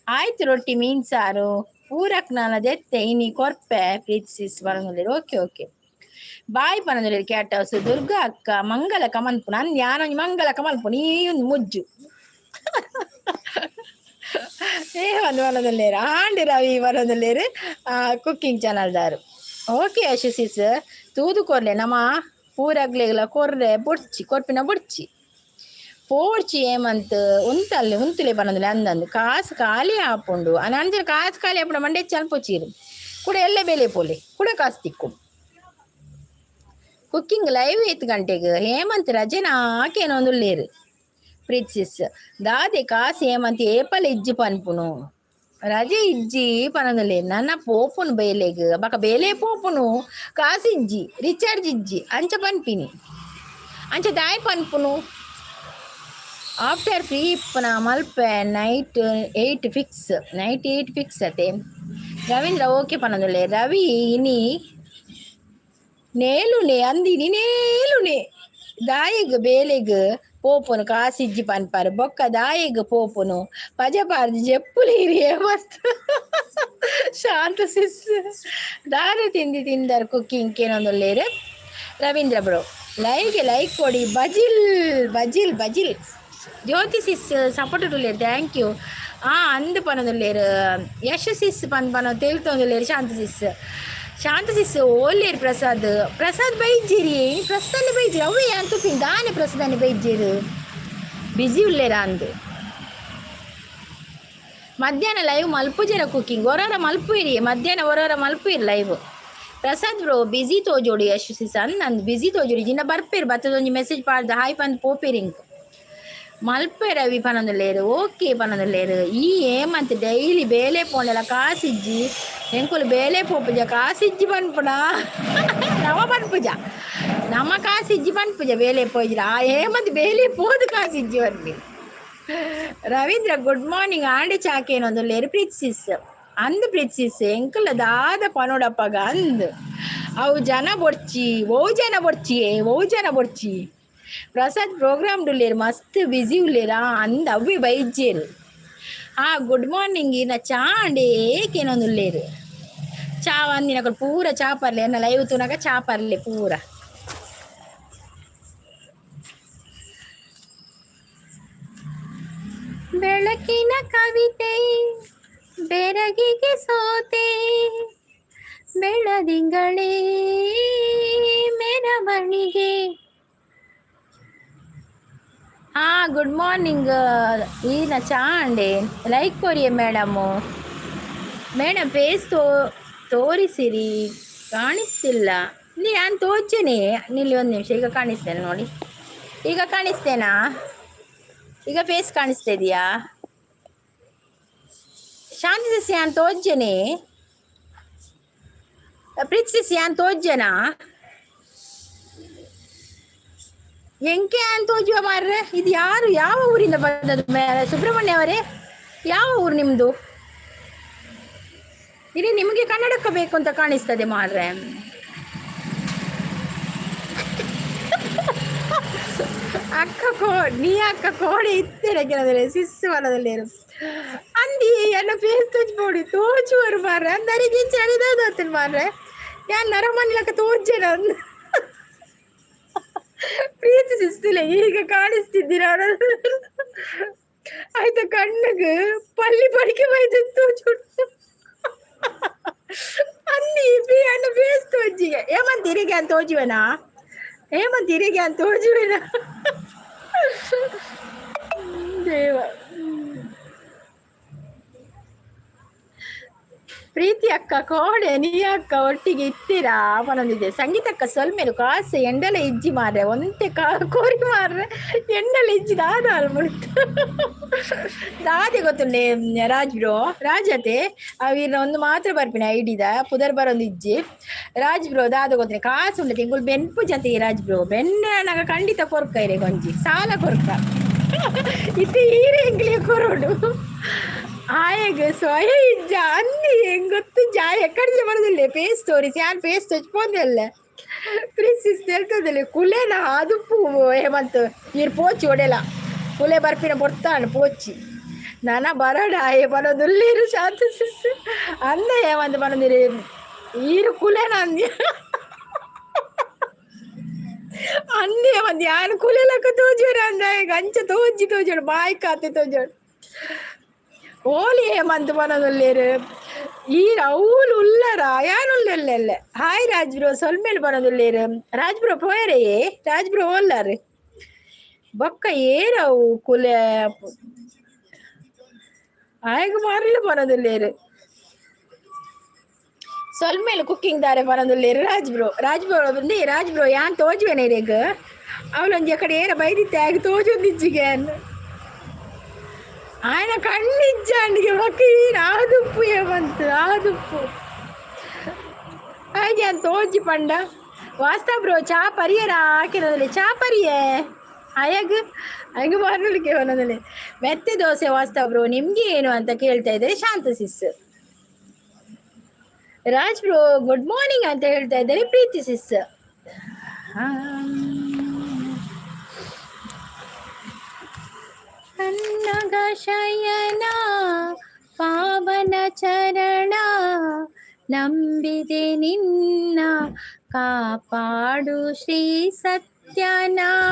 ಆಯ್ತು, ರೊಟ್ಟಿ ಮೀನ್ ಸಾರು ಪೂರಕ್ ನಾನ ದೆತ್ತೆ ಇನಿ ಕೊರ್ಪೆ. ಪ್ರೀತಿಸಿಸ್ ಬರಂದಿಲ್ಲ. ಓಕೆ ಓಕೆ, ಬಾಯ್ ಪನಂದಿಲ್ಲ. ಕ್ಯಾಟ್ ಹೌಸ್ ದುರ್ಗಾ ಅಕ್ಕ ಮಂಗಲ ಕಮಲ್ಪು ನನ್ ಯಾನೊಂಜಿ ಮಂಗಲ ಕಮಲ್ಪು ನೀ ಮುಜ್ಜು ಏ ಒಂದು ಬರೋದಿಲ್ಲೇರು ಆಂಡಿ ರವಿ ಬರೋದಿಲ್ಲೇರು ಕುಕ್ಕಿಂಗ್ ಚಾನಲ್ದಾರು. ಓಕೆ ಯಶು ಸಿಸ್, ತೂದು ಕೊರ್ಲೆ ನಮ್ಮ ಪೂರಗ್ಲೆಗ್ಲ ಕೊರ್ರೆ ಬೊಡ್ಚಿ ಕೊರ್ಪಿನ ಬೊಡ್ಚಿ ಪೋಡ್ಚಿ. ಏಮಂತ್ ಉಂತಲ್ಲಿ ಉಂತುಲೆ ಪನೊಂದುಲ್ಲೆ. ಅಂದಂದು ಕಾಸು ಖಾಲಿ ಆಪುಂಡು. ಅಂಚನೆ ಕಾಸು ಖಾಲಿ ಆಪುಂಡು. ಮಂಡೆ ಚಲ್ಪೊಚೀರು ಕುಡ ಎಲ್ಲೆ ಬೇಲೆ ಪೋಲೆ ಕುಡ ಕಾಸು ತಿಕ್ಕು. ಕುಕ್ಕಿಂಗ್ ಲೈವ್ ಏತ್ ಗಂಟೆಗೆ ಹೇಮಂತ್ ರಜೆ ನಾಕೇನೊಂದುಲ್ಲೇರು. ಪ್ರೀತಿಸಿಸ್ ದಾದೆ ಕಾಸು ಹೇಮಂತ್ ಏಪಲ ಇಜ್ಜಿ ಪನ್ಪುನು. ರಜೆ ಇಜ್ಜಿ ಪನೊಂದುಲ್ಲೇರು. ನನ್ನ ಪೋಪುನು ಬೇಲೆಗ್ ಬಕ ಬೇಲೆ ಪೋಪುನು, ಕಾಸು ಇಜ್ಜಿ, ರಿಚಾರ್ಜ್ ಇಜ್ಜಿ ಅಂಚ ಪನ್ಪಿನಿ. ಅಂಚ ದಾಯೆ ಪನ್ಪುನು? ಆಫ್ಟರ್ ಫ್ರೀ ಇಪ್ಪುನ ಮಲ್ಪೆ. Night 8 fix, night 8 fix ಅತೆ. ರವೀಂದ್ರ ಓಕೆ ಪನೊಂದುಲ್ಲೆ. ರವಿ ಇನಿ ನೇಲುನೆ ಅಂದಿನಿ ನೇಲುನೆ. ದಾಯೆಗ್ ಬೇಲೆಗ್ ಪೋಪುನು ಕಾಸಿಜ್ಜಿ ಪನ್ಪಾರು ಬೊಕ್ಕ ದಾಯೆಗ್ ಪೋಪುನು ಪಜಪಾರ್ದು ಜೆಪ್ಪುಲೀರಿ ಮಸ್ತ್. ಶಾಂತ ಸಿಸ್ ದಾರೆ ತಿಂದಿ ತಿಂದರ್ ಕುಕ್ಕಿಂಗ್ ಕೇನೊಂದುಲ್ಲೇರು. ರವೀಂದ್ರ ಬ್ರೋ ಲೈವ್ಗೆ ಲೈಕ್ ಕೊಡಿ. ಬಜಿಲ್ ಬಜಿಲ್ ಬಜಿಲ್. ಜ್ಯೋತಿ ಸಿಸ್ ಸಪೋರ್ಟ್ ಉಲ್ಲೇರು, thank you. ಅಂದ್ ಪನೊಂದುಲ್ಲೇರು. ಯಶ್ ಸಿಸ್ ಪನ್ ಪನೊ ತೇಲ್ತೊಂದುಲ್ಲೇರು. ಶಾಂತ ಸಿಸ್, ಶಾಂತ ಸಿಸ್ ಓಲ್ಲೇರು. ಪ್ರಸಾದ್, ಪ್ರಸಾದ್ ಬೈಜ್ಜೇರಿ. ಪ್ರಸಾದ್ ಬೈಜ್ಜೇರಿ ಅವೇ ಯಾನ್ ತುಪಿನ್ ದಾನೆ ಪ್ರಸಾದನೆ ಬೈಜ್ಜೇರು. ಬಿಸಿ ಉಲ್ಲೇರ ಅಂದು. ಮಧ್ಯಾಹ್ನ ಲೈವ್ ಮಲ್ಪುಜರ ಕುಕ್ಕಿಂಗ್? ಒರರ ಮಲ್ಪುಯಿರಿ, ಮಧ್ಯಾಹ್ನ ಒರರ ಮಲ್ಪುಯಿರಿ ಲೈವ್. ಪ್ರಸಾದ್ ಬ್ರೋ ಬಿಸಿ ತೋಜೋಡಿ. ಯಶ್ ಸಿಸ್ ಅಂದ್ ಅಂದ್ ಬಿಸಿ ತೋಜೋಡಿ. ಜಿನ್ನ ಬರ್ಪೇರು ಬತ್ತದೊಂಜಿ ಮೆಸೇಜ್ ಪಾಡ್ದು ಹಾಯ್ ಪಂದ್ ಪೋಪೇರಿಂಗ್. ಮಲ್ಪೆ ರವಿ ಪನೊಂದುಲ್ಲೇರು. ಓಕೆ ಪನೊಂದುಲ್ಲೇರು. ಈ ಏಮಂತ್ ಡೈಲಿ ಬೇಲೆ ಪೋಂಡಲ ಕಾಸಿಜ್ಜಿ. ಎಂಕುಲು ಬೇಲೆ ಪೋಪುಜ, ಕಾಸಿಜ್ಜಿ ಪನ್ಪುನ. ನಮ ಪನ್ಪುಜ, ನಮ ಕಾಸಿಜ್ಜಿ ಪನ್ಪುಜ ಬೇಲೆ ಪೋಯಿಜ್ರ. ಆ ಹೇಮಂತ್ ಬೇಲೆ ಪೋದು ಕಾಸಿಜ್ಜಿ ಪನ್ಪಿ. Ravindra good morning. ಆಂಡೆ ಚಾಕೇನೊಂದುಲ್ಲೇರು. ಪ್ರೀತಿಸಿಸ್ ಅಂದ್ ಪ್ರೀತಿಸಿಸ್ ಎಂಕುಲ ದಾದ ಪನೋಡಪ್ಪಗ ಅಂದ್. ಅವು ಜನ ಬೊಡ್ಚಿ, ಓ ಜನ ಬೊಡ್ಚಿ, ಓ ಜನ ಬೊಡ್ಚಿ. ಪ್ರಸಾದ್ ಪ್ರೋಗ್ರಾಮ್ ಉಲ್ಲೇರು, ಮಸ್ತ್ ಬಿಸಿ ಉಲ್ಲೇರಾ ಅಂದ್ ಅವ್ವೆ ಬೈಜ್ಜೇರು. Good morning. ಇನ್ನ ಚಾ ಅಂಡೆ ಏಕೇನೊಂದು ಉಲ್ಲೇರು. ಚಾ ಅಂದಿನ ಪೂರ ಚಾ ಪರ್ಲೆ. ಎನ್ನ ಲೈವ್ ತೂನಗ ಚಾ ಪರ್ಲೆ ಪೂರ. ಬೆಳಕಿನ ಕವಿತೆ ಬೆರಗಿಗೆ ಸೋತೆ, ಬೆಳದಿಂಗಳೇ ಮೆರವಣಿಗೆ. Good morning. ಈನ ಚಾ ಅಂಡೆ ಲೈಕ್ ಕೊರಿಯೆ ಮೇಡಮು. ಮೇಡಮ್ ಫೇಸ್ ತೋರಿಸಿರಿ, ಕಾಣಿಸ್ತಿಲ್ಲ. ನೀ ನಾನು ತೋಚೇನೆ ನಿಲ್ಲಿ ಒಂದು ನಿಮಿಷ. ಈಗ ಕಾಣಿಸ್ತೇನೆ ನೋಡಿ. ಈಗ ಕಾಣಿಸ್ತೇನಾ? ಈಗ ಫೇಸ್ ಕಾಣಿಸ್ತಾ ಇದೆಯಾ? ಶಾಂತಿ ಸಿಸಿ ಯಾನ್ ತೋಜ್ಜೇನೆ. ಪ್ರೀತಿ ಸಿಸಿ ಯಾನ್ ತೋಜ್ಜೇನಾ? ಎಂಕೆ ಅಂತ ತೋಜುವ ಮಾರ್ರೆ. ಇದು ಯಾರು, ಯಾವ ಊರಿಂದ ಬಂದದ್ದು? ಸುಬ್ರಹ್ಮಣ್ಯ ಅವರೇ, ಯಾವ ಊರು ನಿಮ್ಮದು? ಇಲ್ಲಿ ನಿಮಗೆ ಕನ್ನಡಕ್ಕೆ ಬೇಕು ಅಂತ ಕಾಣಿಸ್ತದೆ ಮಾರ್ರೆ. ಅಕ್ಕ ಕೋ ನೀ ಅಕ್ಕ ಕೋಡೆ ಇತ್ತೀರ ಕೆಲವರೆ ಸಿಸ್ಸು ಹೊಲದಲ್ಲಿ ಅಂದಿ ಎನ್ನ ಫೇಸ್ ತೋಚ್ಬೋಡಿ ತೋಚುವರು ಮಾರ್ರೆ. ಅಂದರಿಗೆ ಇಂಚೆ ಮಾರ್ರೆ. ಯಾನ್ ನರಮನ್ಲಕ್ಕ ತೋರ್ಜೇನ ಅಂದ್. ಪ್ರೀತಿ ಸಿಸ್ತಿಲ್ಲ ಈಗ ಕಾಣಿಸ್ತಿದ್ದೀರಾ? ಆಯ್ತಾ? ಕಣ್ಣಗ್ ಪಲ್ಲಿ ಪಡಿಕೆ ಬೈದು ತೋಚುಂಡು. ಅಂದಿ ಅಣ್ಣ ಫೇಸ್ ತೋಜಿಗೆ ಏಮಂತ ತಿರುಗಿ ಅಂತ ತೋಜುವೆನಾ? ಹೇಮಂತ್ ತಿರುಗಿ ಅಂತ ತೋಜುವೆನಾ? ದೇವ. ಪ್ರೀತಿ ಅಕ್ಕ ಕೋಡೆ ನೀ ಅಕ್ಕ ಒಟ್ಟಿಗೆ ಇತ್ತೀರಾ ಪನೊಂದಿದೆ. ಸಂಗೀತಕ್ಕ ಸೊಲ್ಮೆಲು. ಕಾಸು ಎಂಡಲ ಇಜ್ಜಿ ಮಾರ್ರೆ. ಒಂತೆ ಕಾ ಕೋರಿ ಮಾರ್ರೆ, ಎಂಡಲ ಇಜ್ಜಿ ದಾದ ಮುಳಿತು ದಾದೆ ಗೊತ್ತುಂಡೆ ರಾಜ್ ಬ್ರೋ ರಾಜತೆ ಅವಿರ್ನ ಒಂದು ಮಾತ್ರ ಬರ್ಪಿನ ಐಡಿದ ಪುದರ್ ಬರೊಂದು ಇಜ್ಜಿ. ರಾಜ್ ಬ್ರೋ ದಾದ ಗೊತ್ತುಂಡೆ? ಕಾಸು ಉಂಡೆ ತಿಂಗಳು ಬೆನ್ಪು ಜತೆ. ರಾಜ್ ಬ್ರೋ ಬೆನ್ನ ನಾಗ ಖಂಡಿತ ಕೊರ್ಕ ಇರೆ ಕೊಂಜಿ ಸಾಲ ಕೊರ್ಕ ಇತ್ತೆ ಈರೆ ಎಂಗ್ಲಿ ಕೊರೋಡು ಆಯಗ್ ಸ್ವಯ ಇಜ್ಜ ಅನ್ನಿ. ಹೆಂಗ್ ಗೊತ್ತು ಜಾ ಎಕ್ಕಡೆ ಬರೋದಿಲ್ಲ. ಫೇಸ್ ತೋರಿಸಿ ಯಾರು ಫೇಸ್ ತೋಚ್ಪೋಂದಲ್ಲ. ಪ್ರಿನ್ಸಿಸ್ ತೆಲ್ತದಲ್ಲಿ ಕುಲೆನ ಆದುಪ್ಪು ಹೇಮಂತ್. ಈರ್ ಪೋಚಿ ಒಡೆಲ ಕುಲೆ ಬರ್ಪಿನ ಪೊರ್ತಾಂಡ್ ಪೋಚಿ. ನನ ಬರಡ ಆಯೆ ಪನೊಂದುಲ್ಲೇರು ಶಾಂತ ಸಿಸ್. ಅಂದ ಹೇಮಂತ್ ಪನೊಂದಿರು ಈರು ಕುಲೆನ ಅಂದ್ಯ. ಅಂದೆ ಒಂದು ಯಾನ್ ಕುಲೆ ಲಕ್ಕ ತೋಜುವೆರ್ ಅಂದ. ಅಂಚ ತೋಜಿ ತೋಜೋಡು ಬಾಯಿ ಕಾತೆ ತೋಜೋಡು. ಓಲಿ ಹೇಮಂತ್ ಪನೊಂದುಲ್ಲೇರು ಈರ್ ಅವ್ಲು ಉಲ್ಲರ ಯಾನ್ ಉಲ್ಲೆಲ್ಲೆಲ್ಲೆ. ಹಾಯ್ ರಾಜ್ ಬ್ರೋ, ಸೊಲ್ಮೆಲ್ ಪನೊಂದುಲ್ಲೇರು. ರಾಜ್ ಬ್ರೋ ಪೋಯರೆಯೇ? ರಾಜ್ ಬ್ರೋ ಓಲ್ಲಾರು? ಬೊಕ್ಕ ಏರವು ಕುಲೆ ಆಯಗ್ ಮರ್ಲು ಪನೊಂದುಲ್ಲೇರು. ಸೊಲ್ಮೆಲ್ ಕುಕ್ಕಿಂಗ್ ದಾರೆ ಪನೊಂದುಲ್ಲೇರು ರಾಜ್ ಬ್ರೋ. ರಾಜ್ ಬ್ರೋ ಬಂದು ರಾಜ್ ಬ್ರೋ ಯಾನ್ ತೋಜುವೆನೆ ಇರೆಗ್. ಅವಳೊಂಜಿ ಕಡೆ ಏರ ಬೈದಿತ್ತೆ, ಆಗ ತೋಜೊಂದಿಜ್ಜಿಗೆ. ಆಯನ ಕಣ್ಣಿಜ್ಜಾಂಡಿಗೆ. ಬೊಕ್ಕ ಈರ್ ಆದುಪ್ಪು ಹೇಮಂತ್ ಆದುಪ್ಪು. ಹಾಗೆ ಅಂತ ತೋಜಿ ಪಂಡ. ವಾಸ್ತಾ ಬ್ರೋ, ಚಾ ಪರಿಯರ ಹಾಕಿರೋದಿಲ್ಲ. ಚಾ ಪರಿಯೇ ಅಯಗ್ ಅಯಗ್ ಬರ್ಲಿಕ್ಕೆ ಒಂದೊಂದಲ್ಲಿ. ಮೆತ್ತೆ ದೋಸೆ ವಾಸ್ತಾ ಬ್ರೋ, ನಿಮ್ಗೆ ಏನು ಅಂತ ಕೇಳ್ತಾ ಇದ್ದಾರೆ ಶಾಂತ sis. Raj bro good morning ಅಂತ ಹೇಳ್ತಾ ಇದ್ದಾರೆ ಪ್ರೀತಿ ಸಿಸ್. ಕನ್ನಗ ಶಯನ ಪಾವನ ಚರಣ ನಂಬಿದೆ ನಿನ್ನ, ಕಾಪಾಡು ಶ್ರೀ ಸತ್ಯನಾರಾಯಣ.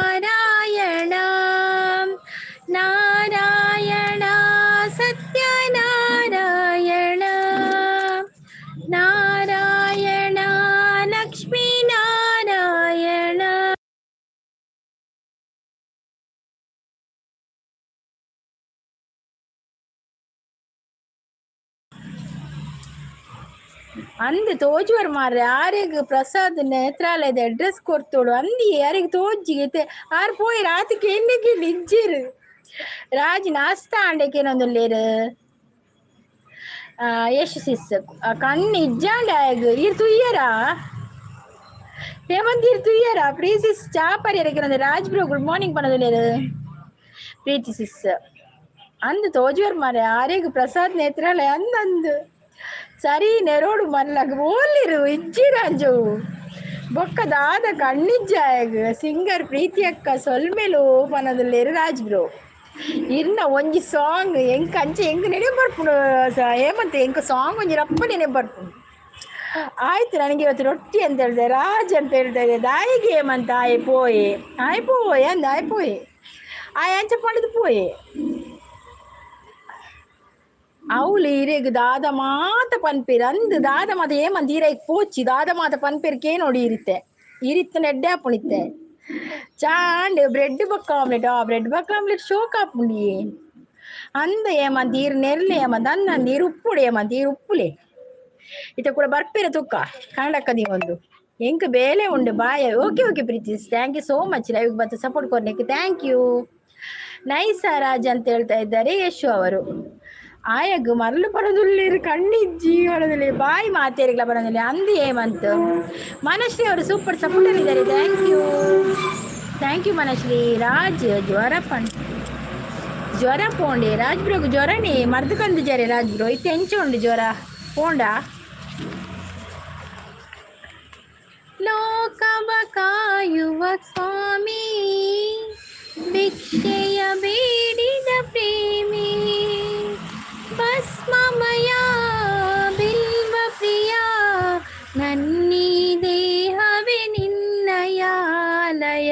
ನಾರಾಯಣ ಸತ್ಯನಾರಾಯಣ, ನಾರಾಯಣ ಲಕ್ಷ್ಮೀ ನಾರಾಯಣ. ಅಂದ್ ತೋಜುವರ್ ಮಾರ್ರೆ. ಆರೆಗ್ ಪ್ರಸಾದ್ ನೇತ್ರಾಲಯದ ಅಡ್ರೆಸ್ ಕೊರ್ತೋಡು ಅಂದಿ. ಯಾರಿಗೆ ತೋಜ್ಜಿಗೆ ಆರ್ ಪೋಯಿ ರಾತಿಗೆ ಎನ್ನೆಗೆ ಇಜ್ಜಿರು. ರಾಜ್ ನಾಸ್ತಾ ಆಂಡೆಕೇನೊಂದುಲ್ಲೇರು. ಯಶ್ ಸಿಸ್, ಕಣ್ಣು ಇಜ್ಜಾಂಡ ಆಯಗ್. ಈರ್ ತುಯ್ಯರಾ ಹೇಮಂತ್? ಈರ್ ತುಯ್ಯರಾ? ಪ್ರೀತಿ ಸಿಸ್ ಚಾ ಪರಿಯರಕ್ಕೆ. ರಾಜ್ ಬ್ರೋ ಗುಡ್ ಮಾರ್ನಿಂಗ್ ಪನೊಂದುಲ್ಲೇರು ಪ್ರೀತಿ ಸಿಸ್. ಅಂದ್ ತೋಜುವರ್ ಮಾರ್ರೆ ಆರೆಗ್ ಪ್ರಸಾದ್ ನೇತ್ರಾಲಯ ಅಂದಂದು. ಸರಿ ನೆರೋಡು ಮಲ್ಲಗ್ ಓಲಿರು ಇಜ್ಜಿರಾಂಜವು. ಬೊಕ್ಕ ದಾದ ಕಣ್ಣಿಜ್ಜಾಯಗ್. ಸಿಂಗರ್ ಪ್ರೀತಿ ಅಕ್ಕ ಸೊಲ್ಮೆಲು ಪನೊಂದುಲ್ಲೇರು ರಾಜ್ ಬ್ರೋ. ಇರ್ನ ಒಂಜಿ ಸಾಂಗ್ ಎಂಕ್ ಅಂಚ ಎಂಕ್ ನೆನೆ ಬರ್ಪುಂಡು ಹೇಮಂತ್. ಎಂಕ್ ಸಾಂಗ್ ಒಂಜಿ ರಪ್ಪ ನೆನೆ ಬರ್ಪುಂಡು. ಆಯ್ತು, ನನಗೆ ಇವತ್ತು ರೊಟ್ಟಿ ಅಂತ ಹೇಳ್ದೆ ರಾಜ್ ಅಂತ ಹೇಳ್ತಾ ಇದೆ. ದಾಯಿಗೆ ಹೇಮಂತ ಆಯ್ ಪೋಯೆ ಆಯ್ ಪೋಯೆ ಅಂದ ಆಯ್ ಪೋಯೆ ಆಯ್ ಅಂಚ ಪಂಡದು ಪೋಯೆ. ಅವ್ಲು ಇರೆಗ್ ದಾದ ಮಾತ ಪನ್ಪೆರ್ ಅಂದ್. ದಾದ ಮಾತ ಹೇಮಂತ್ ಈರೈಕ್ ಪೋಚಿ ದಾದ ಮಾತ ಪನ್ಪೆರ್ ಕೇನೋಡು. ಇರಿತ್ತೆ ಇರಿತ್ತ ನೆಡ್ಡೆ ಆಪುಣಿತ್ತೆ. ಚಾಂಡ್ ಬ್ರೆಡ್ ಬೊಕ್ಕ ಆಮ್ಲೆಟ್. ಆ ಬ್ರೆಡ್ ಬೊಕ್ಕ ಆಮ್ಲೆಟ್ ಶೋಕ್ ಆಪುಂಡಿ ಅಂದ ಹೇಮಂತ್. ಈರ್ ನೆರ್ಲೆ ಹೇಮಂತ್ ಅಂದ ಅಂದ್. ಈರ್ ಉಪ್ಪುಡು ಹೇಮಂತ್, ಈರ್ ಉಪ್ಪುಲೆ. ಇತ್ತೆ ಕೂಡ ಬರ್ಪಿರ ತುಕ್ಕ ಕನ್ನಡಕ್ಕ ಒಂದು ಎಂಕ್ ಬೇಲೆ ಉಂಡು bye. Okay okay Preethi, thank you so much. Live ಬಂದು ಸಪೋರ್ಟ್ ಕೊರ್ನೆಕ್ thank you. Nice Raj ಅಂತ ಹೇಳ್ತಾ ಇದ್ದಾರೆ ಯಶು ಅವರು. ಆಯಗ್ ಮರಳು ಪಡದುಲ್ಲೇರು ಕಣ್ಣಿಜ್ಜಿ ಹೊಡದಲ್ಲಿ ಬಾಯಿ ಮಾತೇರಿಗಳ ಬರೋದಿಲ್ಲ ಅಂದು ಹೇಮಂತ್. ಮನಶ್ರೀ ಅವರು ಸೂಪರ್ ಸಪೋರ್ಟ್ ಇದ್ದಾರೆ. Thank you, thank you Manashree. Raj ಜ್ವರ ಪಣ್ ಜ್ವರ ಪೋಂಡೆ ರಾಜ್ ಬ್ರೋಗ್. ಜ್ವರನೇ ಮರ್ದು ಕಂದಿಜಾರೆ ರಾಜ್ ಬ್ರೋ. ಇತ್ತೆ ಎಂಚ ಉಂಡು ಜ್ವರ ಪೋಂಡ? ಲೋಕವ ಕಾಯುವ ಸ್ವಾಮಿ, ಭಿಕ್ಷೆಯ ಬೇಡಿದ ಪ್ರೇಮಿ, ಭಸ್ಮಮಯ ಬಿಲ್ವ ಪ್ರಿಯ, ನನ್ನೀ ದೇಹವೇ ನಿನ್ನಯಾಲಯ,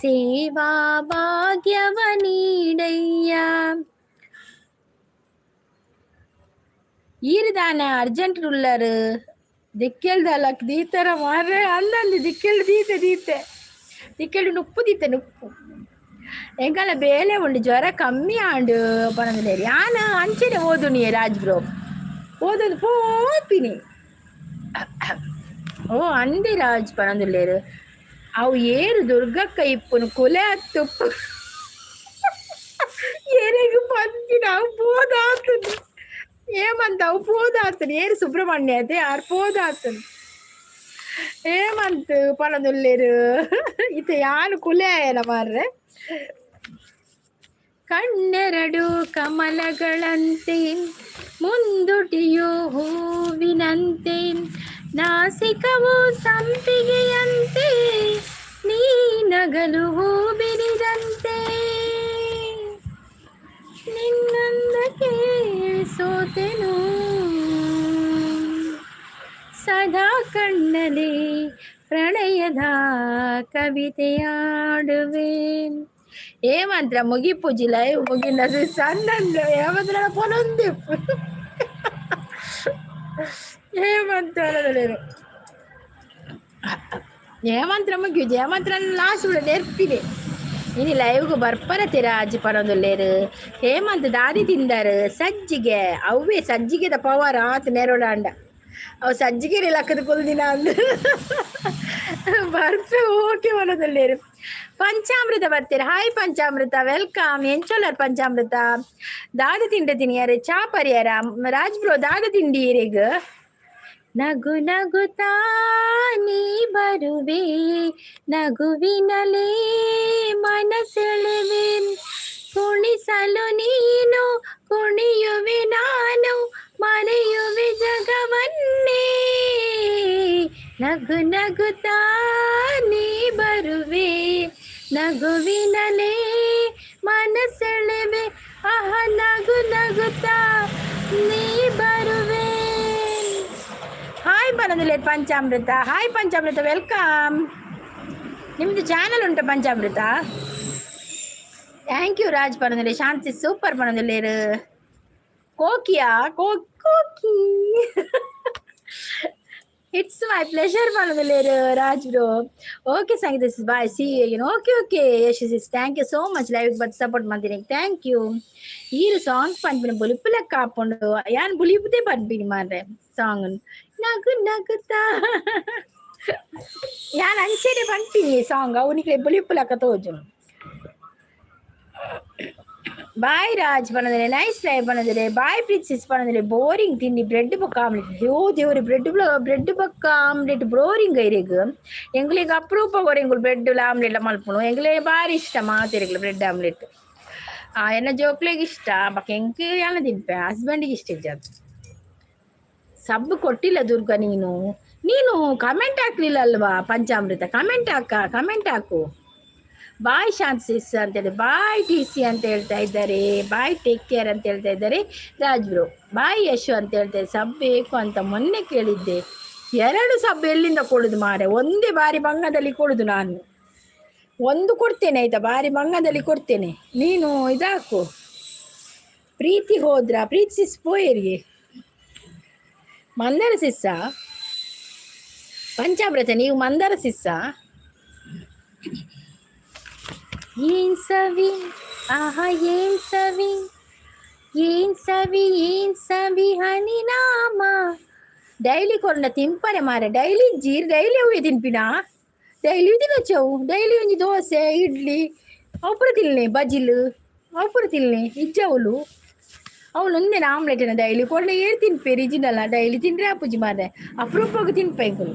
ಸೇವಾ ಭಾಗ್ಯವ ನೀಡಯ್ಯ. ಈರ್ದಾನೆ ಅರ್ಜೆಂಟ್ ಉಳ್ಳರು ದಿಕ್ಕೆಲ್ದಲಕ್ ದೀತರ ಮಾರ್ರೆ. ಅಂದಂದು ದಿಕ್ಕೆಲ್ ದೀತೆ ದೀತೆ ದಿಕ್ಕೆಲ್ಡು ನುಪ್ಪು ದೀತೆ ನುಪ್ಪು. ಎಂಕಲ ಬೇಲೆ ಉಂಡು. ಜ್ವರ ಕಮ್ಮಿ ಆಂಡು ಪನೊಂದುಲ್ಲೆರ್. ಯಾನ್ ಅಂಚನೆ ಓದುನಿ ರಾಜ್ ಬ್ರೋ, ಓದೊಂದು ಪೋಪಿನಿ. ಓ ಅಂದೆ ರಾಜ್ ಪನೊಂದುಲ್ಲೆರ್. ಅವು ಏರು ದುರ್ಗಕ್ಕ ಇಪ್ಪುನು ಕುಲೆ ಅತ್ತುಪ್ಪು ಏರೆಗ್ ಪನ್ಪಿನ. ಅವು ಪೋದಾತುಂಡು ಹೇಮಂತ್, ಅವು ಪೋದಾತುಂಡು. ಏರು ಸುಬ್ರಹ್ಮಣ್ಯ ಅತೆ ಆರ್ ಪೋದಾತುಂಡು ಹೇಮಂತ್ ಪನೊಂದುಲ್ಲೆರ್. ಇತ್ತೆ ಯಾನ್ ಕುಲೆ ಆಯನ ಮಾರ್ರೆ. ಕಣ್ಣೆರಡು ಕಮಲಗಳಂತೆ, ಮುಂದುಟಿಯು ಹೂವಿನಂತೆ, ನಾಸಿಕವು ಸಂಪಿಗೆಯಂತೆ, ನೀ ನಗಲು ಹೂ ಬಿರಿದಂತೆ, ನಿನ್ನಂದಕ್ಕೆ ಸೋತೆನು, ಸದಾ ಕಣ್ಣಲ್ಲಿ ಪ್ರಣಯದ ಕವಿತೆಯಾಡುವೆ. ಏಮಂತ್ರ ಮುಗಿಪುಜಿ, ಲೈವ್ ಮುಗಿನ ಸಣ್ಣ ಏಮಂತ್ರ ಪೊನೊಂದು ಏಮಂತ್ರ ಏಮಂತ್ರ ಮುಗಿಯುಜಿ. ಏಮಂತ್ರ ಲಾಸ್ಟ್ ಕೂಡ ನೆರ್ಪಿದೆ. ಇನಿ ಲೈವ್ಗೆ ಬರ್ಪರ ತಿರಾಜ್ ಪನೊಂದುಲ್ಲೇರು. ಹೇಮಂತ್ ದಾದಿ ತಿಂದಾರು? ಸಜ್ಜಿಗೆ ಅವ್ವೇ, ಸಜ್ಜಿಗೆದ ಪವರ್ ಆತ್ ನೆರೊಡಾಂಡ. ಅವು ಸಜ್ಜಿಗೆ ಲಕ್ಕದ ಕುಲ್ದಿನ ಅಂದ್ ಬರ್ಪೆ. ಓಕೆ ಪನೊಂದುಲ್ಲೇರು. ಪಂಚಾಮೃತ ಬರ್ತೀರ. ಹಾಯ್ ಪಂಚಾಮೃತ, welcome. ಎಂಚೊಲ್ಲರ್ ಪಂಚಾಮೃತ? ದಾದ ತಿಂಡ ತಿನಿಯಾರೆ? ಚಾ ಪರಿಯಾರ? ರಾಜ್ ಬ್ರೋ, ದಾದ ತಿಂಡಿ ಇರೆಗ್? ನಗು ನಗುತ್ತಾ ನೀ ಬರುವೆ, ನಗುವಿನಲೇ ಮನಸೆಳೆವೆ, ಕುಣಿಸಲು ನೀನು ಕುಣಿಯುವೆ, ನಾನು ಮರೆಯುವೆ ಜಗವನ್ನೇ. ನಗು ನಗುತ್ತಾ ನೀ ಬರುವೆ, ನಗುವಿನಲೇ ಮನಸೆಳೆವೆ, ಅಹ ನಗು ನಗುತ್ತಾ ನೀ ಬರುವೆ. ಹಾಯ್ ಬರೋದಿಲ್ಲ ಪಂಚಾಮೃತ. ಹಾಯ್ ಪಂಚಾಮೃತ, welcome. ನಿಮ್ಮದು ಚಾನಲ್ ಉಂಟು ಪಂಚಾಮೃತ? Thank you Raj ಪನೊಂದಿಲ್ಲ. ಶಾಂತಿ ಸೂಪರ್ ಪನೊಂದಿಲ್ಲೇರು. ಕೋಕಿಯಾ? ಕೋಕಿ, it's my pleasure ಪನೊಂದಿಲ್ಲೇರು Raj bro. Okay Sangeetha sis, bye, see you. Okay okay Yash sis, thank you so much. Live ಬತ್ ಸಪೋರ್ಟ್ ಮಾಡ್ತೀನಿ, thank you. ಈರು ಸಾಂಗ್ ಪನ್ಪಿನ ಬುಲಿಪುಲೆಕ್ಕ ಕಾಪುಂಡು. ಯಾನ್ ಬುಲಿಪುದೇ ಪನ್ಪಿನಿ ಮಾರ್ರೆ ಸಾಂಗ್. ನಗು ನಗುತ್ತಾ ಯಾನ್ ಅಂಚೆನೆ ಪನ್ಪಿನಿ ಸಾಂಗ್, ಅವನಿಗೆ ಬುಲಿಪುಲಕ್ಕ ತೋಜುನು. ಬಾಯ್ ರಾಜ್ ಪನೊಂದಿಲ್ಲ. ನೈಸ್ ಲೈವ್ ಪನೊಂದಿಲ್ಲ. ಬಾಯ್ ಪ್ರೀತ್ ಸಿಸ್ ಪನೊಂದಿಲ್ಲ. ಬೋರಿಂಗ್ ತಿಂಡಿ ಬ್ರೆಡ್ ಬೊಕ್ಕ ಆಮ್ಲೆಟ್. ಅಯ್ಯೋ ದೇವ್ರೆ, ಬ್ರೆಡ್ ಬ್ರೆಡ್ ಬೊಕ್ಕ ಆಮ್ಲೆಟ್ ಬೋರಿಂಗ್ ಇರೆಗ್? ಎಂಗ್ಲಿಗ್ ಅಪರೂಪ ಕೊರ ಎಂಗುಲು ಬ್ರೆಡ್ ಆಮ್ಲೆಟ್ ಮಲ್ಪುನು. ಎಂಗ್ಲೆ ಬಾರಿ ಇಷ್ಟ ಮಾತೆರೆಗ್ಲ ಬ್ರೆಡ್ ಆಮ್ಲೆಟ್. ಎನ್ನ ಜೋಕ್ಲೆಗ್ ಇಷ್ಟ, ಬೊಕ್ಕ ಎಂಕ್ ಯಾನ ತಿನ್ಪೆ. ಹಸ್ಬೆಂಡಿಗೆ ಇಷ್ಟ ಇಜ್ಜಿ ಅದು. ಸಬ್ ಕೊಟ್ಟಿಲ್ಲ ದುರ್ಗಾ. ನೀನು ನೀನು ಕಮೆಂಟ್ ಹಾಕ್ಲಿಲ್ಲ ಅಲ್ವಾ ಪಂಚಾಮೃತ? ಕಮೆಂಟ್ ಹಾಕ, ಕಮೆಂಟ್ ಹಾಕು. ಬಾಯ್ ಶಾಂತ್ ಸಿಸ್ ಅಂತೇಳಿ, ಬಾಯ್ ಟಿ ಸಿ ಅಂತ ಹೇಳ್ತಾ ಇದ್ದಾರೆ. ಬಾಯ್, ಟೇಕ್ ಕೇರ್ ಅಂತ ಹೇಳ್ತಾ ಇದ್ದಾರೆ ರಾಜ್ ಬ್ರೋ. ಬಾಯ್ ಯಶು ಅಂತ ಹೇಳ್ತಾರೆ. ಸಬ್ ಬೇಕು ಅಂತ ಮೊನ್ನೆ ಕೇಳಿದ್ದೆ. ಎರಡು ಸಬ್ ಎಲ್ಲಿಂದ ಕೊಡುದು ಮಾರೆ? ಒಂದೇ ಬಾರಿ ಬಂಗದಲ್ಲಿ ಕೊಡುದು ನಾನು. ಒಂದು ಕೊಡ್ತೇನೆ, ಆಯ್ತಾ? ಬಾರಿ ಬಂಗದಲ್ಲಿ ಕೊಡ್ತೇನೆ. ನೀನು ಇದಾಕು. ಪ್ರೀತಿ ಹೋದ್ರ? ಪ್ರೀತಿ ಸಿಸ್ ಪೋಯರಿಗೆ. ಮಂದರ ಸಿಸ್ಸ ಪಂಚಾಮೃತ, ನೀವು ಮಂದರ ಸಿಸ್ಸ? ಏನ್ ಸವಿ, ಆಹಾ ಏನ್ ಸವಿ, ಏನ್ ಸವಿ, ಏನ್ ಸವಿ ಹನಿನಾಮ. ಡೈಲಿ ಕೊರ್ಂಡ ತಿಂಪರೆ ಮಾರೆ. ಡೈಲಿ ಜೀರ್ ಡೈಲಿ ಅವೆ ತಿನ್ಪಿನಾ? ಡೈಲಿ ತಿನ್ನಚ್ಚವು. ಡೈಲಿ ಒಂಜಿ ದೋಸೆ, ಇಡ್ಲಿ ಅವು ಪೂರ ತಿನ್ಲೆ, ಬಜಿಲ್ ಅವು ಪೂರ ತಿನ್ಲೆ. ಇಜ್ಜವಳು ಅವಳು ಒಂದೇನ ಆಮ್ಲೆಟ್ ಡೈಲಿ ಕೊಡ್ಲೆ ಏರ್ ತಿನ್ಪೇರು ಇಜಿನಲ್ಲ. ಡೈಲಿ ತಿಂದ್ರೆ ಆಪುಜಿ ಮಾರ್ರೆ, ಅಪರೂಪಕ್ಕೆ ತಿನ್ಪೆ ಎಂಕುಲು.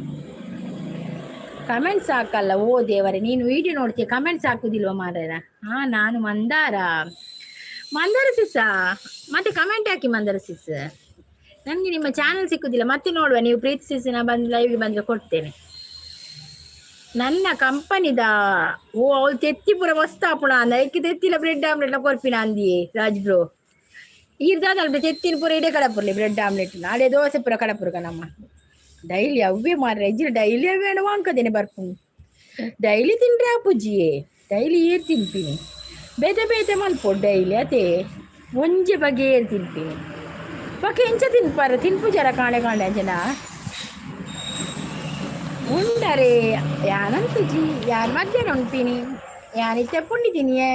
ಕಮೆಂಟ್ಸ್ ಹಾಕಲ್ಲ. ಓ ದೇವರೇ, ನೀನು ವಿಡಿಯೋ ನೋಡ್ತೀಯ, ಕಮೆಂಟ್ಸ್ ಹಾಕುದಿಲ್ವ ಮಾರ್ರೆ? ಹಾ, ನಾನು ಮಂದಾರ. ಮಂದಾರ ಸಿಸ್ಸ, ಮತ್ತೆ ಕಮೆಂಟ್ ಹಾಕಿ ಮಂದಾರ ಸಿಸ್. ನನಗೆ ನಿಮ್ಮ ಚಾನಲ್ ಸಿಕ್ಕುದಿಲ್ಲ. ಮತ್ತೆ ನೋಡುವ. ನೀವು ಪ್ರೀತಿ ಸಿಸ್ನ ಬಂದು ಲೈವ್ಗೆ ಬಂದರೆ ಕೊಡ್ತೇನೆ. ನನ್ನ ಕಂಪನಿದ ಓ ಅವಳು ತೆತ್ತಿ ಪೂರ ಮಸ್ತ್ ಆಪುಣ ಅಂದ. ಐಕ್ ತೆತ್ತಿಲ ಬ್ರೆಡ್ ಆಮ್ಲೆಟ್ ಕೊರ್ಪಿನ ಅಂದಿಯೇ ರಾಜ್ ಬ್ರೋ. ಈರ್ದಾದಲ್ಪ ತೆತ್ತಿನ ಪೂರ ಇಡೇ ಕಡಪುರ್ಲಿ ಬ್ರೆಡ್ ಆಮ್ಲೆಟ್. ನಾಳೆ ದೋಸೆ ಪೂರ ಕಡಪುರ್ಕ. ನಮ್ಮ ಡೈಲಿ ಅವೇ ಮಾರ್ರೆ. ಇಜ್ಜಿನ ಡೈಲಿ ಅವೇ ವಾಂಕದೇನೆ ಬರ್ಪುಂಡು. ಡೈಲಿ ತಿಂಡ್ರೆ ಆಪುಜಿಯೇ. ಡೈಲಿ ಏರ್ ತಿನ್ಪಿನಿ? ಬೇತೆ ಬೇತೆ ಮಲ್ಪೊಡು ಡೈಲಿ ಅದೇ. ಒಂಜಿ ಬಗೆ ಏರ್ ತಿನ್ಪಿನಿ? ಬೊಕ ಎಂಚ ತಿನ್ಪಾರ? ತಿನ್ಪುಜಾರ ಕಾಣೆ ಕಾಣೆ ಜನ ಉಂಡರೆ ಯಾನಂತುಜಿ. ಯಾನ್ ಮಧ್ಯಾಹ್ನ ಉಣ್ಪಿನಿ. ಯಾನಿತ್ತೆ ಪುಂಡಿ ತಿನಿಯೇ.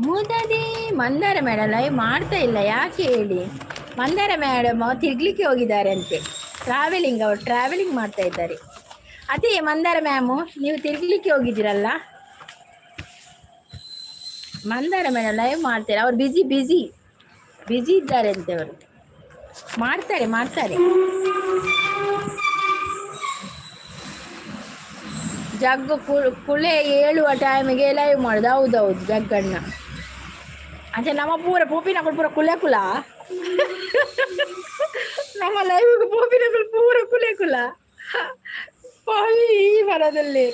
ಮುದದಿ ಮಂದಾರ ಮೇಡಮ್ ಲೈವ್ ಮಾಡ್ತಾ ಇಲ್ಲ ಯಾಕೆ ಹೇಳಿ. ಮಂದಾರ ಮೇಡಮ್ ತಿರ್ಗ್ಲಿಕ್ಕೆ ಹೋಗಿದ್ದಾರೆ ಅಂತೆ. ಟ್ರಾವೆಲಿಂಗ್, ಅವರು ಟ್ರಾವೆಲಿಂಗ್ ಮಾಡ್ತಾ ಇದ್ದಾರೆ. ಅದೇ ಮಂದಾರ ಮ್ಯಾಮು, ನೀವು ತಿರ್ಗ್ಲಿಕ್ಕೆ ಹೋಗಿದ್ದೀರಲ್ಲ? ಮಂದಾರ ಮೇಡಮ್ ಲೈವ್ ಮಾಡ್ತಾರೆ. ಅವ್ರು ಬ್ಯುಸಿ ಬ್ಯುಸಿ ಬ್ಯುಸಿ ಇದ್ದಾರೆ ಅಂತೆ ಅವರು. ಮಾಡ್ತಾರೆ ಮಾಡ್ತಾರೆ. ಜಗ್ಗು ಕುಳೆ ಏಳುವ ಟೈಮಿಗೆ ಲೈವ್ ಮಾಡೋದು. ಹೌದೌದು ಜಗ್ಗಣ್ಣ. ಅಂಚೆ ನಮ್ಮ ಪೂರ ಪೂಪಿನ ಪೂರ ಕುಲೆ ಕುಲ. ನಮ್ಮ ಲೈವ್ಗೆ ಪೋಪಿನಕುಲು ಪೂರ ಕುಲೆ ಕುಲ ಪವಿ ಬರದಲ್ಲಿ.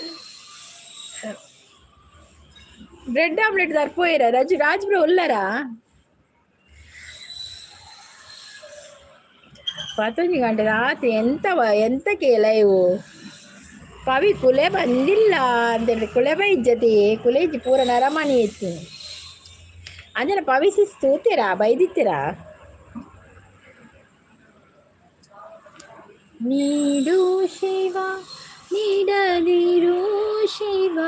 ಬ್ರೆಡ್ ಆಮ್ಲೆಟ್ ದರ್ಪೋಯಿರ ರಜು ರಾಜ್ ಬ್ರೋ ಉಲ್ಲರಾ? 11 ಗಂಟೆ ರಾತ್ರಿ. ಎಂತವ ಎಂತಕ್ಕೆ ಲೈವು? ಪವಿ ಕುಲೆ ಬಂದಿಲ್ಲ ಅಂತೇಳಿ. ಕುಲೆ ಬೈಜ್ಜತಿ, ಕುಲೆ ಇಜ್ಜಿ, ಪೂರ ನರಮನಿ ಇತ್ತೀನಿ. ಅಂಜನ ಪವಿ ಸಿಸ್ ತೂತೀರಾ, ಬೈದಿತ್ತೀರಾ? ನೀಡು ಶಿವ, ನೀಡದಿರು ಶಿವ,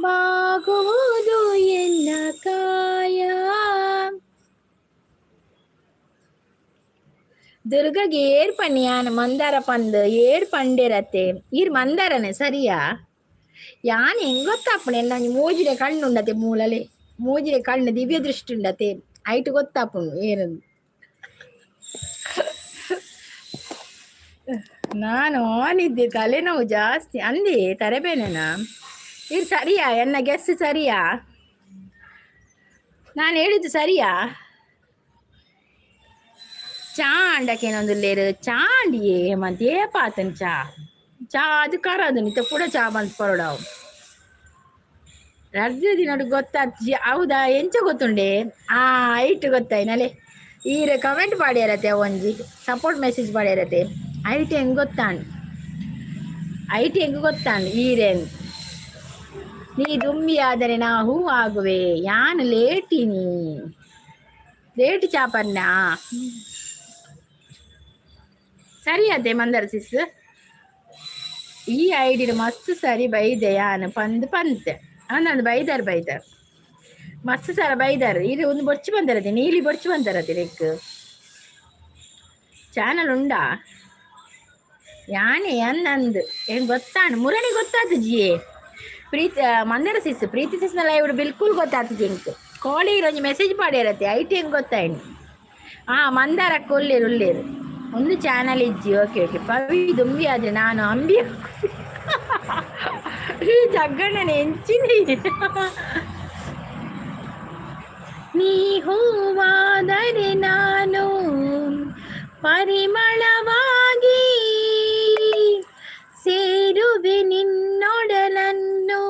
ಬಾಗುವುದು ಎನ್ನ ಕಾಯ. ದುರ್ಗಗೆ ಏರ್ ಪನ್ನಿ ಯಾನ್ ಮಂದಾರ ಪಂದ್ ಏರ್ ಪಂಡೇರತ್ತೆ. ಈರ್ ಮಂದಾರನೆ ಸರಿಯಾ? ಯಾನ್ ಹೆಂಗ್ ಗೊತ್ತಾಪುಂಡು? ಎನ್ನ ಒಂಜಿ ಮೂಜಿನೆ ಕಣ್ಣು ಉಂಡತೆ, ಮೂಲಲೆ ಮೂಜಿನೆ ಕಣ್ಣು, ದಿವ್ಯ ದೃಷ್ಟಿ ಉಂಡತೆ, ಐಟ್ ಗೊತ್ತಾಪುಂಡು ಏರಂದು. ನಾನು ಆನಿದ್ದೆ, ತಲೆನೋವು ಜಾಸ್ತಿ ಅಂದಿ, ತಲೆಬೇನೆನಾ? ಇದು ಸರಿಯಾ? ಎನ್ನ ಗೆಸ್ ಸರಿಯಾ? ನಾನು ಹೇಳಿದ್ದು ಸರಿಯಾ? ಚಾ ಅಂಡಕೇನೊಂದುಲ್ಲೇರು ಚಾಂಡಿಯೇ ಮಂತ್ ಏಪಾತನ್ ಚಾ ಚಾ ಅದು ಕರದು ನಿತ ಕೂಡ ಚಾ ಬಂದ್ ಪರೋಡವು ರಡ್ದು ದಿನಡು ಗೊತ್ತಾತ್ಜಿ. ಹೌದಾ? ಎಂಚ ಗೊತ್ತುಂಡೆ? ಆ ಐಟ್ ಗೊತ್ತಾಯ್ನಲೆ. ಈರೆ ಕಮೆಂಟ್ ಪಾಡ್ಯಾರತೆ, ಒಂಜಿ ಸಪೋರ್ಟ್ ಮೆಸೇಜ್ ಪಾಡ್ಯಾರತೆ. ಐಟ್ ಹೆಂಗ್ ಗೊತ್ತಾಂಡ್? ಐಟ್ ಹೆಂಗ್ ಗೊತ್ತಾಂಡ್ ಈರೇನ್? ನೀ ದುಂಬಿ ಆದರೆ ನಾ ಹೂ ಆಗುವೆ. ಯಾನ್ ಲೇಟಿನಿ, ಲೇಟ್ ಚಾಪನ್ನ. ಸರಿ ಅದೇ ಮಂದರ ಸಿಸ್. ಈ ಐಡಿನ ಮಸ್ತ್ ಸರಿ ಬೈದೆ ಯಾನ್ ಪಂದ್ ಪಂತೆ. ಅಂದಂದು ಬೈದಾರ್, ಬೈದಾರ್, ಮಸ್ತ್ ಸರ ಬೈದಾರ್. ಇದು ಒಂದು ಬೊರ್ಚು ಬಂದರತೆ, ನೀಲಿ ಬೊರ್ಚು ಬಂದರತೆ. ಲೆಕ್ ಚಾನಲ್ ಉಂಡಾ? ಯಾನೆ ಅಂದಂದು ಹೆಂಗ್ ಗೊತ್ತಾಂಡ್? ಮುರಣಿ ಗೊತ್ತಾತು ಜಿಯೇ. ಪ್ರೀತಿ ಮಂದರ ಸಿಸ್, ಪ್ರೀತಿ ಸಿಸ್ನ ಲೈವ್ ಬಿಲ್ಕುಲ್ ಗೊತ್ತಾತು ಎಂಕ್. ಕೋಳಿ ಒಂಜಿ ಮೆಸೇಜ್ ಪಾಡ್ಯಾರತ್ತೆ, IT ಹೆಂಗ್ ಗೊತ್ತಾಯ್ನಿ. ಹಾ, ಮಂದಾರಕ್ಕ ಉಲ್ಲೇರು, ಉಲ್ಲೇರು. ಒಂದು ಚಾನಲ್ ಇಜ್ಜಿ. ಓಕೆ ಓಕೆ ಪವಿ ದುಂಬಿ ಆದ್ರೆ ನಾನು ಅಂಬಿ. ಈ ಜಗ್ಗಣ್ಣನ ಎಂಚಿನಿ. ನೀ ಹೂವಾದರೆ ನಾನು ಪರಿಮಳವಾಗಿ ಸೇರುವೆ ನಿನ್ನೊಡಲನ್ನು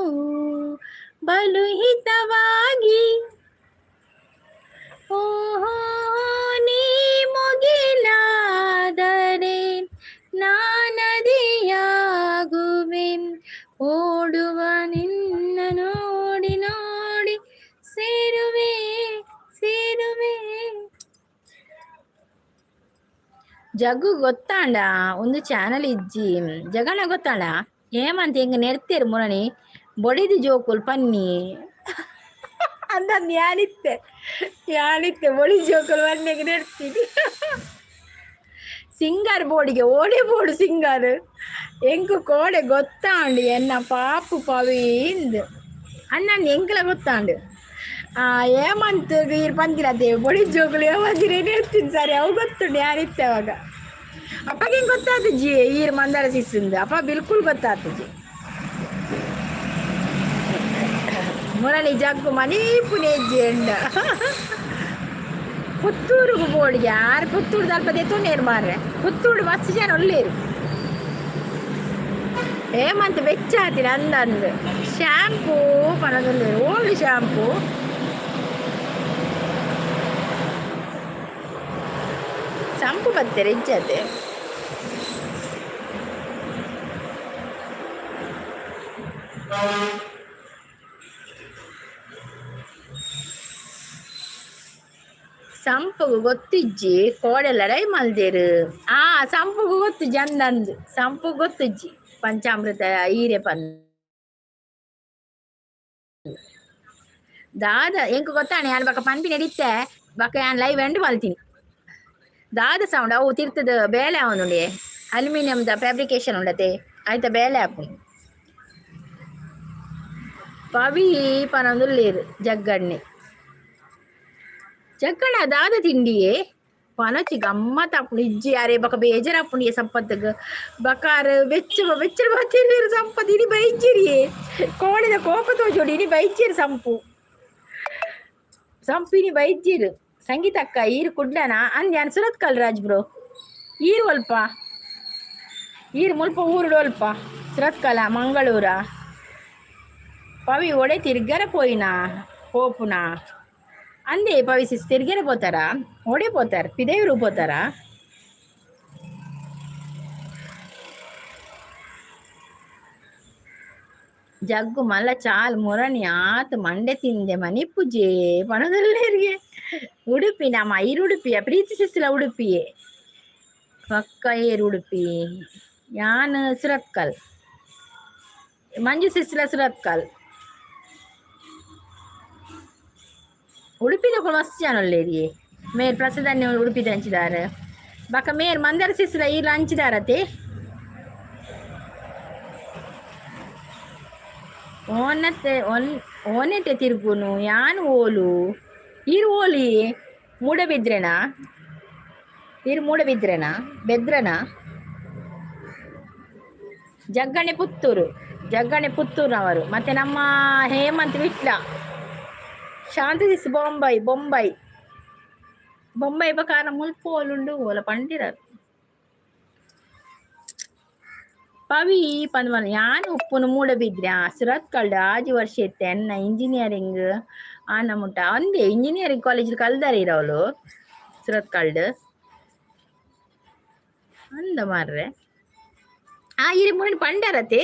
ಬಲು ಹಿತವಾಗಿ. ಓಹೋ, ನೀ ಮುಗಿಲಾದರೆ ನಾನದಿಯಾಗುವೆ, ಓಡುವ ನಿನ್ನ ನೋಡಿ ನೋಡಿ ಸೇರುವೆ, ಸೇರುವೆ. ಜಗ್ಗು ಗೊತ್ತಾಂಡ? ಒಂದು ಚಾನಲ್ ಇಜ್ಜಿ. ಜಗಣ ಗೊತ್ತಾಂಡ? ಏಮಂತ ಹಿಂಗ ನೆರ್ತೀರ್ ಮುರಣಿ? ಬೊಡಿದು ಜೋಕುಲ್ ಪನ್ನಿ ಅಂದಂದು ಯಾನಿತ್ತೆ, ಯಾನಿತ್ತೆ. ಬೊಡಿ ಜೋಕುಲ್ ಬನ್ನಿಗೆ ನೆರ್ತೀನಿ. ಸಿಂಗಾರ್ ಬೋಡಿಗೆ ಓಡೆ ಬೋಡು ಸಿಂಗಾರ್. ಎಂಕು ಕೋಡೆ ಗೊತ್ತಾಂಡು ಎನ್ನ ಪಾಪು ಪವೀಂದ್ ಅಣ್ಣನ್. ಎಂಕ್ಲ ಗೊತ್ತಾಂಡು. ಆ ಏಮಂತ್ ಈರ್ ಪಂದಿರತೆ ಬೊಡಿ ಜೋಕುಲು ಏಮಂತಿರ ನೆರ್ತೀನಿ. ಸರಿ, ಅವು ಗೊತ್ತುಂಡು. ಯಾರಿತ್ತೆ ಅವಾಗ ಅಪ್ಪಗೆ ಹೆಂಗ್ ಗೊತ್ತಾತಜಿ ಈರ್ ಮಂದಾರ ಸಿಸ್ಸಿಂದು? ಅಪ್ಪ ಬಿಲ್ಕುಲ್ ಗೊತ್ತಾತಜಿ. ಮುರಳಿ ಜಗ್ಗು ಮನೀಪುನೆ ಎಂಡ. ಪುತ್ತೂರುಗು ಬೋಡಿಗೆ ಯಾರು? ಪುತ್ತೂರು ದಲ್ಪ ದೆತ್ತೊಂಡೇರು ಮಾರ್ರೆ. ಪುತ್ತೂರು ಮಸ್ತ್ ಜನ ಉಲ್ಲೇರು. ಹೇಮಂತ್ ಬೆಚ್ಚ ಆತಿನ ಅಂದಂದು. ಶ್ಯಾಂಪೂ ಪನೊಂದುಲ್ಲೇರು, ಓಲ್ಡ್ ಶ್ಯಾಂಪೂ. ಸಂಪು ಬತ್ತೆರ್ ಇಜ್ಜತೆ. ಸಂಪುಗು ಗೊತ್ತಿಜ್ಜಿ. ಕೋಡೆ ಲಡೈ ಮಲ್ದೇರು. ಆ ಸಂಪುಗು ಗೊತ್ತಿಜ್ಜಿ ಅಂದಂದು. ಸಂಪು ಗೊತ್ತಿಜ್ಜಿ ಪಂಚಾಮೃತ ಈರೆ ಪನ್ ದಾದ ಎಂಕ್ ಗೊತ್ತಾಣೆ. ಯಾನ್ ಬೊಕ ಪನ್ಪಿನ ಇತ್ತೆ ಬೊಕ ಯಾನ್ ಲೈವ್ ಎಂಡ್ ಮಲ್ತೀನಿ. ದಾದ ಸೌಂಡ್? ಅವು ತಿರ್ತದ ಬೇಲೆ ಆವೊಂದುಂಡೆ. ಅಲ್ಯೂಮಿನಿಯಂದ ಫ್ಯಾಬ್ರಿಕೇಶನ್ ಉಂಡತೆ, ಐತ ಬೇಲೆ ಆಪುಂಡು. ಪವಿ ಪನೊಂದುಲ್ಲೆರ್ ಜಗ್ಗಣ್ಣೆ. ಜಗ್ಗಣ್ಣ ದಾದ ತಿಂಡಿಯೇ? ಪನೊಚಿ ಗಮ್ಮತ್ ಆಪುಂಡು. ಇಜ್ಜಿ ಅರೆ ಬೊಕ ಬೇಜಾರಾಪುಂಡು ಸಂಪತ್ಗ್. ಬಕಾರ ಬೆಚ್ಚ ಬೆಚ್ಚ ಬತ್ತಿಲ್ಲೆರ್ ಸಂಪತ್. ಇನಿ ಬೈಜ್ಜೆರಿಯೇ, ಕೋಳಿದ ಕೋಪ ತೋಜೋಡು. ಇನಿ ಬೈಜ್ಜೆರ್ ಸಂಪು, ಸಂಪು ಇನಿ ಬೈಜ್ಜೆರ್. ಸಂಗೀತಕ್ಕ ಈರು ಕುಡ್ಲನಾ ಅಂದ್ ಯಾನ್ ಸುರತ್ಕಲ್ ರಾಜ್ ಬ್ರೋ. ಈರು ಅಲ್ಪ ಈರು ಮುಲ್ಪ ಊರುಡು ಅಲ್ಪ ಸುರತ್ಕಲ ಮಂಗಳೂರ. ಪವಿ ಒಡೆ ತಿರ್ಗರ ಪೋಯಿನ ಪೋಪುನ ಅಂದೆ ಪವಿ ಸಿಸ್ ತಿರ್ಗರೆ ಪೋತಾರ ಒಡೆ ಪೋತಾರ ಪಿದಯೂರು ಪೋತಾರ. ಜಗ್ಗು ಮಲ್ಲ ಚಾಲ್ ಮುರಣಿ ಆತ್ ಮಂಡೆ ತಿಂದೆ ಮನಿಪುಜೆ ಪಣದಲ್ಲೇರಿಗೆ. ಉಡುಪಿ ನಮ್ಮ ಐರು ಉಡುಪಿಯ ಪ್ರೀತಿ ಸಿಸ್ಲ ಉಡುಪಿಯೇ ಪಕ್ಕ ಏರು ಉಡುಪಿ ಯಾನ್ ಸುರತ್ಕಲ್ ಮಂಜು ಸಿಸ್ಲ ಸುರತ್ಕಲ್. ಉಡುಪಿದ ಮಸ್ತ್ ಜನ ಉಲ್ಲೇರಿ ಮೇರ್ ಪ್ರಸಾದನ್ಯ ಉಡುಪಿದ ಹಂಚಿದಾರ ಬಕ ಮೇರ್ ಮಂದರ ಸಿಸ್ಲ ಈರ್ಲ ಹಂಚಿದಾರತೆ. ಓನತೆ ಒನ್ ಓನೆಟೆ ತಿರುಗುನು ಯಾನ್ ಓಲು ಈರ್ ಓಲಿ ಮೂಡಬಿದ್ರೆನಾ ಈರ್ ಮೂಡಬಿದ್ರೆನಾ ಬೆದ್ರನಾ. ಜಗ್ಗಣೆ ಪುತ್ತೂರು ಜಗ್ಗಣೆ ಪುತ್ತೂರಿನವರು. ಮತ್ತೆ ನಮ್ಮ ಹೇಮಂತ್ ವಿಟ್ಲ ಶಾಂತಿ ಸಿಸ್ ಬೊಂಬೈ ಬೊಂಬೈ ಬೊಂಬೈ ಬಕಾರ ಮುಲ್ಪ ಓಲುಂಡು ಓಲ ಪಂಡಿರರು. ಪವಿ ಪಂದ್ ಯಾನ್ ಉಪ್ಪುನು ಮೂಡಬಿದ್ರೆ ಸುರತ್ಕಲ್ಡ್ ಆಜಿ ವರ್ಷ ಇತ್ತೆ ಎನ್ನ ಇಂಜಿನಿಯರಿಂಗ್ ಆನ ಮುಟ್ಟ ಅಂದೆ ಇಂಜಿನಿಯರಿಂಗ್ ಕಾಲೇಜ್ ಕಲ್ದಾರ ಇರವಳು ಸುರತ್ಕಲ್ಡ್ ಅಂದ ಮಾರ್ರೆ. ಆ ಇರಿ ಮುರಣಿ ಪಂಡಾರತೆ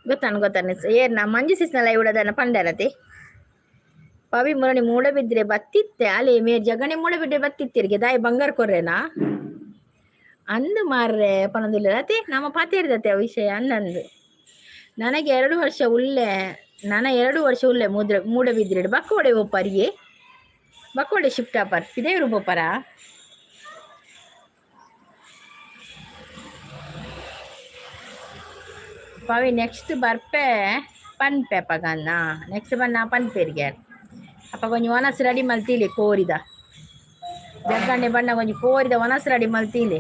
ಗೊತ್ತಾನ ಗೊತ್ತಾನ ಏರ್ನ ಮಂಜು ಸಿಸ್ನ ಲೈವ್ ಉಡದನ ಪಂಡಾರತೆ. ಪವಿ ಮುರಣಿ ಮೂಡಬಿದ್ರೆ ಬತ್ತಿತ್ತೆ ಅಲೆ ಮೇರ್ ಜಗಣೆ ಮೂಡಬಿದ್ರೆ ಬತ್ತಿತ್ತಿರಿಗೆ ದಾಯಿ ಬಂಗಾರ ಕೊರ್ರೆನಾ ಅಂದು ಮಾರ್ರೆ ಪನೊಂದಿಲ್ಲ ಅತೆ ನಮ್ಮ ಪಾತೇರಿದತೆ ಆ ವಿಷಯ ಅನ್ನಂದು. ನನಗೆ 2 ವರ್ಷ ಉಲ್ಲೆ ನನ 2 ವರ್ಷ ಉಲ್ಲೆ ಮುದ್ರ ಮೂಡಬಿದ್ರೆ ಬಕ್ಕೋಡೆ ಒಪ್ಪರಿಗೆ ಬಕ್ಕೋಡೆ ಶಿಫ್ಟ್ ಆಪರ್ ಪಿದೇವರು ಪೋಪರ. ಪವಿ ನೆಕ್ಸ್ಟ್ ಬರ್ಪೆ ಪನ್ಪೆ ಪಗನ್ನ ನೆಕ್ಸ್ಟ್ ಬನ್ನ ಪನ್ಪೆರಿಗೆ ಅಪ್ಪ ಕೊಂಚ ಒನಸ್ ರೆಡಿ ಮಲ್ತೀಲೆ ಕೋರಿದ ಜಗ್ಗಣ್ಣೆ ಬಣ್ಣ ಕೊಂಚ ಕೋರಿದ ಒನಸ್ ರೆಡಿ ಮಲ್ತೀಲೆ.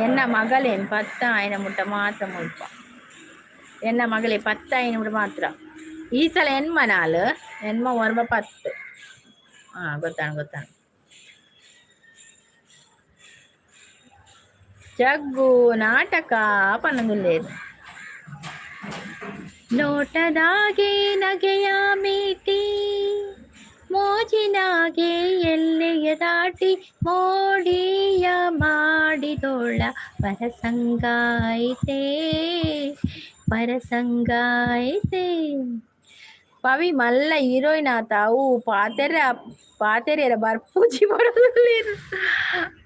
ಎನ್ನ ಮಗಳೇನು ಪತ್ತಾಯಿನ ಮುಟ್ಟ ಮಾತ್ರ ಮುಲ್ಪ ಎನ್ನ ಮಗಳೇ ಪತ್ತಾಯಿನ ಮುಟ್ಟ ಮಾತ್ರ. ಈ ಸಲ ಎನ್ಮ ನಾಲ್ ಎನ್ಮ ಒರ್ಮ ಪತ್ತು. ಹಾ ಗೊತ್ತಾಣ ಗೊತ್ತಾಣ. ಜಗ್ಗು ನಾಟಕ ಪನ್ನೊಂದುಲ್ಲೇದು. ನೋಟದಾಗೆ ನಗೆಯ ಮೀಟಿ ಮೋಜಿನಾಗೆ ಎಲ್ಲೆಯ ದಾಟಿ ಮೋಡಿಯ ಮಾಡಿದೋಳ ಪರಸಂಗಾಯಿತೇ ಪರಸಂಗಾಯಿತೇ. ಪವಿ ಮಲ್ಲ ಹೀರೋಯಿನ್ ಆತ ಅವು ಪಾತೆರ ಪಾತೆರೆರ ಬರ್ಪೂಜಿ ಬರೋದಿಲ್ಲ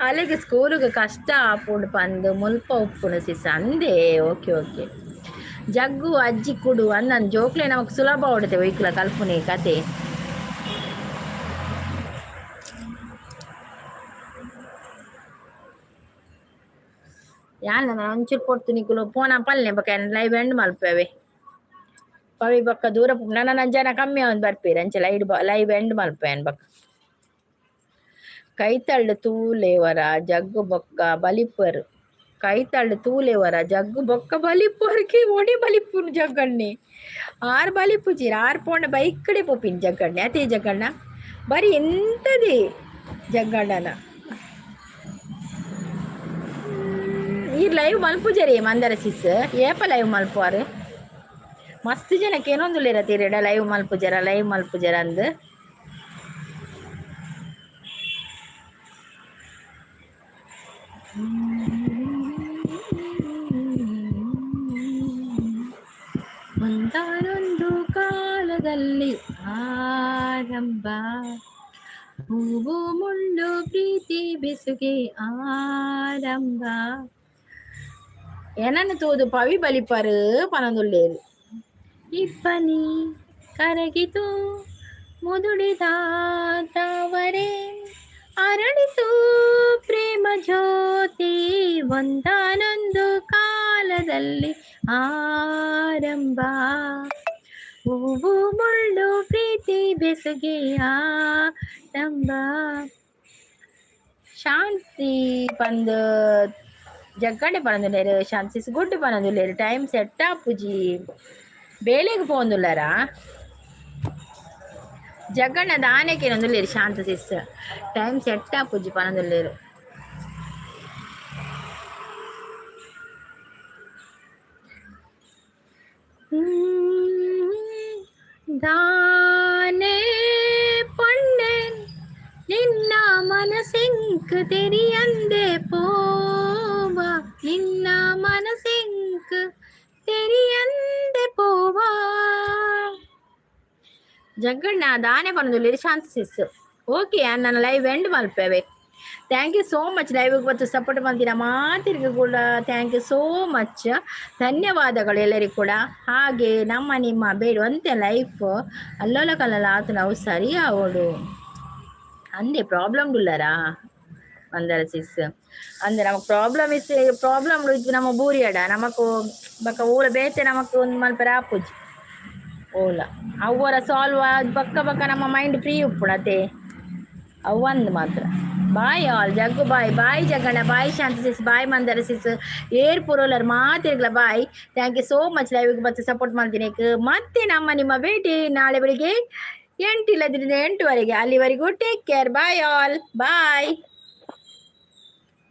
ಅಲ್ಲಿಗೆ ಸ್ಕೂಲಿಗೆ ಕಷ್ಟ ಆಪುಂಡು ಪಂದು ಮುಲ್ಪ ಉಪ್ಪುಂಡು ಸಿಸ್ ಅಂದೆ. ಓಕೆ ಓಕೆ ಜಗ್ಗು ಅಜ್ಜಿ ಕುಡು ಅಂದನ್ ಜೋಕ್ಲೆ ನಮಕ್ ಸುಲಭ ಹೊಡಿತೆ ಒಯ್ಕ್ಲ ಕಲ್ಪುನೆ ಕತೆ. ಯಾನ್ ಒಂಚೂರು ಪೊರ್ತು ನಿಕುಲು ಪೋನ ಪಲ್ಲೆ ಬೊಕ ಲೈವ್ ಎಂಡ್ ಮಲ್ಪುವೆ. ಪವಿ ಬೊಕ್ಕ ದೂರ ನನ ಜನ ಕಮ್ಮಿ ಆವೊಂದು ಬರ್ಪೆರ್ ಅಂಚ ಲೈಡ್ ಲೈವ್ ಎಂಡ್ ಮಲ್ಪುವೆ ಬೊಕ್ಕ. ಕೈತಲ್ಡ್ ತೂಲೆವರ ಜಗ್ಗು ಬೊಕ್ಕ ಬಲಿಪರು ಕೈತಲ್ಡ್ ತೂಲೆವರ ಜಗ್ಗು ಬೊಕ್ಕ ಬಲಿಪುವರ್ಗೆ ಒಡೆ ಬಲಿಪುನು ಜಗ್ಗಣ್ಣೆ ಆರ್ ಬಲಿಪುಜೆರ್ ಆರ್ ಪೋಂಡ ಬೈಕ್ ಕಡೆ ಪೋಪಿನ ಜಗ್ಗಣ್ಣೆ ಅತೇ ಜಗ್ಗಣ್ಣ ಬರಿ ಎಂತದೇ ಜಗ್ಗಣ್ಣನ. ಈ ಲೈವ್ ಮಲ್ಪುಜರಿ ಮಂದರ ಸಿಸ್ ಏಪ ಲೈವ್ ಮಲ್ಪುವಾರು ಮಸ್ತ್ ಜನಕ್ಕೆ ಏನೊಂದುಲ್ಲೆರ ತೀರೆಡ ಲೈವ್ ಮಲ್ಪುಜರ ಲೈವ್ ಮಲ್ಪುಜರ ಅಂದ್. ಒಂದಾನೊಂದು ಕಾಲದಲ್ಲಿ ಆರಂಭ ಹೂವು ಮುಳ್ಳು ಪ್ರೀತಿ ಬೆಸುಗೆ ಆರಂಭ. ಏನನ್ನು ತೂದು ಪವಿ ಬಲಿಪರು ಪನೊಂದುಲ್ಲೇರು. ಇಬ್ಬನಿ ಕರಗಿತು ಮುದುಡಿದ ತಾವರೆ ಅರಳಿತು ಪ್ರೇಮ ಜ್ಯೋತಿ ಒಂದಾನೊಂದು ಕಾಲದಲ್ಲಿ ಆರಂಭ. ಹೂವು ಮುಳ್ಳು ಪ್ರೀತಿ ಬೆಸುಗೆಯ ತಂಬ. ಶಾಂತಿ ಪಂದ್ ಜಗ್ಗಂಡೆ ಪನೊಂದುಲ್ಲೆರ್. ಶಾಂತಿ ಗುಡ್ ಪನೊಂದುಲ್ಲೆರ್. ಟೈಮ್ ಸೆಟ್ ಆಪುಜಿ. ಬೇಲೆಗ್ ಪೋವೊಂದುಲ್ಲಾರಾ? ಜಗ್ಗಣ್ಣ ದಾನೆ ಕೇನೊಂದುಲ್ಲೆರ್. ಶಾಂತ ಸಿಸ್ ಟೈಮ್ ಸೆಟ್ ಆಪುಜಿ ಪನೊಂದುಲ್ಲೆರ್. ದಾನೆ ಪೊಣ್ಣೆ ನಿನ್ನ ಮನಸಿಂಕ್ ತೆರಿಯಂದೆ ಪೋವ, ನಿನ್ನ ಮನಸಿಂಕ್ ತೆರಿಯಂದೆ ಪೋವ. ಜಗ್ಗಣ್ಣ ದಾನೆ ಪನೊಂದುಲ್ಲೆರ್ ಶಾಂತ ಸಿಸ್. ಓಕೆ, ನನ್ನ ಲೈವ್ ಎಂಡ್ ಮಲ್ಪೆವೆ. Thank you so much. Live ಬಂದು ಸಪೋರ್ಟ್ ಮಾಡ್ತೀರಾ ಮಾತಿರ್ಗು ಕೂಡ thank you so much. ಧನ್ಯವಾದಗಳು ಎಲ್ಲರಿಗೂ ಕೂಡ. ಹಾಗೆ ನಮ್ಮ ನಿಮ್ಮ ಬೇಡುವಂತೆ ಲೈಫ್ ಅಲ್ಲೋಲ ಕಲ್ಲೋಲ ಆತು, ನಾವು ಸರಿ ಆವೋಡು ಅಂದೆ. ಪ್ರಾಬ್ಲಮ್ ಉಲ್ಲರಾ ಮಂದರ ಸಿಸ್? ಅಂದ್ರೆ ನಮಕ್ ಪ್ರಾಬ್ಲಮ್ is problem ನಮ್ಮ ಬೂರಿಯಡ ನಮಕು ಬೊಕ ಓಲ ಬೇತೆ ನಮಕ್ ಒಂದು ಮಲ್ಪೆರೆ ಆಪುಜಿ. ಓಲ ಅವ್ವರ ಸಾಲ್ವ್ ಬಕ್ಕ ಬಕ್ಕ ನಮ್ಮ ಮೈಂಡ್ ಫ್ರೀ ಉಪ್ಪುಂಡು ಅವು ಮಾತ್ರ. Bye all. Jaggu bye bye. Jagganna bye, Shanti sis bye, Mandara sis, ಏರ್ ಪುರೋಲರ್ ಮಾತಿರ್ಗ್ಲ bye. Thank you so much. Live ಮತ್ತೆ ಸಪೋರ್ಟ್ ಮಾಡ್ತೀನಿ. ಮತ್ತೆ ನಮ್ಮ ನಿಮ್ಮ ಭೇಟಿ ನಾಳೆ ಬೆಳಿಗ್ಗೆ 8 ಇಲ್ಲದ್ರಿಂದ 8ವರೆಗೆ. ಅಲ್ಲಿವರೆಗೂ take care. Bye all, bye.